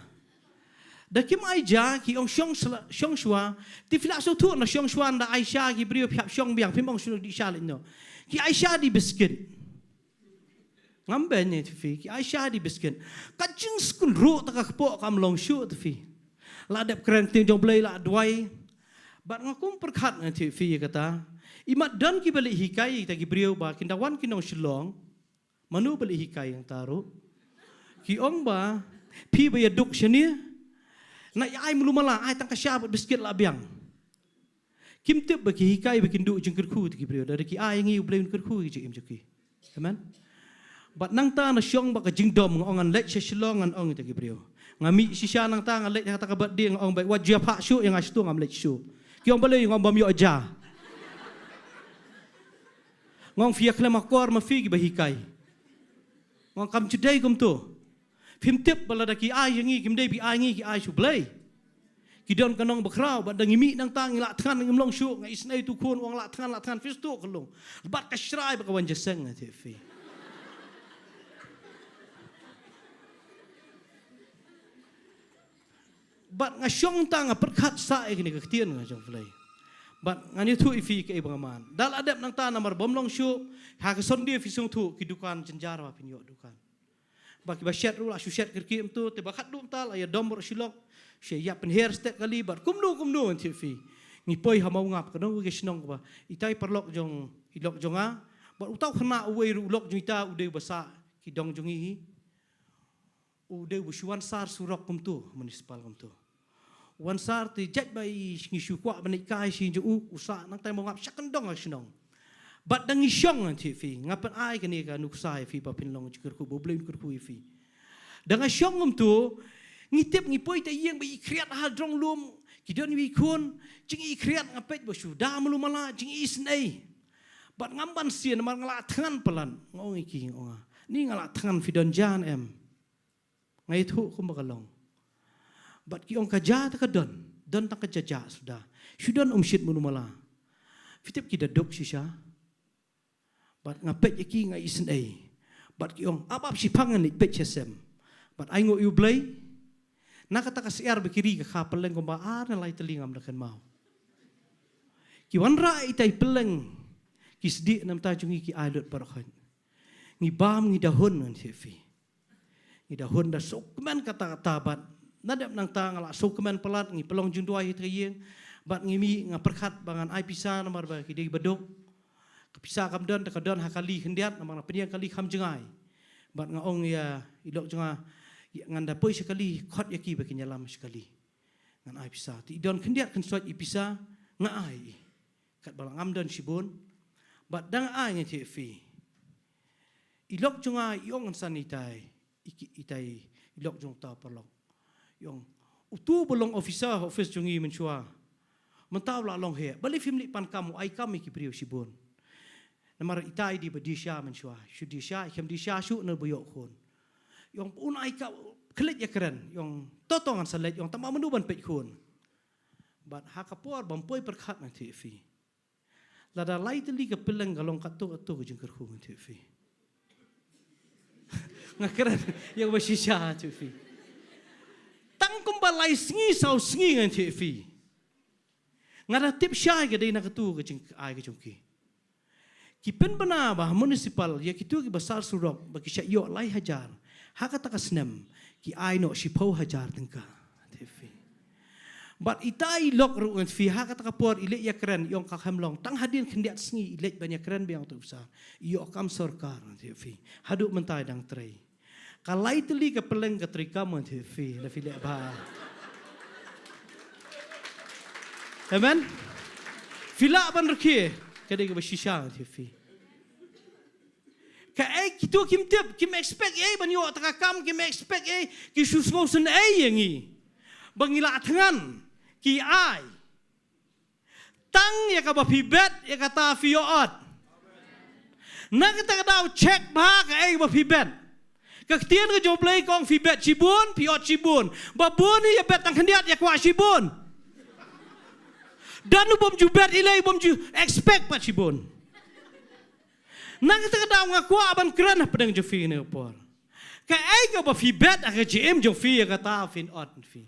Da kim ai ja, ki ong shong sla-, shong shuwa, te phi la sngewthuh, ynda shong shuwa, ynda ai sha ki briew, phi hap shong biang, phim ong shu dih sha leit noh. Ki ai sha dih biskit. Ngam beiñ, ngan tip phi, ki ai sha dih biskit. Ka jingsngewthuh ruh, ta ka kpoh kam long shuh, tip phi. La dep kren ktien jong U Blei, la duwai. Bad nga kum pyrkhat, ngan tip phi, ïa kata. Imat don kiba leit hikai ïa kita ki briew ba kin da wan ki nong Shillong. Mano ba leit hikai ïa kata ruh? Ki ong ba phi ba ïaduk shane. Na i ai mulu mala, ai tang ka sha bad biskit la biang. Kim tip ba ki hikai ba kin duh jingkyrkhu te ki briew. Da ki ai ngi u Blei un kyrkhu ki jingim jong ki. Amen. Bad nangta na shong ba ka jingdom nga ong ngan leit sha Shillong ngan ong ïa ki briew. Nga mih shisha nangta nga leit ha ta ka bat ding nga ong ba wat jia phah shuh ïa nga shuh ngam leit shuh. Ki ong balei nga ong bam ïoh ja. Nga ong phi ïa khlem akor ma phi ki ba hikai. Nga ong kam judai kumto. Phim tip ba lada ki ai ïa ngi kim dei ba ai ngi ki ai shu Blei. Ki don ka nong ba khraw bad da ngi mih nangta ngi lah thngan ngim long shuh nga isnei tu khun ong lah thngan lah thngan phi sdang ka long. Bad ka shrai ba ka wan jaseng nga te phi. Bad nga shong ta nga pyrkhat sa ïa kane ka ktien nga jong Blei. Bad ngan ïathuh ïa phi kaei ba nga man. Da la dep nangta namar bym long shuh ha ka Sunday phi sngewthuh ki dukan jynjar ba phin ïoh dukan. Ba ki ba shet ruh la shu shet kyrkieh mynta te ba khatduh mynta la ïa dom baroh shi lok. Shu ïa pynher stet kali bad kumno kumno ngan thied phi. Ngi poi ha Mawngap ka dong ka shnong kaba itai paralok jong i lok jong nga. Bad uta u khynnah uwei ruh u lok jong ita u dei ba sah ki dong jong ngi hi. U dei ba shu wan sar surok kumto municipal kumto. Wan sar te jait ba i ngi shu kwah ba ngi kai shi jong u u sah nangtai Mawngap sha kyndong ha shnong. Bad da ngi shong ngan thied phi nga pyn ai kane ka nuksa ïa phi ba phin long jingkyrkhu ba u Blei un kyrkhu ïa phi. Da nga shong kumto ngi tip ngi poi te ïeng ba i khriat ha drong lum ki don wi khun jing i khriat nga peit ba shu da mulu mala jing i snei. Bad ngam ban sien namar nga la thngan palat nga ong ïa ki nga ong nga ni nga la thngan phi don jan em. Nga ïathuh kumba ka long. Bad ki ong ka ja ta ka don don tang ka ja ja suda. Shu don um shit munu mala. Phi tip ki da duk shisha. Bad nga peit ïa ki nga isnei. Bad ki ong ap ap shipang ngan leit peit sha sem. Bad ai nguh ïa u Blei. Na kata ka syiar ba ki ri ka kha pylleng kumba ar na lai tylli ngam da kynmaw. Ki wanrah itai pylleng ki sdieh na bynta jong ngi ki ai lut baroh khoit. Ngi bam ngi da hun ngan thied phi. Ngi da hun da sukmen kata kata bad na dep nangta nga la sukmen palat ngi pynlong jingduwai ha ka ïing bad ngi mih nga pyrkhat ba ngan ai pisa namar ba ki dei ba duk. Ka pisa kam don te ka don ha kali khyndiat namar nga pynïeng kali kham jngai. Bad nga ong ïa i lok jong nga ngan da poi sha kali khot ïa ki ba kin ïalam sha kali. Ngan ai pisa te i don khyndiat khynsoit i pisa nga ai i. Katba la ngam don shibun bad da nga ai ngan thied phi. I lok jong nga i ong ngan san itai i ki- itai i lok jong ta paralok. I ong utu ba long officer ha office jong ngi mynshuwa. Mynta u la long heh balei phim leit pan kam u ai kam ïa ki briew shibun. Namar itai di ba di sha mynshuwa shu di sha i khem di sha shu na ba ïoh khun. I ong un ai kam khleit ïa kren i ong to to ngan sa leit i ong tang ba mynnu ban peit khun. Bad ha ka por bam poi pyrkhat ngan thied phi. Lada lai tylli ka pylleng ka long katto katto ka jingkyrkhu ngan thied phi. Nga kren ïa ba shisha thied phi. Tang kumba lai sngi saw sngi ngan thied phi. Nga da tip shai ka dei na katu ka jingai ka jong ki. Ki pynbna ba ha municipal ïa kitu ki ba sar surok ba ki sha ïoh lai hajar. Ha kata ka snem ki ai noh shiphew hajar tyngka. Bad itai lok ruh ngan phi ha kata ka por i leit ïa kren i ong ka khem long tang hadien khyndiat sngi i leit ban ïa kren biang tu sa. I ïoh kam sorkar ngan phi. Haduh mynta i dang trei. Ka lai tylli ka pylleng ka trei kam ngan phi na phi leh ba. Amen. Phi lah ban rkhie ka dei ka ba shisha ngan phi. Ka ei kitu kim tip kim expect ei ban ïoh ta ka kam kim expect ei ki shu sngew syn ei ïa ngi. Ba ngi la thngan ki ai. Tang ïa ka ba phi bet ïa kata phi ïoh ot. Na kata ka daw check ba ka ei ba phi bet. Ka ktien ka jong Blei kong phi bet shibun phi ot shibun. Ba bun ïa bet tang khyndiat ïa kwah shibun. Dan u bom ju bet ilei bom ju expect pat shibun. Na kata ka daw nga kwah ban kren hapdeng jong phi ne por. Ka ei ka ba phi bet ha ka jingim jong phi ïa kata phin ot phi.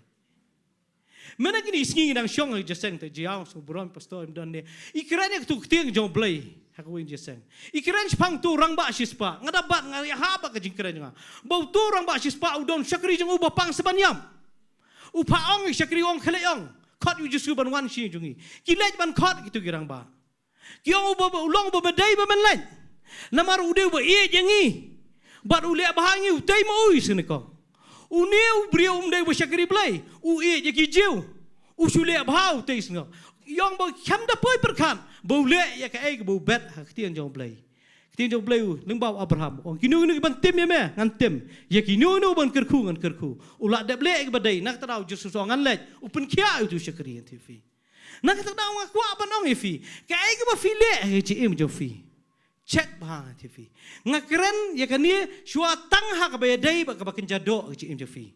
Mynta kine sngi ngi dang shong ha ka jingïaseng te jingïaseng burom pastor im don ne. I kren ïa katu ka ktien jong Blei ha ka win jingïaseng. I kren shaphang tu rangbah shispah nga da bat nga ïa ha ba ka jingkren nga. Ba utu rangbah shispah u don shakri jong u ba pang sa ban ïam. U pha ong i shakri ong khlei ong. Khot u Jisu ban wan shi jong ngi. Ki leit ban khot kitu ki rangbah. Ki ong u ba u long ba ba dei ba men leit. Namar u dei u ba ïeit ïa ngi. Bad u leh bha ïa ngi u tei ma u i sngewkong. Une u briew um dei ba shakri Blei, u ïeit ïa ki Jiw, u shu leh bha u tei sngewbha. Ïong ba khlem da poi pyrkhat ba u leh ïa kaei kaba u bet ha ka ktien jong u Blei. Ka ktien jong u Blei u lyngba u Abraham u ong, kino kino kiban tim ïa me ngan tim, ïa kino kino ban kyrkhu ngan kyrkhu. U la dep leh ïa kaba dei, na kata ka daw Jisu u ong ngan leit, u pynkhiah ïa utu u shakri, ngan ïathuh ïa phi. Na kata ka daw nga kwah ban ong ïa phi, kaei kaba phi leh ha ka jingim jong phi, check bha, ngan ïathuh ïa phi. Nga kren ïa kane shuwa tang ha kaba ïadei bad kaba kynja doh ha ka jingim jong phi.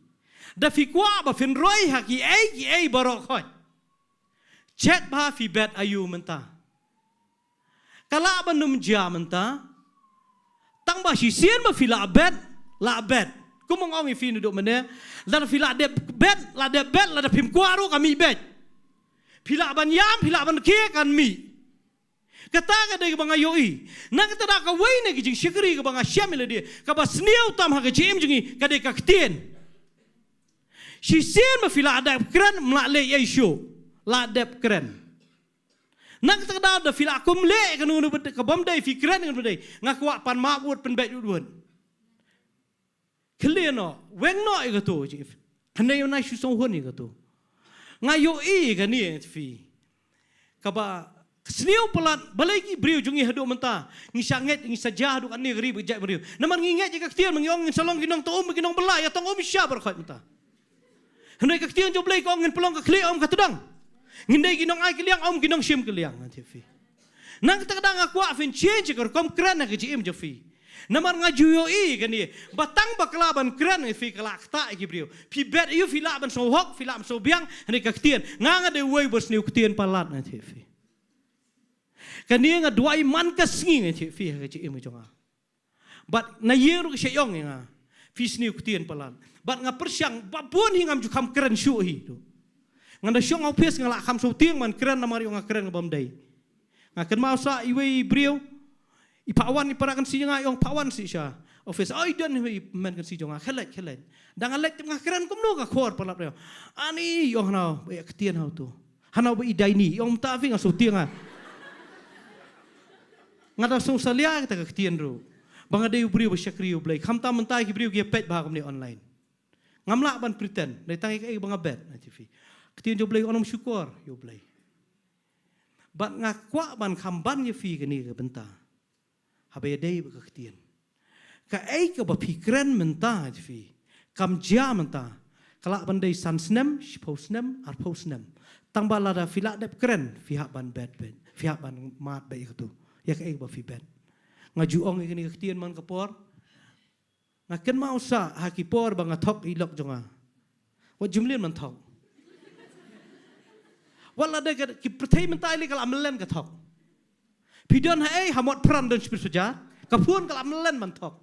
Da phi kwah ba phin roi ha kiei kiei baroh khoit, check bha phi bet aïu mynta. Ka lah ban ym jia mynta, tang ba shisien ba phi lah bet, lah bet. Kum ba nga ong ïa phi naduh mynne, lada phi lah dep bet, lah dep bet, lada phim kwah ruh ka mih beit. Phi lah ban ïam, phi lah ban khie, kan mih. Kata ka dei kaba nga ïohi. Na kata ka daw kawei na ki jingshakri kaba nga shem ïa lade, kaba sniew tam ha ka jingim jong ngi, ka dei ka ktien. Shisien ba phi lah dep kren, ym lah leh ei shuh. Lah dep kren. Na kata ka daw da phi lah kum leh kano kano ba dei, ka bym dei, phi kren kano ba dei, nga kwah pan map wut, pynbeit wut wut. Khlieh noh, weng noh ïa kato, jingim. Hynrei u nai shu sngewhun ïa kato. Nga ïohi ïa kane, ngan ïathuh ïa phi. Kaba sniew palat, balei ki briew jong ngi haduh mynta ngi sa ngeit, ngi sa jia haduh katne ka ri bad ka jaitbynriew. Namar ngi ngeit ïa ka ktien, ma ngi ong ngin sa long ki nongtong um, ki nongbylla, ïa tong um sha baroh khoit mynta. Hynrei ka ktien jong u Blei ka ong ngin pynlong ka khlieh, ym ka tdong. Ngin dei ki nongai kylliang, ym ki nongshim kylliang, ngan ïathuh ïa phi. Na kata ka daw nga kwah phin change ka rukom kren ha ka jingim jong phi. Namar nga ju ïohi kane, ba tang ba ka lah ban kren ïa phi ka lah ktah ïa ki briew. Phi bet aïu, phi lah ban sngewhok, phi lah ban sngewbiang, hynrei ka ktien. Nga, nga dei uwei uba sniew ktien palat, ngan ïathuh ïa phi. Kane nga duwai man ka sngi, ngan ïathuh ïa phi, ha ka jingim jong nga. Bad na ïing ruh ki shait ïong ïa nga, phi sniew ktien palat. Bad nga pyrshang, ba bun hi ngam ju kham kren shuh hi tu. Ngan da shong ha ophis nga lah kham sngewtieng ban kren namar ïoh nga kren kaba ym dei. Nga kynmaw sa iwei i briew, i phah wan i para kynsi jong nga, i ong phah wan shisha ophis. Oi, don hi i men kynsi jong nga, khie leit, khie leit. Da nga leit nga kren kumno ka khor palat, ïa. Ani, i ong hano ba ïa ktien ha uto. Hano ba i dei ni, i ong mynta phi, nga sngewtieng nga. Nga da sngewsalia kata ka ktien ruh, ba nga dei u briew ba shakri ïa u Blei. Khamtam mynta ki briew ki ïa peit bha kumne online. Ngam lah ban pretend, dei tang ïa kaei ba nga bet, ngan ïathuh ïa phi. Ktien jong u Blei, ong ym shukor ïa u Blei. Bad nga kwah ban kham ban ïa phi kane ka bynta. Haba ïadei bad ka ktien, kaei kaba phi kren mynta, ngan ïathuh ïa phi, kam jia mynta, ka lah ban dei san snem, shiphew snem, arphew snem. Tang ba lada phi lah dep kren, phi hap ban bet, bet, phi hap ban mad beit ïa kato, ïa kaei kaba phi bet. Nga ju ong ïa kane ka ktien man ka por. Nga kynmaw sa ha ki por ba nga thok ïa i lok jong nga. Wat ju mlien ban thok. Wat la dei ka, ki pyrthei mynta lei ka la mlien ka thok. Phi don haei, ha Motphran don shi pyrshah hajar, ka phone ka la mlien ban thok.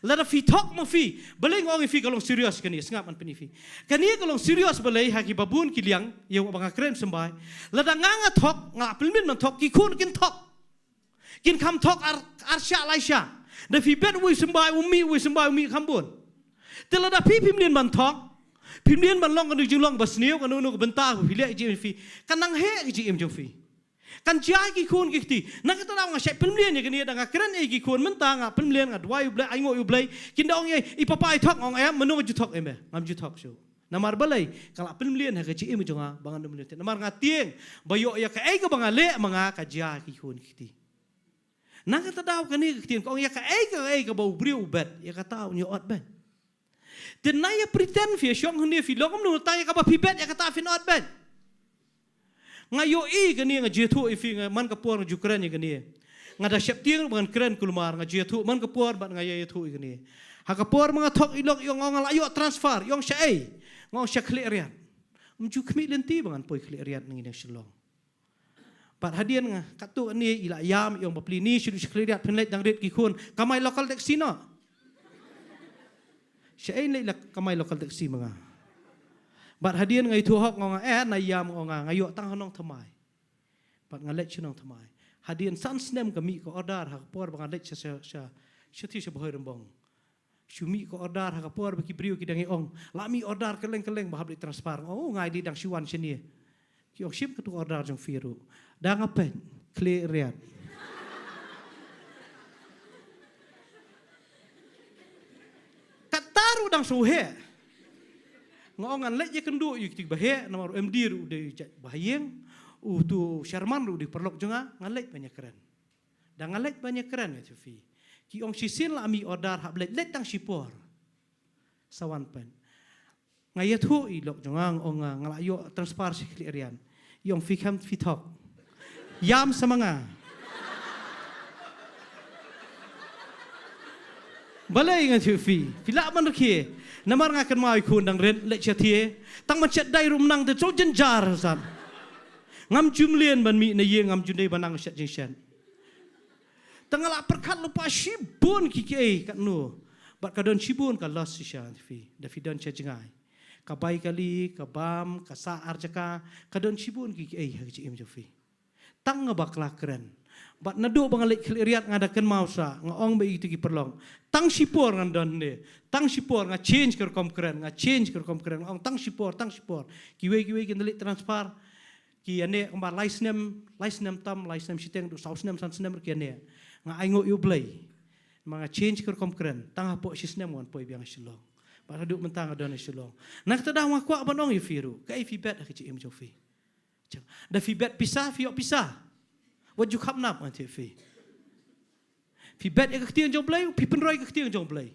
Lada phi thok ma phi, balei nga ong ïa phi ka long serious kane, sngap, ngan pyni ïa phi. Kane ka long serious balei, ha kiba bun ki liang, ïa ba nga kren symbai. Lada nga nga thok, nga la pynmlien ban thok, ki khun kin thok. Kin kham thok ar, ar shah lai shah. Da phi bet uwei u symbai u mih, uwei u symbai u mih kham bun. Te lada phi phim mlien ban thok, phim mlien ban long kano ka jinglong ba sniew, kano kano ka bynta ba phi leh ha ka jingim jong phi, kan nang heh ka jingim jong phi. Kan jia ïa ki khun ki kti. Na kata ka daw nga shait pynmlien ïa kane, da nga kren ïa ki khun mynta, nga pynmlien, nga duwai ïa u Blei, ainguh ïa u Blei. Kin da ong ïa i, papa i thok, nga ong em, mano ka ju thok em, eh? Ngam ju thok shuh. Namar balei, ka la pynmlien ha ka jingim jong nga ba ngan ym mlien. Namar nga tieng ba ïoh ïa kaei kaba nga leh ma nga ka jia ha ki khun ki kti. Na kata ka daw kane ka ktien ka ong ïa kaei kaei kaba u briew u bet, ïa kata un ïoh ot beit. Te na ïa pretend phi ïa shong hangne phi long kumno, tang ïa kaba phi bet ïa kata phin ot beit. Nga ïohi kane, nga ju ïathuh ïa phi, nga man ka por nga ju kren ïa kane. Nga da sheptieng ba ngan kren kulmar, nga ju ïathuh man ka por bad nga ïa ïathuh ïa kane. Ha ka por ba nga thok ïa i lok, i ong nga la ïoh transfer, i ong shaei? Nga ong sha Khliehriat. Ym ju khmih lynti ba ngan poi Khliehriat na ngi na Shillong. Bad hadien nga, katto katne i la ïam, i ong bapli, ni shu duh sha Khliehriat, phin leit dang rit ki khun, kamai local taxi noh. Shaei leit la kamai local taxi ma nga. Bad hadien nga ïathuh hok, nga ong nga, eh, na ïam, nga ong nga, nga ïoh tang ha Nongthymmai. Bad nga leit sha Nongthymmai. Hadien san snem ka mih ka order ha ka por ba nga leit sha, sha, sha, sha, sha Bhoirymbong. Shu mih ka order ha ka por ba ki briew ki dang ïa ong, la mih order kylleng kylleng ba hap leit transfer. Oh, nga ïa dei dang shu wan shane. Ki ong shim katu ka order jong phi ruh. Da nga peit, Khliehriat. Kata ruh Shu heh. Nga ong ngan leit ïakynduh ïa kito kiba heh, namar u M D ruh u dei jait ba ha ïing, uto u chairman ruh u dei paralok jong nga, ngan leit ban ïakren. Da nga leit ban ïakren ïa phi. Ki ong shisien la mih order hap leit, leit tang shipor. Sa wan pyn. Nga ïathuh ïa i lok jong nga, nga ong nga la ïoh transfer sha Khliehriat. I ong phi khlem phi thok. Ïam sa ma nga. Balei ngan ïathuh ïa phi? Phi lah ban rkhie. Namar nga kynmaw ïa i khun dang rit leit sha thiah. Tang ban shet dai ruh ym nang te, shu jynjar san. Ngam ju mlien ban mih na ïing, ngam ju dei ban nang shet jingshet. Tang nga la pyrkhat lypa shibun ki kiei katno. Bad ka don shibun ka loss shisha ïa phi. Da phi don sha jngai. Ka bai kali, ka bam, ka sah ar jaka, ka don shibun ki kiei ha ka jingim jong phi. Tang nga bakla kren. Bad naduh ba nga leit Khliehriat nga da kynmaw sa, nga ong bad ïa kito ki paralok. Tang shipor ngan don ne. Tang shipor nga change ka rukom kren, nga change ka rukom kren. Nga ong tang shipor, tang shipor. Kiwei kiwei kin da leit transfer. Ki ïa neh kumba lai snem, lai snem tam, lai snem shiteng, duh saw snem, san snem ruh ki ïa neh. Nga ainguh ïa U Blei. Ma nga change ka rukom kren, tang hapoh shi snem ngan poi biang ha Shillong. Bad haduh mynta nga don ha Shillong. Na kata daw nga kwah ban ong ïa phi ruh, kaei phi bet ha ka jingim jong phi? Da phi bet pisa, phi ïoh pisa. Wat ju khapnap ngan ïathuh ïa phi. Phi bet ïa ka ktien jong U Blei, phi pynroi ka ktien jong U Blei.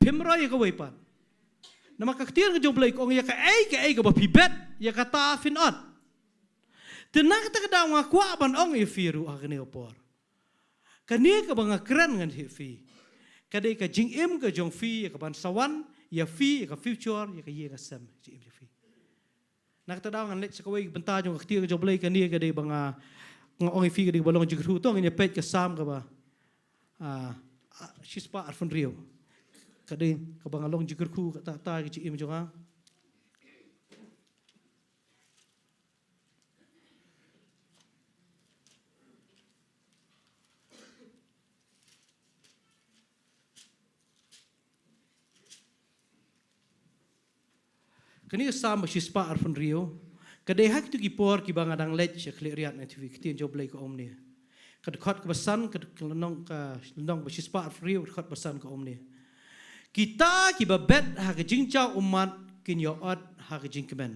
Phim roi ïa kawei pat. Namar ka ktien ka jong U Blei ka ong ïa kaei kaei kaba phi bet, ïa kata phin ot. Te na kata ka daw nga kwah ban ong ïa phi ruh ha kane ka por. Kane kaba nga kren ngan ïathuh ïa phi. Ka dei ka jingim ka jong phi, ïa kaban sa wan, ïa phi, ïa ka future, ïa ka ïing ka sem, jingim jong phi. Na kata daw ngan leit sha kawei ka bynta jong ka ktien ka jong U Blei, kane ka dei ba nga, nga ong ïa phi ka dei kaba long jingkyrkhu, to ngin ïa peit ka Salm kaba, ah, ah, shispah arphew hynriew. Ka dei kaba nga long jingkyrkhu kata kata ka jingim jong nga. Kane ka Salm ba shispah arphew hynriew, ka dei ha kito ki por kiba nga dang leit sha Khliehriat na T V, ka ktien jong U Blei ka ong kumne. Ka dkhot kaba san, ka dk-, lynnong, ka lynnong ba shispah arphew hynriew, ka dkhot ba san ka ong kumne. Kita kiba bet ha ka jingjaw ummat kin ïoh ot ha ka jingkmen.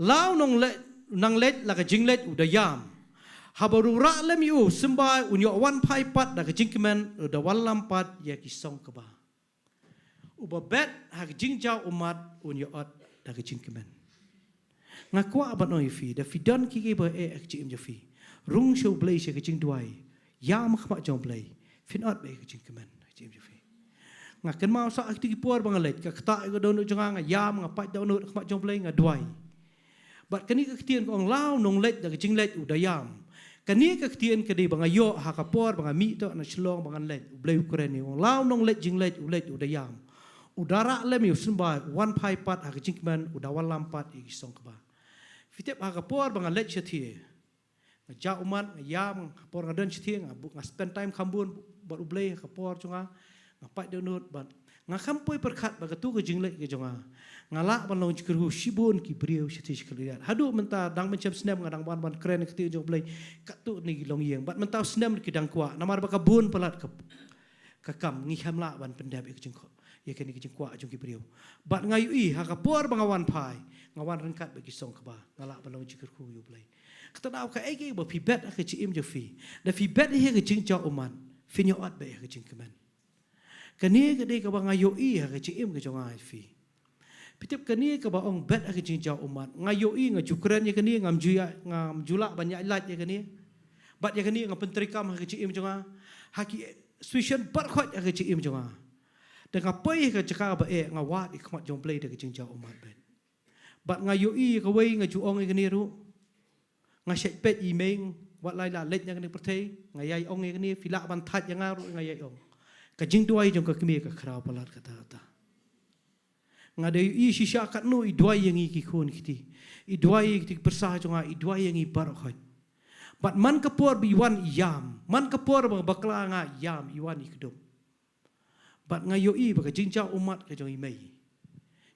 La u nongleit, nang leit la ka jingleit u da ïam. Haba u rah lem ïa u symbai un ïoh wan phai pat da ka jingkmen, u da wallam pat ïa ki song kba. Uba bet ha ka jingjaw ummat un ïoh ot da ka jingkmen. Nga kwah ban ong ïa phi, da phi don kiei kiei ba eh ha ka jingim jong phi, rung sha U Blei sha ka jingduwai. Ïam ha khmat jong U Blei, phin ot beit ha ka jingkmen ha ka jingim jong phi. Nga kynmaw sa ha kito ki por ba nga leit, ka ktah ïa ka dohnud jong nga, nga ïam, nga pait dohnud ha khmat jong U Blei, nga duwai. Bad kane ka ktien ka ong la u nongleit da ka jingleit u da ïam. Kane ka ktien ka dei ba nga ïoh ha ka por ba nga mih to na Shillong ba ngan leit. U Blei u kren ïa u, la u nongleit jingleit u leit u da ïam. U da rah lem ïa u symbai, wan phai pat ha ka jingkmen, u da wallam pat ïa ki song kba. Phi tip ha ka por ba nga leit sha thiah, nga jaw ummat, nga ïam, ha ka por nga don sha thiah, nga bu-, nga spend time kham bun bad U Blei ha ka por jong nga, nga pait dohnud bad nga kham poi pyrkhat ba kato ka jingleit ka jong nga. Nga lah ban long jingkyrkhu shibun ki briew sha thiah sha Khliehriat. Haduh mynta dang mynshem snem nga dang wan ban kren ka ktien jong U Blei katto katne ki longïing. Bad mynta u snem ki dang kwah. Namar ba ka bun palat ka, ka kam, ngi khlem lah ban pyndep ïa ka jingkwah, ïa kane ka jingkwah jong ki briew. Bad nga ïohi ha ka por ba nga wan phai, nga wan ryngkat bad ki song kba, nga lah ban long jingkyrkhu ïa U Blei. Kata daw kaei kaei ba phi bet ha ka jingim jong phi, da phi bet ïa ka jingjaw ummat, phin ïoh ot beit ha ka jingkmen. Kane ka dei kaba nga ïohi ha ka jingim ka jong nga ïa phi. Phi tip kane kaba ong bet ha ka jingjaw ummat, nga ïohi, nga ju kren ïa kane, ngam ju ïa, ngam ju lah ban ïaid lait ïa kane. Bad ïa kane nga pyntreikam ha ka jingim jong nga, ha ki situation baroh khoit ha ka jingim jong nga. Da nga poi ha ka jaka ba eh, nga wad ïa ka khmat jong U Blei da ka jingjaw ummat beit. Bad nga ïohi ïa kawei, nga ju ong ïa kane ruh. Nga shait peit i mei, wat la i la leit na kane ka pyrthei, nga ïai ong ïa kane, phi lah ban thait ïa nga ruh, nga ïai ong. Ka jingduwai jong ka kmie ka khraw palat kata kata. Nga da ïohi shisha katno i duwai ïa ngi ki khun ki kti. I duwai ïa ki kti ki pyrsa jong nga, i duwai ïa ngi baroh khoit. Bad man ka por ba i wan i ïam, man ka por ba bakla nga i ïam, i wan i kdup. Bad nga ïohi ba ka jingjaw ummat ka jong i mei.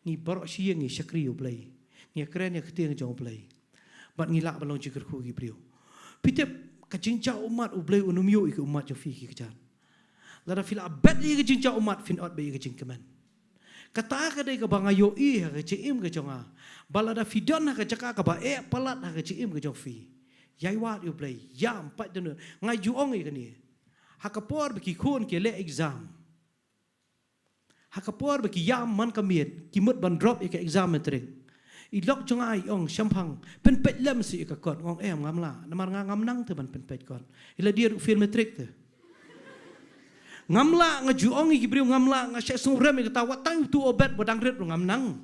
Ngi baroh shi ïing ngi shakri U Blei. Ngi kren ïa ka ktien jong U Blei. Bad ngi lah ban long jingkyrkhu ïa ki briew. Phi tip ka jingjaw ummat U Blei un ym ïoh ïa ka ummat jong phi ki kjat. Lada phi lah bet ïa ka jingjaw ummat phin ot beit ïa ka jingkmen. Kata ka dei kaba nga ïohi ha ka jingim ka jong nga. Ba lada phi don ha ka jaka kaba eh palat ha ka jingim ka jong phi, ïai wad ïa U Blei, ïam pat don. Nga ju ong ïa kane. Ha ka por ba ki khun ki leh exam, ha ka por ba ki ïam man ka miet, ki mut ban drop ïa ka exam matric, i lok jong nga i ong, "Shemphang, pynpeit lem seh ïa ka kot." Nga ong, "Em, ngam lah, namar nga ngam nang te ban pynpeit kot. I la dei ruh fail matric te." Ngam lah, nga ju ong ïa ki briew, ngam lah, nga shah sngewrem ïa kata, wat tang uto u Obed ba dang rit ruh ngam nang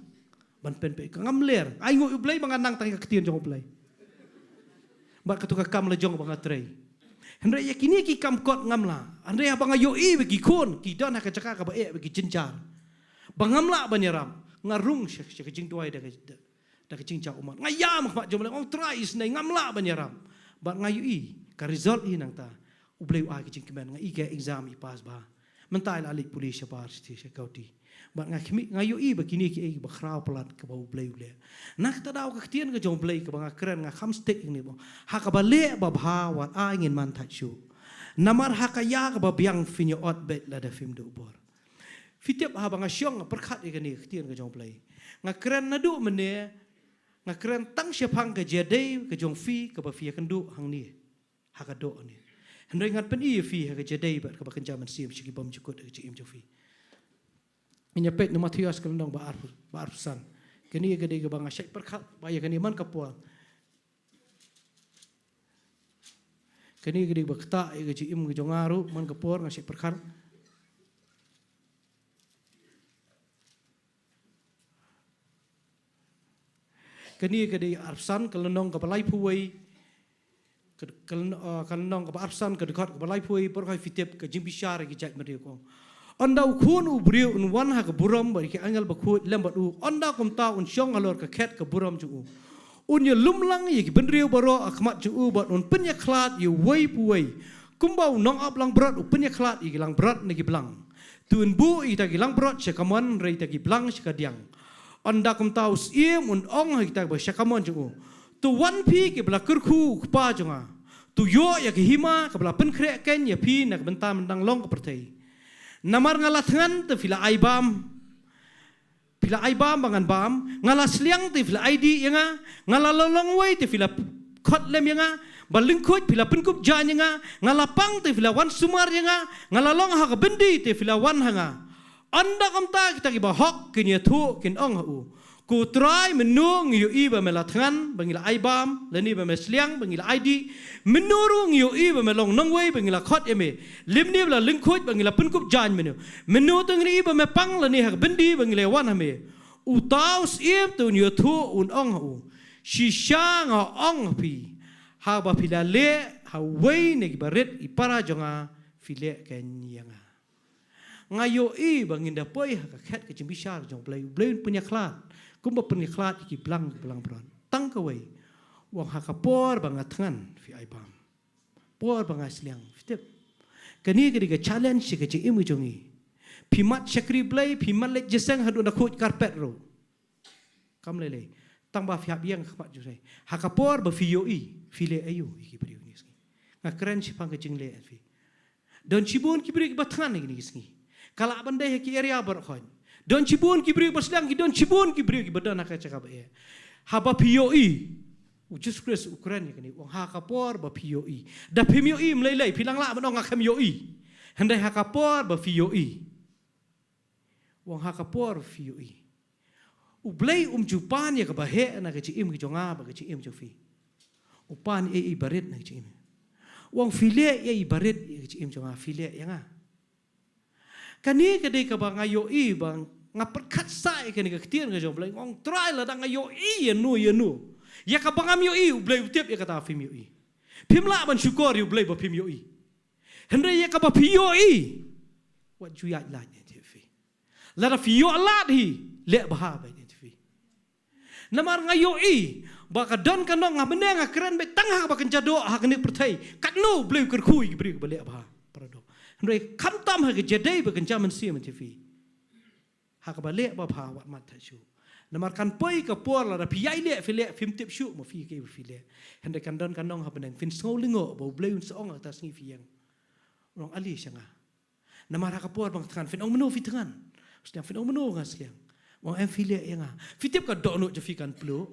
ban pynpeit, ka ngam ler. Ai nguh ïa U Blei ba nga nang tang ïa ka ktien jong U Blei. Bad kato ka kam la jong ba nga trei. Hynrei ïa kine ki kam kot ngam lah. Hynrei haba nga ïohi ba ki khun ki don ha ka jaka kaba eh, ba ki jynjar, ba ngam lah ban ïarap, nga rung sha, sha ka jingduwai da ka, da, da ka jingjaw ummat. Nga ïam ha khmat jong U Blei, nga ong, "Trai, isynei ngam lah ban ïarap." Bad nga ïohi ka result hi nangta. U Blei u ai ka jingkmen, nga ïohi ka exam i pass bha. Mynta i la leit pule shabar sha, sha Guwahati. Bad nga khmih, nga ïohi ba kine kiei kiba khraw palat kaba U Blei u leh. Na kata daw ka ktien ka jong U Blei kaba nga kren, nga kham stick ïa kane ba, ha kaba leh babha wat ai ngin man thait shuh. Namar ha ka ïa kaba biang phin ïa ot beit lada phim duh bor. Phi tip, haba nga shong nga pyrkhat ïa kane ka ktien ka jong U Blei, nga kren naduh mynne, nga kren tang shaphang ka jingïadei ka jong phi kaba phi ïakynduh hangne ha ka doh ne. Hynrei ngan pyni ïa phi ha ka jingïadei bad kaba kynja mynsiem sha ki bymjukut ha ka jingim jong phi. Ngin ïa peit na Mathaios ka lynnong ba arphew, ba arphew san. Kane ka dei kaba nga shait pyrkhat ba ïa kane man ka por. Kane ka dei ba ktah ïa ka jingim ka jong nga ruh, man ka por nga shait pyrkhat. Kane ka dei arphew san ka lynnong kaba laiphew wei, ka, ka lyn-, ah, ka lynnong kaba arphew san ka dkhot kaba laiphew wei, baroh hi phi tip, ka jingbishar ïa ki jaitbynriew ka ong: Ynda u Khun u Briew un wan ha ka burom bad ïa ki angel bakhuid lem bad u, ynda kumta un shong halor ka khet ka burom jong u. Un ïalum lang ïa ki bynriew baroh ha khmat jong u bad un pynïakhlad ïa uwei pa uwei. Kumba u nongaplangbrot u pynïakhlad ïa ki langbrot na ki blang, to un buh ïa kita ki langbrot sha kamon, hynrei kita ki blang sha kadiang. Ynda kumta u Syiem un ong ha kita kiba sha kamon jong u: To wan phi kiba la kyrkhu u Kpa jong nga, to ïoh ïa ka hima kaba la pynkhreh keiñ ïa phi na ka bynta myndang long ka pyrthei. Namar nga la thngan te phi la ai bam, phi la ai bam ba ngan bam. Nga la sliang te phi la ai dih ïa nga. Nga la long longwei te phi la khot lem ïa nga. Ba lyngkhuid phi la pynkup jaiñ ïa nga. Nga la pang te phi la wan sumar ïa nga. Nga la long ha ka byndi te phi la wan ha nga. Ynda kumta kita kiba hok kin ïathuh, kin ong ha u: Ko Trai, mynno ngi ïohi ba me la thngan ba ngi la ai bam, lane ba me sliang ba ngi la ai dih? Mynno ruh ngi ïohi ba me long nongwei ba ngi la khot ïa me, lymne ba la lyngkhuid ba ngi la pynkup jaiñ mynne? Mynno te ngi ïohi ba me pang lane ha ka byndi ba ngi la wan ha me? Uta u Syiem te un ïathuh, un ong ha u: Shisha nga ong ha phi, haba phi la leh ha uwei na ki barit i para jong nga, phi leh keiñ ïa nga. Nga ïohi ba ngin da poi ha ka khet ka jingbishar jong U Blei, U Blei un pynïakhlad kumba pynïakhlad ïa ki blang, ki langbrot. Tang kawei, u ong ha ka por ba nga thngan phi ai bam, por ba nga sliang, phi tip. Kane ka dei ka challenge sha ka jingim ka jong ngi. Phi mad shakri Blei, phi mad leit jingïaseng haduh na khuid karpet ruh, kam lei lei. Tang ba phi hap ïeng ha khmat jong U Trai. Ha ka por ba phi ïohi, phi leh aïu ïa ki briew kine ki sngi? Nga kren shaphang ka jingleh ïa phi. Don shibun ki briew kiba thngan ha kine ki sngi. Ka lah ban dei ha ki area baroh khoit. Don shibun ki briew ba sliang, ki don shibun ki briew kiba don ha ka jaka ba eh. Haba phi ïohi, u Jisu Khrist u kren ïa kane, u ong ha ka por ba phi ïohi. Da phim ïohi, ym lei lei, phi nang lah ban ong nga khlem ïohi. Hynrei ha ka por ba phi ïohi, u ong ha ka por phi ïohi. U Blei um ju pan ïa kaba heh na ka jingim ka jong nga bad ka jingim jong phi. U pan ei ei ba rit na ka jingim. U ong phi leh ei ei ba rit ïa ka jingim jong nga, phi leh ïa nga. Kane ka dei kaba nga ïohi ba nga pyrkhat sa ïa kane ka ktien ka jong U Blei, nga ong Trai, lada nga ïohi ïa no ïa no, ïa kaba ngam ïohi, U Blei u tip ïa kata, phim ïohi. Phim lah ban shukor ïa U Blei ba phim ïohi. Hynrei ïa kaba phi ïohi, wat ju ïaid lait ïa phi. Lada phi ïoh lad hi, leh bha beit ïa phi. Namar nga ïohi ba ka don ka nong, ha mynne nga kren beit tang ha kaba kynja doh ha kane ka pyrthei. Katno U Blei u kyrkhu ïa ki briew kiba leh bha, para doh. Hynrei khamtam ha ka jingïadei ba kynja mynsiem ïa phi, ha kaba leh babha wat mad thait shuh. Namar kan poi ka por lada phi ïai leh, phi leh, phim tip shuh ma phi kaei ba phi leh. Hynrei kan don ka nong ha bneng, phin sngew lyngngoh ba U Blei un sa ong ha kata ka sngi phi ïeng, u ong ale sha nga. Namar ha ka por ba nga thngan, phin ong mynno phi thngan? Sliang, phin ong mano nga sliang? Ong em phi leh ïa nga. Phi tip ka dohnud jong phi kan pluh.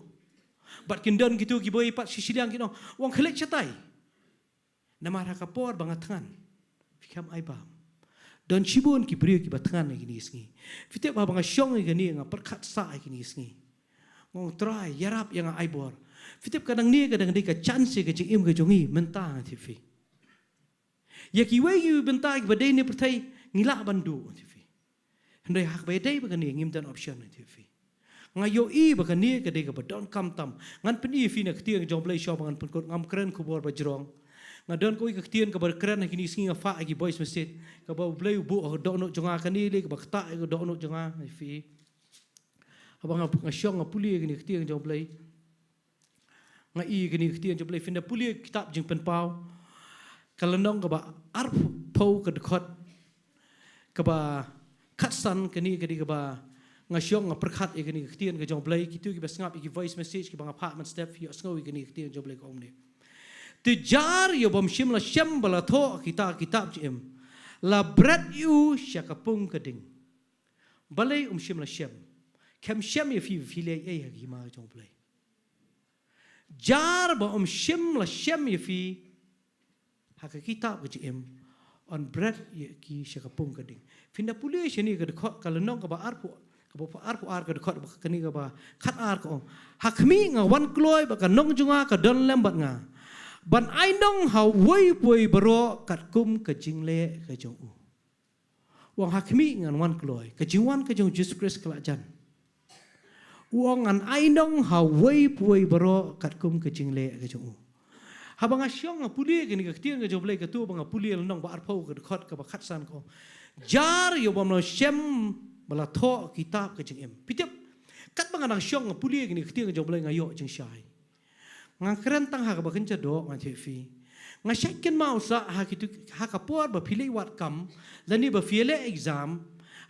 Bad kin don kito kiba ïa pat shi shiliang kin ong, ong khlieh shatai. Namar ha ka por ba nga thngan, phi khlem ai bam. Don shibun ki briew kiba thngan ha kine ki sngi. Phi tip ba nga shong ha kane nga pyrkhat sah ha kine ki sngi. Nga ong Trai, ïarap ïa nga ai bor. Phi tip ka dang ne ka dang dei ka chance ka jingim ka jong ngi mynta nga tip phi. Ïa kiwei kiwei bynta kiba dei ne pyrthei ngi lah ban duh, nga tip phi. Hynrei ha kaba ïadei bad kane ngim don option, nga tip phi. Nga ïohi ba kane ka dei kaba donkam tam. Ngan pyni ïa phi na ka ktien jong U Blei shuwa ba ngan pynkut, ngam kren khubor ba jrong. Nga don kawei ka ktien kaba kren ha kine ki sngi nga phah ha ki voice message. Kaba U Blei u buh ha ka dohnud jong nga, kane lei kaba ktah ïa ka dohnud jong nga, nga tip phi. Haba nga, nga shong nga pule ïa kane ka ktien jong U Blei. Nga i kane ka ktien jong U Blei, phin da pule kitab Jingpynpaw, ka lynnong kaba arphew ka dkhot kaba khatsan. Kane ka dei kaba nga shong nga pyrkhat ïa kane ka ktien ka jong U Blei. Kito kiba sngap ïa ki voice message kiba nga phah mynstep, ïohsngew ïa kane ka ktien jong U Blei, ka ong kumne: Te jar ïa u bym shym la shem ba la thoh kita kitab jingim, la bret ïa u sha ka pung ka ding. Balei um shym la shem? Khlem shem ïa phi, phi leh ei ha ka hima jong U Blei? Jar ba um shym la shem ïa phi ha ka kitab ka jingim, un bret ïa ki sha ka pung ka ding. Phin da pule shane ka dkhot, ka lynnong kaba arphew, kaba arphew ar ka dkhot, ba kane kaba khatar ka ong: Ha khmih nga wan kloi bad ka nong jong nga ka don lem bad nga, ban ai nong ha uwei pa uwei baroh katkum ka jingleh ka jong u. U ong ha khmih ngan wan kloi, ka jingwan ka jong U Jisu Khrist ka la jan. U ong ngan ai nong ha uwei pa uwei baroh katkum ka jingleh ka jong u. Haba nga shong nga pule kane ka ktien ka jong U Blei, kato ba nga pule lynnong ba arphew ka dkhot kaba khatsan ka ong: Jar ïa u bym la shem ba la thoh kitab ka jingim. Phi tip, katba nga dang shong nga pule kane ka ktien ka jong U Blei nga ïoh jingshai. Nga kren tang ha kaba kynja doh, nga tip phi. Nga shait kynmaw sah ha kitu, ha ka por ba phi leit wad kam lane ba phi ïaleh exam.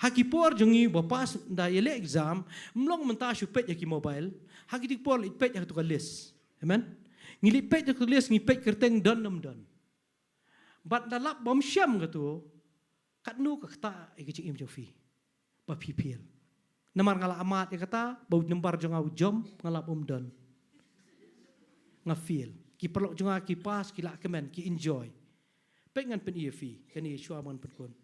Ha ki por jong ngi ba pass da ïaleh exam, ym long mynta shu peit ha ki mobile. Ha kiti ki por leit peit ha katu ka list. Amen. Ngi leit peit ha katu ka list, ngi peit kyrteng don ne ym don. Bad da lap bym shem kato, katno ka ktah ïa ka jingim jong phi ba phi fail? Namar nga la amat ïa kata, ba u number jong nga u jump, nga lap um don, nga fail. Ki paralok jong nga ki pass, ki la kmen, ki enjoy. Peit, ngan pyni ïa phi kane shuwa ba ngan pynkut.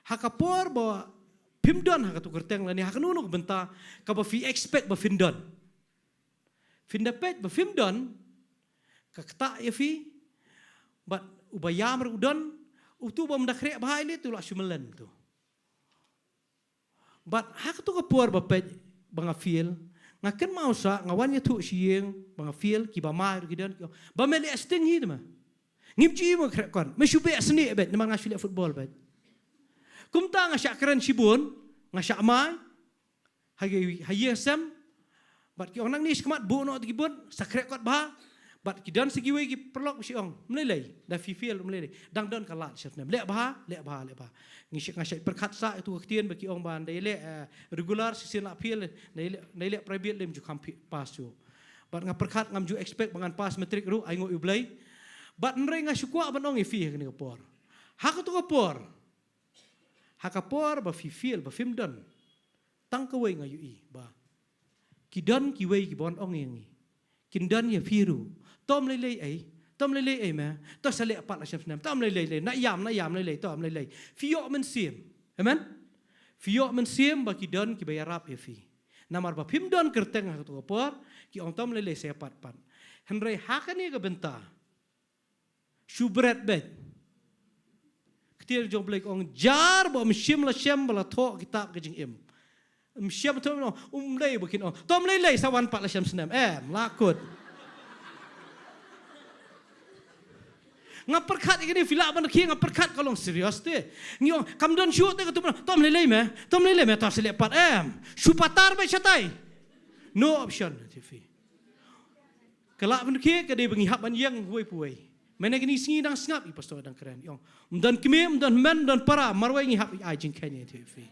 Ha ka por ba phim don ha katu ka kyrteng lane ha kano kano ka bynta kaba phi expect ba phin don, phin da peit ba phim don, ka ktah ïa phi. Bad uba ïam ruh u don, utu ba ym da khreh bha ïa lade, utu la shu mlien tu. Bad ha katu ka por ba peit ba nga fail, nga kynmaw sah nga wan ïathuh sha ïing ba nga fail, kiba mai ruh ki don, ki ong, ba me leh sting hi te ma. Ngim ju i ma khreh kot, me shu beh snieh beit, namar nga shu leh football beit. Kumta nga shah kren shibun, nga shah mai ha ïing, ha ïing sem. Bad ki ong nangne shakhmat buh noh ïa ki boot, sa khreh kot bha. Bad ki don sa kiwei ki paralok ba shu ong, ym lei lei, da phi fail ym lei lei. Dang don ka lad sha snem. Leh bha, leh bha, leh bha. Ngi shait, nga shait pyrkhat sah ïa katu ka ktien ba ki ong ba nda ïaleh, eh, regular shisien la fail, nda ïaleh, nda ïaleh private lym ju kham pass shuh. Bad nga pyrkhat ngam ju expect ba ngan pass matric ruh, ainguh ïa U Blei. Bad hynrei nga shu kwah ban ong ïa phi ha kane ka por. Ha katu ka por, ha ka por ba phi fail, ba phim don, tang kawei nga ïohi ba ki don kiwei kiba wan ong ïa ngi, kin don ïa phi ruh. To ym lei lei ei, to ym lei lei ei ma, to sa leh pat la snem snem, to ym lei lei lei, na ïam, na ïam lei lei, to ym lei lei. Phi ïoh mynsiem. Amen. Phi ïoh mynsiem ba ki don kiba ïarap ïa phi. Namar ba phim don kyrteng ha katu ka por, ki ong to ym lei lei, sa ïa pat pat. Hynrei ha kane ka bynta, shu bret beit. Ktien jong U Blei ka ong, jar ba ym shym la shem ba la thoh kitab ka jingim. Ym shem, to ym lei ba kin ong, to ym lei lei, sa wan pat la snem snem. Em, la kut. Nga pyrkhat ïa kane, phi lah ban khie, nga pyrkhat ka long serious te. Ngi ong kam don shuh te, katu, to ym lei lei ma, to ym lei lei ma, to sa leh pat. Em, shu patar beit shatai. No option, te phi. Ka lah ban khie ka dei ba ngi hap ban ïeng uwei pa uwei. Mynne kine ki sngi dang sngap i pastor dang kren, i ong, ym don kmie, ym don hynmen, ym don para, marwei ngi hap ai jingkheiñ ïa, te phi.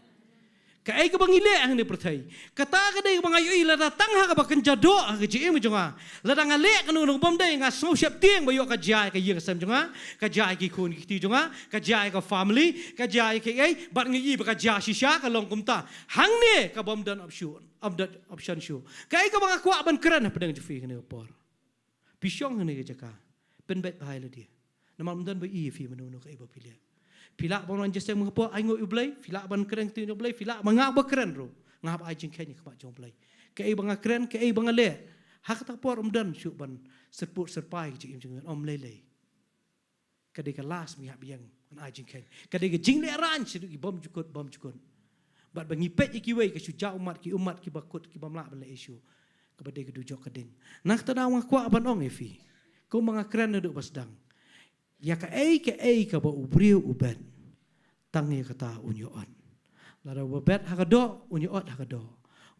Kaei kaba ngi leh hangne pyrthei, kata ka dei kaba nga ïohi, lada tang ha kaba kynja doh ha ka jingim jong nga. Lada nga leh kano kano bym dei, nga sngew sheptieng ba ïoh ka jia ïa ka ïing ka sem jong nga, ka jia ïa ki khun ki kti jong nga, ka jia ïa ka family, ka jia ïa kaei, bad nga ïohi ba ka jia shisha ka long kumta. Hangne ka bym don option, bym don option shuh. Kaei kaba nga kwah ban kren hapdeng jong phi kane ka por. Phi shong hangne ka jaka, pynbeit bha ïa lade. Namar ym don ba ïohi ïa phi mano mano kaei ba phi leh. Phi lah ban wan jingïaseng ha ka por, ainguh ïa U Blei, phi lah ban kren ktien U Blei, phi lah ba nga ba kren ruh, nga hap ai jingkheiñ ha khmat jong U Blei. Kaei ba nga kren, kaei ba nga leh, ha kata ka por ym don shuh ban syrpud syrpai ka jingim jong nga, ym lei lei. Ka dei ka last ba ngi hap ïeng ban ai jingkheiñ. Ka dei ka jinglehraiñ shaduh ki bymjukut bymjukut. Bad ba ngi peit ïa kiwei ka shu jaw ummat, ki ummat kiba kut, ki bym lah ban leh ei ei shuh. Kaba dei ka dujok ka ding. Na kata daw nga kwah ban ong ïa phi, kumba nga kren naduh ba sdang, ïa kaei kaei kaba u briew u bet, tang ïa kata un ïoh ot. Lada uba bet ha ka doh un ïoh ot ha ka doh,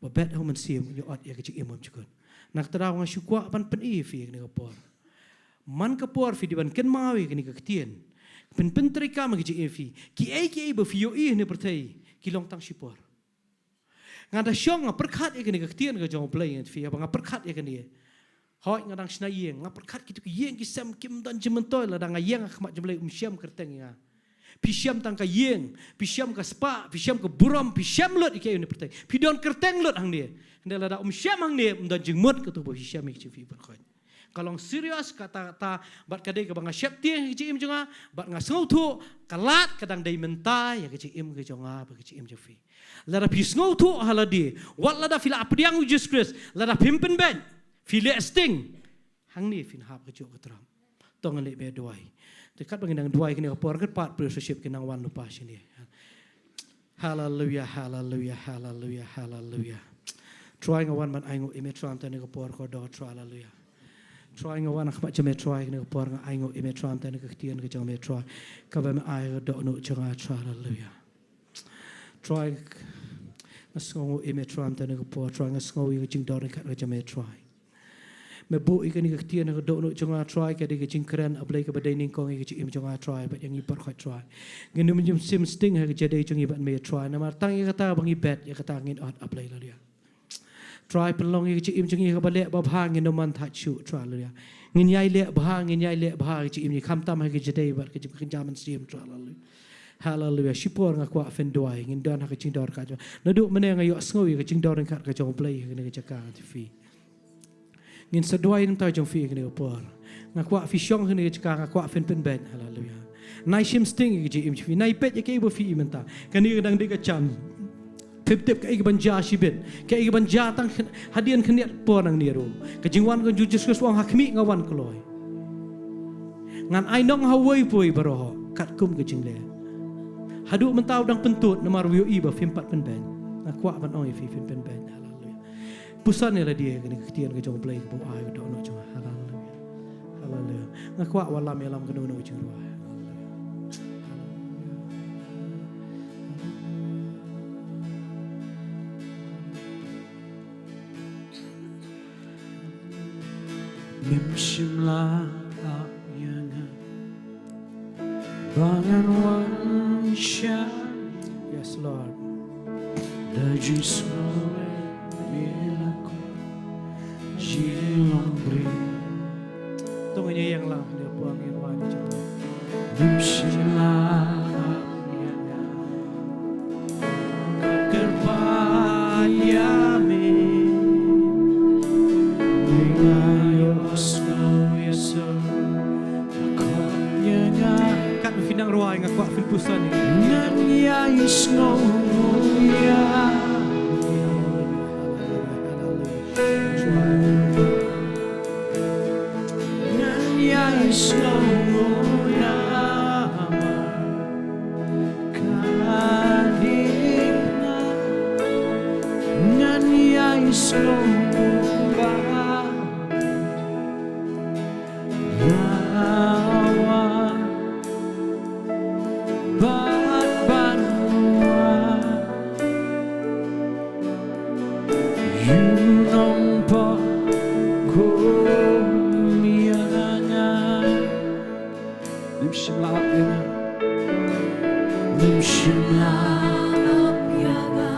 uba bet ha u mynsiem un ïoh ot ïa ka jingim bymjukut. Na kata daw nga shu kwah ban pyni ïa phi kane ka por. Man ka por phi dei ban kynmaw ïa kane ka ktien, pynpyntreikam ïa ka jingim phi. Kiei kiei ba phi ïohi hangne pyrthei ki long tang shipor. Nga da shong nga pyrkhat ïa kane ka ktien ka jong U Blei, nga tip ïa ba nga pyrkhat ïa kane. Hooid, nga dang shna ïing, nga pyrkhat kito ki ïing ki sem kim don jingmyntoi, lada nga ïeng ha khmat jong U Blei um shem kyrteng ïa nga. Phi shem tang ka ïing, phi shem ka spah, phi shem ka burom, phi shem lut ïa kiei hangne pyrthei. Phi don kyrteng lut hangne. Hynrei lada um shem hangne, ym don jingmut kato ba phi shem ïa ka jingim phi baroh khoit. Ka long serious kata, kata, bad ka dei kaba nga sheptieng ïa ka jingim jong nga, bad nga sngewthuh ka lad ka dang dei mynta ïa ka jingim ka jong nga bad ka jingim jong phi. Lada phi sngewthuh ha lade, wat lada phi la pdiang U Jisu Khrist, lada phim pynbeit, phi leh sting, hangne phin hap kajuh ka trap. To ngin leit beh duwai. Te katba ngin nang duwai kane ka por, kyrpad briew sha ship kin nang wan lypa shane. Haleluia, haleluia, haleluia, haleluia. Trai nga wan ban ainguh ïa me Trai, mynta kane ka por kordor Trai, haleluia. Trai nga wan ha khmat jong me Trai, kane ka por nga ainguh ïa me Trai, mynta kane ka ktien ka jong me Trai, kaba me ai ha ka dohnud jong nga Trai, haleluia. Trai nga sngewnguh ïa me Trai, mynta kane ka por Trai nga sngew ïa ka jingdon ryngkat ka jong me Trai. Me buh ïa kane ka ktien ha ka dohnud jong nga Trai, ka dei ka jingkren, A Blei, kaba dei nyngkong ïa ka jingim jong nga Trai, bad ïa ngi baroh khoit Trai. Ngin ym shim sting ha ka jingïadei jong ngi bad me Trai, namar tang ïa kata ba ngi bet, ïa kata ngin ot, A Blei, haleluia. Trai pynlong ïa ka jingim jong ngi kaba leh babha, ngin ym man thait shuh Trai, haleluia. Ngin ïai leh bha, ngin ïai leh bha ha ka jingim jong ngi, khamtam ha ka jingïadei bad ka jingkynja mynsiem Trai, haleluia. Haleluia. Shipor nga kwah phin duwai, ngin don ha ka jingdon ryngkat jong, naduh mynne nga ïohsngew ïa ka jingdon ryngkat ka jong U Blei ha kane ka jaka, nga tip ïa phi. Ngin sa duwai na ka bynta jong phi ha kane ka por. Nga kwah phi shong ha kane ka jaka, nga kwah phin pynbeit, haleluia. Nai shim sting ïa ka jingim jong phi, nai peit ïa kaei ba phi ïohi mynta. Kane ka dang dei ka jan. Phim tip kaei kaban jia shibit, kaei kaban jia tang khyn-, hadien khyndiat por nangne ruh. Ka jingwan ka jong U Jisu Khrist u ong, ha khmih nga wan kloi. Ngan ai nong ha uwei pa uwei baroh katkum ka jingleh. Haduh mynta u dang pyntud namar u ïohi ba phim pat pynbeit. Nga kwah ban ong ïa phi phin pynbeit. Haleluia. Puson ïa lade ha kane ka ktien ka jong U Blei kaba u ai ha ka dohnud jong nga. Haleluia. Haleluia. Nga kwah wallam ïalam kano kano ka jingrwai. Ngim shym la ap ïa nga ba ngan wan sha. Yes, Lord. Da jingsngew ïa la ko jinglong briew. To ngin ïeng lang, da poi ngin wan jingwan. Ngim shym la ap ïa nga. Kyrpad ïa me. Me nga ïohsngew ïa sngewbha. Kyrpad ïa nga. Katba phi nang rwai nga kwah phin puson ïa. Ngan ïai sngew ïa. Ngan ïai sngew ïa. Ka dei nga ngan ïai sngewbha. Ïa wan bad ban wan. Ïa nongpop kum ïa nga. Ngim shym la ap ïa nga. Ngim shym la ap ïa nga.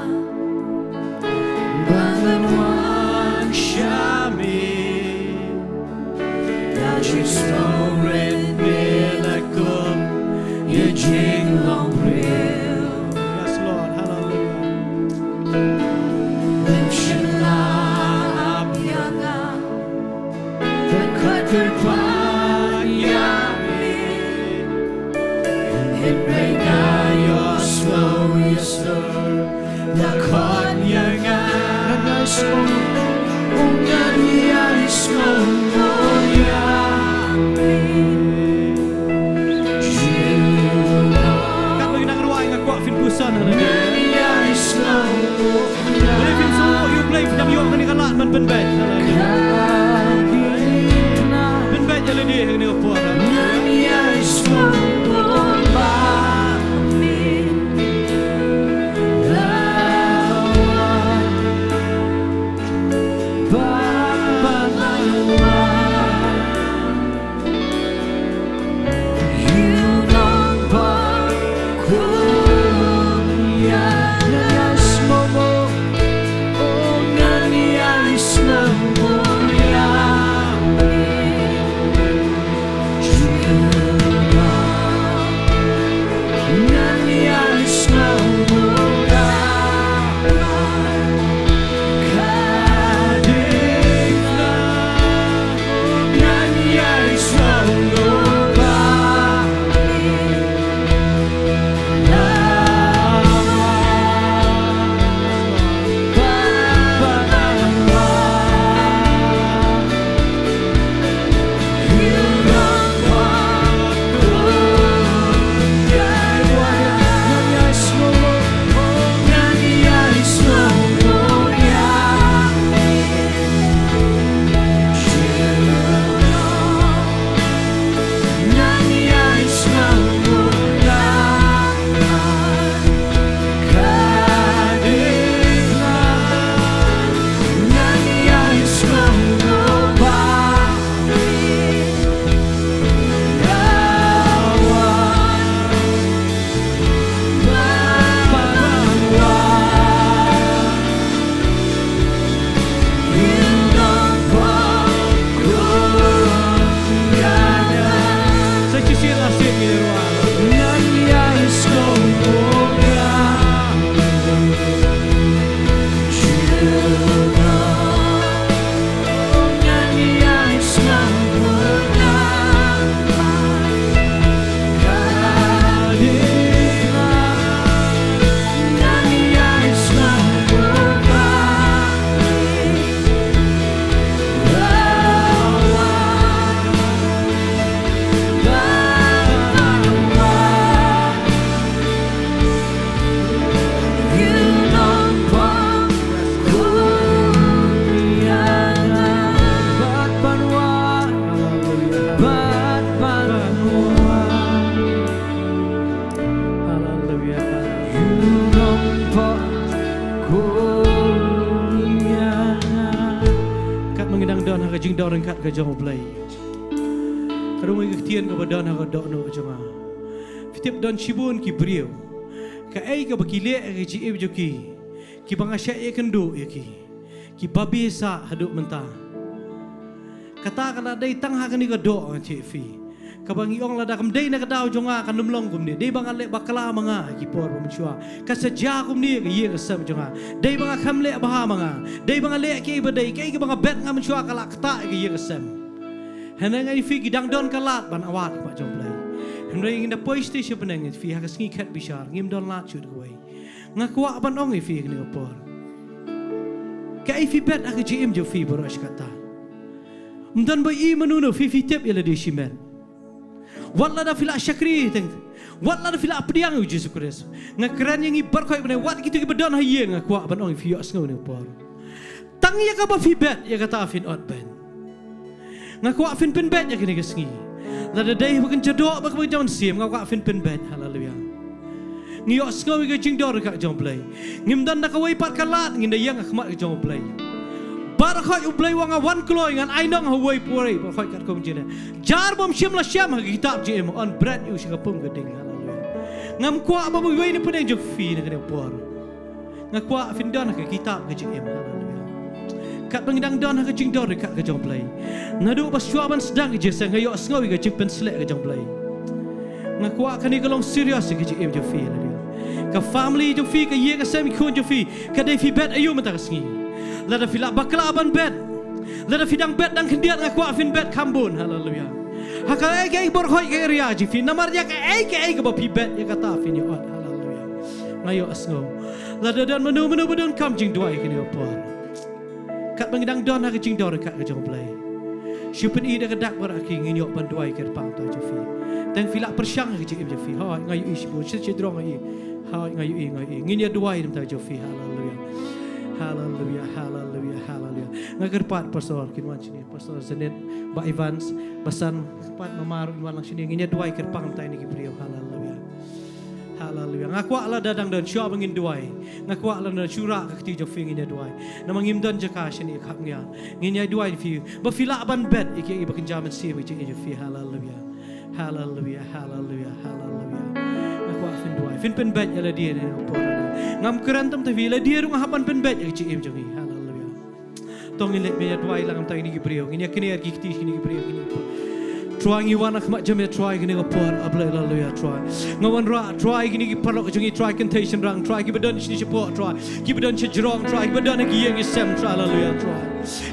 Son, haleluya. Balei phin sngew ïa U Blei, phi dang ïoh kane ka lad ban pynbeit, haleluya. Pynbeit ïa lade ha kane ka por, haleluya. Haleluya. Katba ngi dang don ha ka jingdon ryngkat ka jong U Blei, ka dang ïa ka ktien kaba don ha ka dohnud jong nga. Phi tip, don shibun ki briew, kaei kaba ki leh ha ka jingim jong ki, kiba nga shah ïakynduh ïa ki, ki babe sah haduh mynta. Kata ka la dei tang ha kane ka doh, nga ong ïa phi. Kaba ngi ong, lada kam dei na ka daw jong nga kan ym long kumne. Dei ba nga leh bakla ma nga ha ki por ba mynshuwa. Ka sa jia kumne ka ïing ka sem jong nga. Dei ba nga khlem leh bha ma nga. Dei ba nga leh kiei ba dei, kiei kiba nga bet nga mynshuwa ka la ktah ïa ka ïing ka sem. Hynrei nga ong ïa phi, ki dang don ka lad ban wad ha khmat jong U Blei. Hynrei ngin da poi sha station bneng, ïa phi, ha ka sngi khet bishar ngim don lad shuh da kawei. Nga kwah ban ong ïa phi ha kane ka por, kaei phi bet ha ka jingim jong phi baroh shi katta. Ym don ba ïohi mano mano, phi, phi tip ïa lade shimet. Wat lada phi la shakri teng, wat lada phi la pdiang ïa U Jisu Khrist. Nga kren ïa ngi baroh khoit bneng, wat kito kiba don ha ïing, nga kwah ban ong ïa phi, ïohsngew ha kane ka por. Tang ïa kaba phi bet, ïa kata phin ot beit. Nga kwah phin pynbeit ïa kane ka sngi. Lada dei ba kan jadoh bad kaba jan sim, nga kwah phin pynbeit. Haleluya. Ngi ïohsngew ïa ka jingdon ryngkat ka jong U Blei. Ngim don da kawei pat ka lad ngin da ïeng ha khmat ka jong U Blei. Baroh khoit U Blei u ong, nga wan kloi, ngan ai nong ha uwei pa uwei, baroh khoit katkum jingeh. Jar bym shym la shem ha ka kitab jingim, yn bret ïa u sha ka pung ka ding. Haleluya. Ngam kwah ba uwei na pdeng jong phi na kane ka por. Nga kwah phin don ha ka kitab ka jingim. Haleluya. Katba ngi dang don ha ka jingdon ryngkat ka jong U Blei, naduh ba shuwa ban sdang ka jingïaseng, nga ïohsngew ïa ka jingpynsleh ka jong U Blei. Nga kwah kane ka long serious ïa ka jingim jong phi. Haleluya. Ka family jong phi, ka ïing ka sem, ki khun jong phi, ka dei phi bet aïu mynta ka sngi? Lada phi la bakla ban bet, lada phi dang bet dang khyndiat, nga kwah phin bet kham bun. Haleluya. Ha kaei kaei baroh khoit ka area jong phi, namar ïa kaei kaei kaba phi bet, ïa kata phin ïoh. Haleluya. Nga ïohsngew. Lada don mano mano ba donkam jingduwai ha kane ka por, katba ngi dang don ha ka jingdon ryngkat ka jong U Blei, shu pyni da ka dak baroh, ki, ngin ïoh ban duwai kyrpang ïa ka jong phi. Tang phi la pyrshang ha ka jingim jong phi. Hooid, nga ïohi shibun, shi, shi drong nga ïohi. Hoi, nga ïohi, nga ïohi. Ngin ïa duwai na ka bynta jong phi. Haleluya. Haleluya, haleluya, haleluya. Nga kyrpad Pastor Kinwan shane, Pastor Janet, Bah Evans, Bah San, kyrpad Mama ruh wan lang shane. Ngin ïa duwai kyrpang na ka bynta kine ki briew. Haleluya. Haleluya. Nga kwah lada dang don, shuwa ba ngin duwai, nga kwah lada don, shu rah ka kti jong phi, ngin ïa duwai. Namar ngim don jaka shane, khap ngiar. Ngin ïa duwai ïa phi ba phi lah ban bet ïa ki, ïa ki ba kynja mynsiem ïa ki jong phi. Haleluya. Haleluya, haleluya, haleluya. Nga kwah phin duwai, phin pynbeit ïa lade ïa kane ka por. Ngam kren tam ïa phi, lade ruh nga hap ban pynbeit ïa ka jingim jong ngi. Haleluya. To ngin leit, ngin ïa duwai lang na ka bynta kine ki briew, ngin ïa kner ki kti kine ki briew, kine ki briew. Trai ngi wan ha khmat jong me Trai kane ka por, A Blei, haleluya Trai. Nga wanrah Trai kine ki paralok jong ngi Trai, kynthei shynrang Trai, kiba don shane shapoh Trai, kiba don shajrong Trai, kiba don ha ki ïing ki sem Trai, haleluya Trai.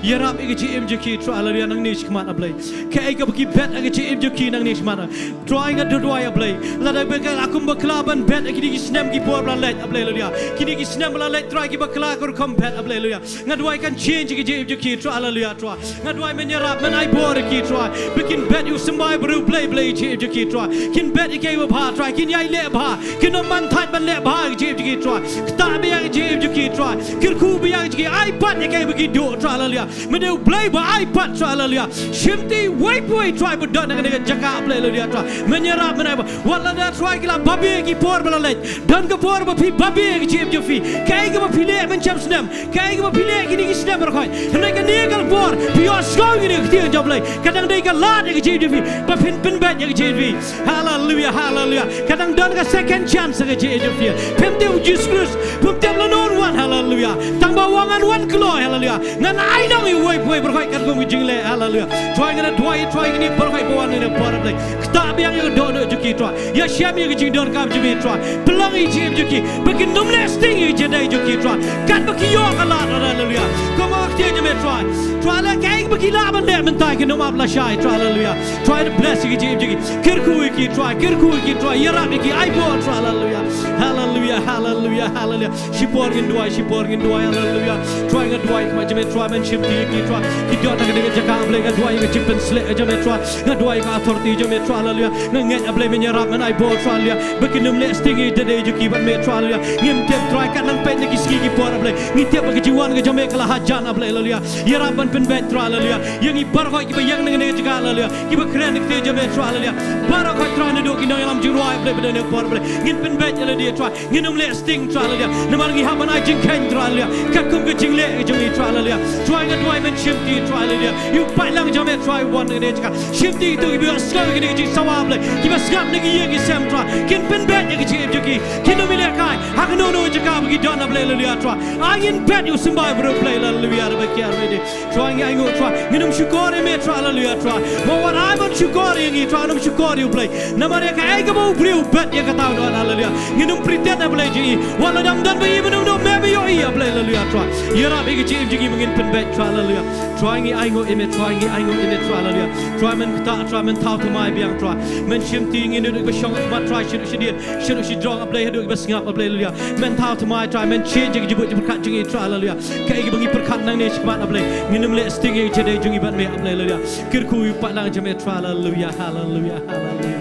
Ïarap ïa ka jingim jong ki Trai, haleluya, nangne shakhmat A Blei. Kaei kaba ki bet ha ka jingim jong ki nangne shakhmat. Trai nga duwai A Blei, lada ba ka la kum bakla ban bet ha kine ki snem ki por ba la leit A Blei, haleluya. Kine ki snem ba la leit Trai, ki bakla ka rukom bet A Blei, haleluya. Nga duwai kan change ïa ka jingim jong ki Trai, haleluya Trai. Nga duwai men ïarap, men ai bor ïa ki Trai, ba kin bet ïa u symbai briew Blei, Blei ïa ka jingim jong ki Trai. Kin bet ïa kaei ba bha Trai, kin ïai leh bha, kin ym man thait ban leh bha ïa ka jingim jong ki Trai. Ktah biang ïa ka jingim jong ki Trai, kyrkhu biang ïa ka jingim, ai pat ïa kaei ba ki duh Trai, haleluya. Men dei U Blei ba ai pat Trai, haleluya. Shimti uwei pa uwei Trai ba don ha kane ka jaka Blei, haleluya Trai. Men ïarap, men ai bor. Wat lada Trai ki la babe ha ki por ba la leit, don ka por ba phi babe ha ka jingim jong phi. Kaei kaba phi leh mynshem snem, kaei kaba phi leh kine ki snem baroh khoit, hynrei kane ka por phi ïohsngew ïa kane ka ktien jong U Blei, ka dang dei ka lad ha ka jingim jong phi ba phin pynbeit ïa ka jingim jong phi. Haleluya, haleluya. Ka dang don ka second chance ha ka jingim jong phi. Phim tip U Jisu Khrist, phim tip lano un wan, haleluya. Tang ba u ong ngan wan kloi, haleluya. Ngan ai nong ïa uwei pa uwei baroh khoit katkum ka jingleh, haleluya. Trai nga duwai Trai ïa kine baroh khoit ba wan ha kane ka por, Blei. Ktah biang ïa ka dohnud jong ki Trai. Ïashem ïa ka jingdonkam jong ki Trai. Pynlong ïa ka jingim jong ki ba kin ym leh sting ïa ka jingdei jong ki Trai. Katba ki ïoh ka lad, haleluya. Kumba ka ktien jong me Trai, Trai, leh kaei ba ki lah ban leh mynta kin ym ap lashai Trai, haleluya. Trai, bless ïa ka jingim jong ki. Kyrkhu ïa ki Trai, kyrkhu ïa ki Trai. Ïarap ïa ki, ai bor Trai, haleluya. Haleluya, haleluya, haleluya. Shipor ngin duwai, shipor ngin duwai, haleluya. Trai nga duwai ha khmat jong me Trai, men shimti ïa ki Trai. Ki don ha kane ka jaka Blei, nga duwai ïa ka jingpynshlur jong me Trai. Nga duwai ïa ka authority jong me Trai, haleluya. Nga ngeit A Blei men ïarap, men ai bor Trai, haleluya, ba kin ym leh sting ïa ka jingdei jong ki bad me Trai, haleluya. Ngim tip Trai, kat nang peit na ki sngi ki por A Blei. Ngi tip ba ka jingwan ka jong me ka la hajan A Blei, haleluya. Ïarap ban pynbeit Trai, haleluya. Ïa ngi baroh kiba ïeng na kane ka jaka, haleluya, kiba kren na ka ktien jong me Trai, haleluya. Baroh Trai naduh ki nongïalam jingrwai A Blei ba don ha kane ka por A Blei. Ngin pynbeit ïa lade Trai. Ngin ym leh sting Trai, haleluya. Namar ngi hap ban ai jingkheiñ Trai, haleluya, katkum ka jingleh jong ngi Trai, haleluya. Trai nga duwai men shimti Trai, haleluya. Ïa u paidlang jong me Trai uba wan na kane ka jaka. Shimti ïa kito kiba ïohsngew ïa kane ka jingsngew A Blei, kiba sngap na ki ïing ki sem Trai. Kin pynbeit ïa ka jingim jong ki. Kin ym lehkai ha kano kano ka jaka ba ki don A Blei, haleluya Trai. Ai ngin bet ïa u symbai briew Blei, haleluya, raba kiar me de. Trai ngi ainguh Trai, ngin ym shukor ïa me Trai, haleluya Trai. Mo wat ai ban shukor ïa ngi Trai, ngin ym shukor ïa U Blei. Namar ïa kaei kaba u briew u bet ïa kata u don, haleluya. Ngin ym pretend A Blei jong ngi. Wat la dang don ba ngi mynno mynno me me ïohi A Blei, haleluya Trai. Ïarap ïa ka jingim jong ngi ba ngin pynbeit Trai, haleluya. Trai ngi ainguh ïa me Trai, ngi ainguh ïa me Trai, haleluya. Trai men ktah Trai, men thaw thymmai biang Trai. Men shimti ïa ngi naduh kiba shong ha khmat Trai shaduh shadien, shaduh shadrong A Blei, haduh kiba sngap A Blei, haleluya. Men thaw thymmai Trai, men change ïa ka jingbuh jingpyrkhat jong ngi Trai, haleluya. Kaei kaba ngi pyrkhat nangne shakhmat A Blei, ngin ym leh sting ïa ka jingdei jong ngi bad me A Blei, haleluya. Kyrkhu ïa u paidlang jong me Trai, haleluya, haleluya, haleluya.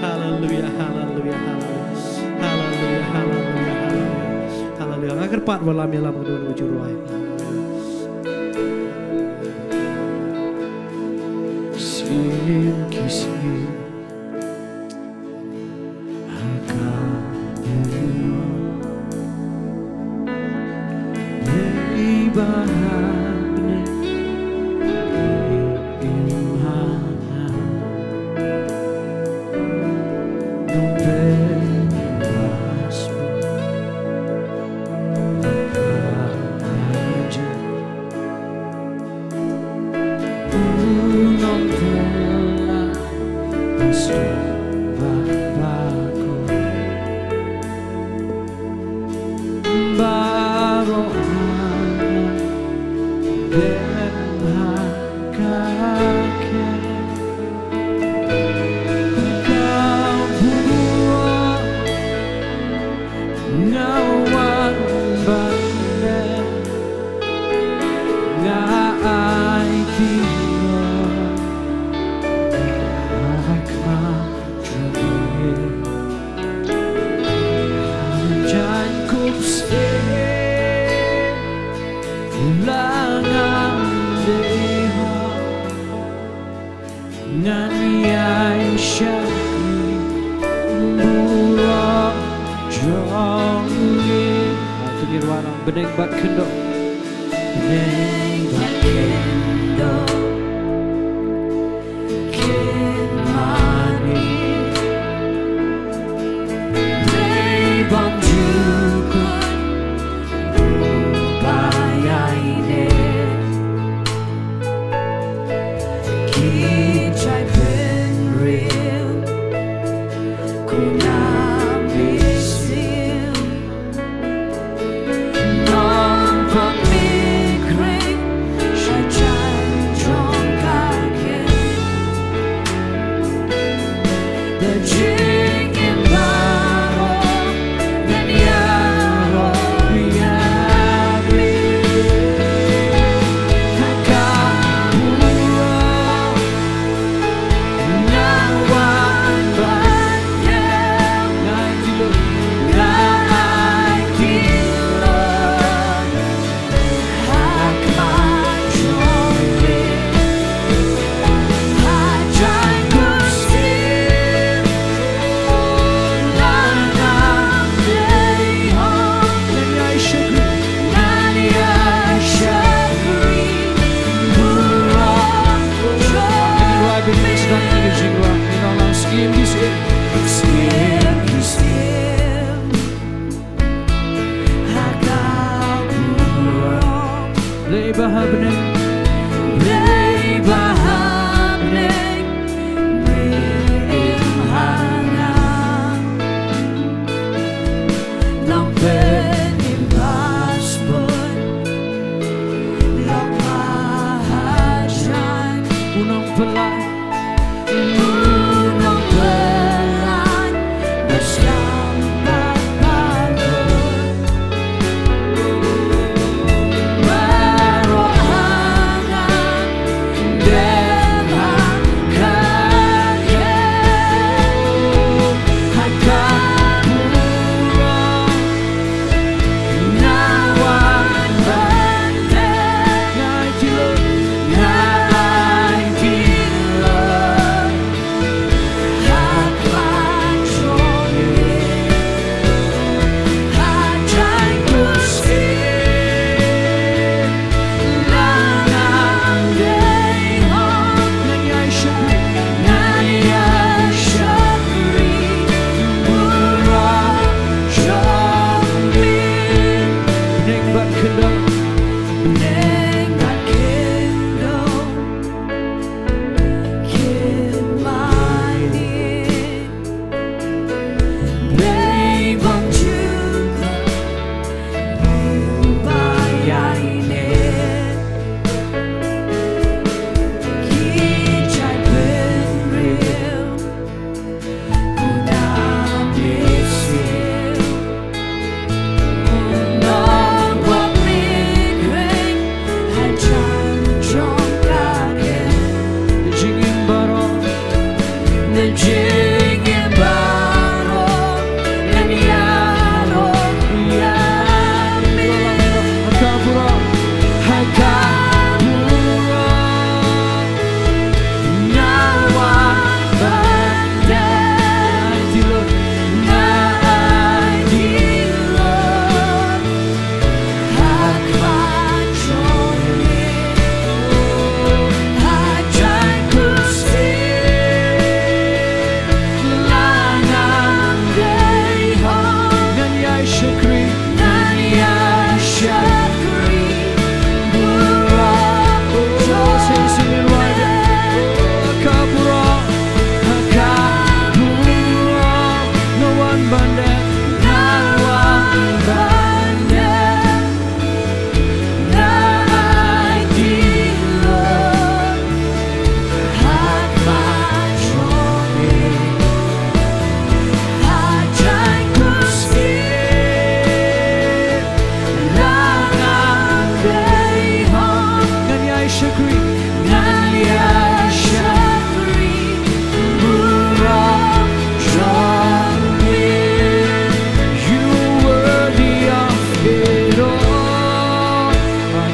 Haleluya, haleluya, haleluya. Haleluya, haleluya, haleluya. Haleluya. Nga kyrpad ba lam ïalam ka don u jingrwai. Sien ki sien. Nga wan ban leh, nga aiti ïa, ha khmat jong me. Bneng bad khyndew. Bneng bad khyndew. Kynmaw ïa ngi. Dei bymjukut uba ïaineh. Ki jait bynriew. Kumno mynsiem. Blei ba ha bneng. Blei ba ha bneng. Blei im ha nga. Long pynim passport. Long ba ha jan. U nongpynlait.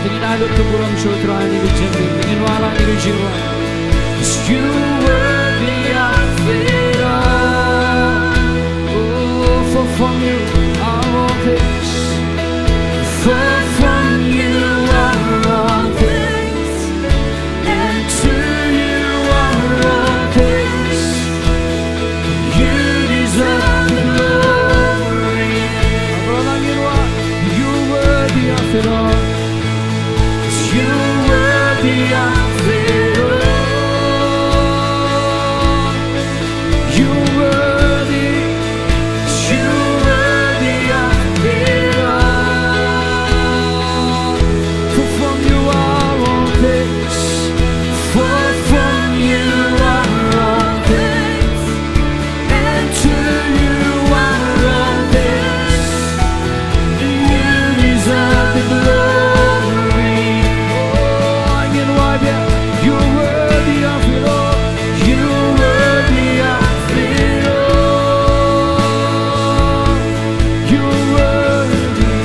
Te ngin ai lut ka burom sha U Trai ha kane ka jingim, te ngin wanrah ïa ka jingwan. 'Cause you worthy of it all. Oh, for from you are all things. You're worthy of it all. You're worthy, you're worthy of it all. For from you are all things, for from you are all things, and to you are all things. You deserve the glory. Oh, angin wadia, you're worthy of it all. You're worthy of it all. You're worthy.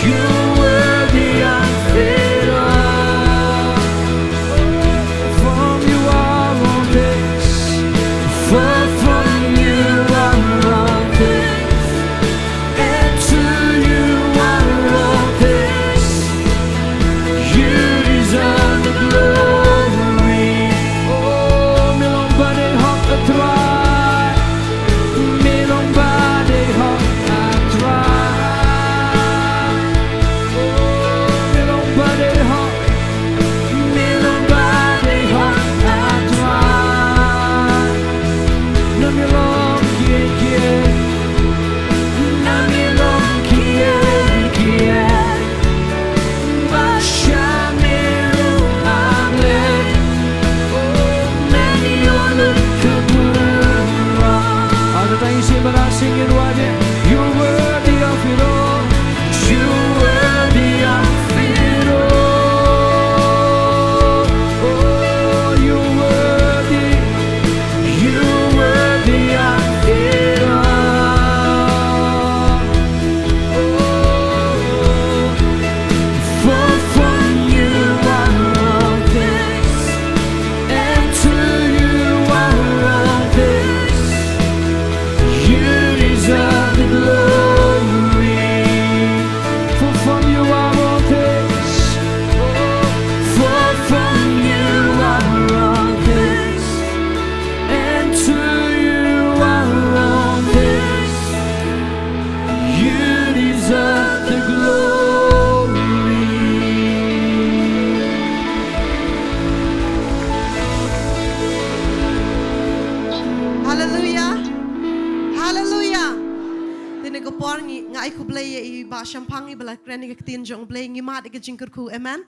You're worthy of it all. From you are all things. For from you are all things. And to you are all things. You deserve the glory. Oh, mi long ba dei hok, a Trai. Mi long ba dei hok, a Trai. Oh, mi long ba dei hok. Mi long ba dei hok, a Trai. Na mi long kiei kiei. Na mi long kiei kiei. Ba sha me ruh ym leh. Oh, men ïoh lut ka burom. Aw, to ngin sngewbha sngewbha ïa. You're worthy of it all. You're worthy of it all. Oh, you're worthy. You're worthy of it all. Oh, for from you are all things, and to you are all things. You deserve the glory. For from you are all things. For from you are all things. And to you are all things. You deserve the glory. Hallelujah. Hallelujah. Te kane ka por ngi, nga ai khublei ïa i Bah Shemphang iba la kren ïa ka ktien jong U Blei, ngi mad ïa ka jingkyrkhu. Amen.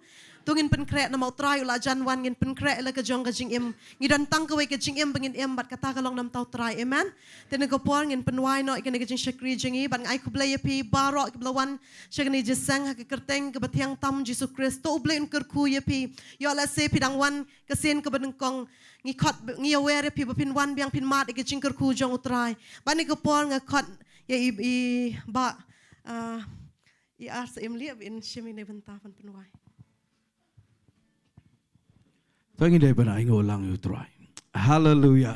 To ngin pynkhreh namar U Trai u la jan wan, ngin pynkhreh ïa la ka jong ka jingim. Ngi don tang kawei ka jingim ba ngin im bad kata ka long na bynta U Trai. Amen. Te kane ka por ngin pynwai noh ïa kane ka jingshakri jong ngi bad nga ai khublei ïa phi baroh kiba la wan sha kane ka jingïaseng ha ka kyrteng kaba thiang tam Jisu Khrist. To U Blei un kyrkhu ïa phi. Ïoh lehse phi dang wan ka sien kaba nyngkong, ngi khot, ngi ïawer ïa phi ba phin wan biang phin mad ïa ka jingkyrkhu jong U Trai. Bad kane ka por nga khot ïa i, i Bah, ah, i Ar Syiem Lieh ba in shim ïa kane ka bynta ban pynwai. To ngin dei ban ainguh lang ïa U Trai. Haleluya.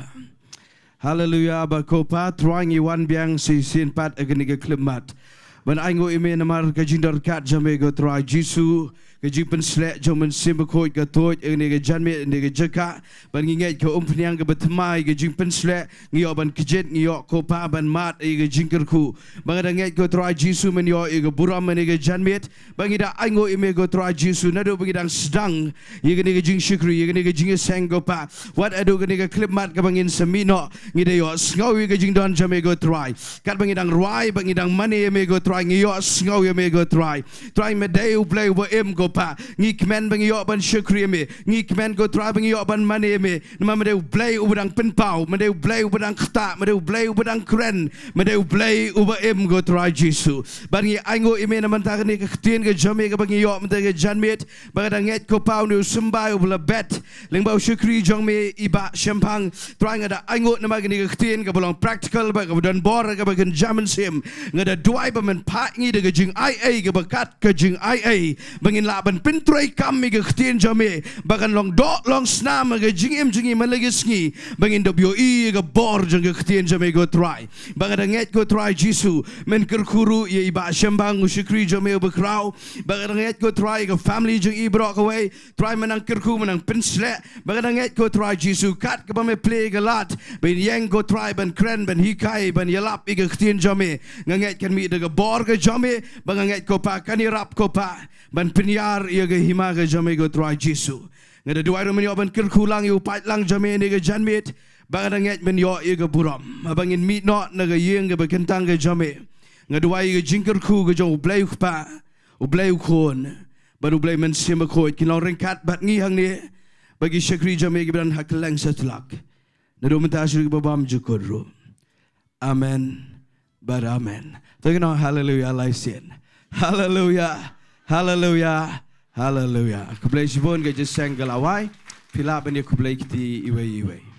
Haleluya, Bah Kopa, Trai ngi wan biang shisien pat ha kane ka khyllipmat ban ainguh ïa me namar ka jingdon ryngkat jong me ko Trai Jisu, ka jingpynshlur jong U Mynsiem Bakhuid ka tuid ha kane ka janmiet, ha kane ka jaka, ban ngi ngeit ka umphniang kaba thymmai, ka jingpynshlur, ngi ïoh ban kjit, ngi ïoh Kopa ban mad ïa ka jingkyrkhu. Ba nga da ngeit ko Trai Jisu men ïoh ïa ka burom ha kane ka janmiet, ba ngi da ainguh ïa me ko Trai Jisu, naduh ba ngi dang sdang ïa kane ka jingshakri, ïa kane ka jingïaseng Kopa. Wat haduh kane ka khyllipmat kaba ngin sa mih noh, ngi da ïohsngew ïa ka jingdon jong me ko Trai. Katba ngi dang rwai, ba ngi dang mane ïa me ko Trai, ngi ïohsngew ïa me ko Trai. Trai me dei U Blei uba im Kopa. Ngi kmen ba ngi ïoh ban shakri ïa me. Ngi kmen ko Trai ba ngi ïoh ban mane ïa me. Namar me dei U Blei uba dang pynpaw, me dei U Blei uba dang ktah, me dei U Blei uba dang kren, me dei U Blei uba im ko Trai Jisu. Bad ngi ainguh ïa me na bynta kane ka ktien ka jong me kaba ngi ïoh mynta ka janmiet. Ba nga da ngeit Kopa une u symbai uba la bet lyngba u shakri jong me i Bah Shemphang. Trai nga da ainguh namar kane ka ktien kaba long practical bad kaba don bor kaba kynja mynsiem. Nga da duwai ba men phah ïa ngi da ka jingaiei kaba kat ka jingaiei. Ba ngin lah ban pyntrei kam ïa ka ktien jong me, ba kan long doh long snam ha ka jingim jong ngi man la ka sngi, ba ngin da ïohi ïa ka bor jong ka ktien jong me ko Trai. Ba nga da ngeit ko Trai Jisu, men kyrkhu ruh ïa i Bah Shembang u shakri jong me uba khraw. Ba nga da ngeit ko Trai ïa ka family jong i baroh kawei, Trai men nang kyrkhu men nang pynsleh. Ba nga da ngeit ko Trai Jisu kat kaba me plie ïa ka lad, ba in ïeng ko Trai ban kren ban hikai ban ïalap ïa ka ktien jong me. Nga ngeit kan mih da ka bor ka jong me, ba nga ngeit ko Pa kan ïarap ko Pa ban pynïar ïa ka hima ka jong me ko Trai Jisu. Nga da duwai ruh men ïoh ban kyrkhu lang ïa u paidlang jong me ne ka janmiet, ba nga da ngeit men ïoh ïa ka burom. Haba ngin mih noh na ka ïing kaba kyntang ka jong me, nga duwai ïa ka jingkyrkhu ka jong U Blei U Kpa, U Blei U Khun bad U Blei Mynsiem Bakhuid kin long ryngkat bad ngi hangne, bad ki shakri jong me kiba don ha kylleng satlak, naduh mynta sha kiba bymjukut ruh. Amen bad amen. To ngin ong haleluya lai sien. Haleluya. Haleluya. Haleluya. Khublei shibun ka jingïaseng ka la wai. Phi lah ban ïakhublei kti iwei iwei.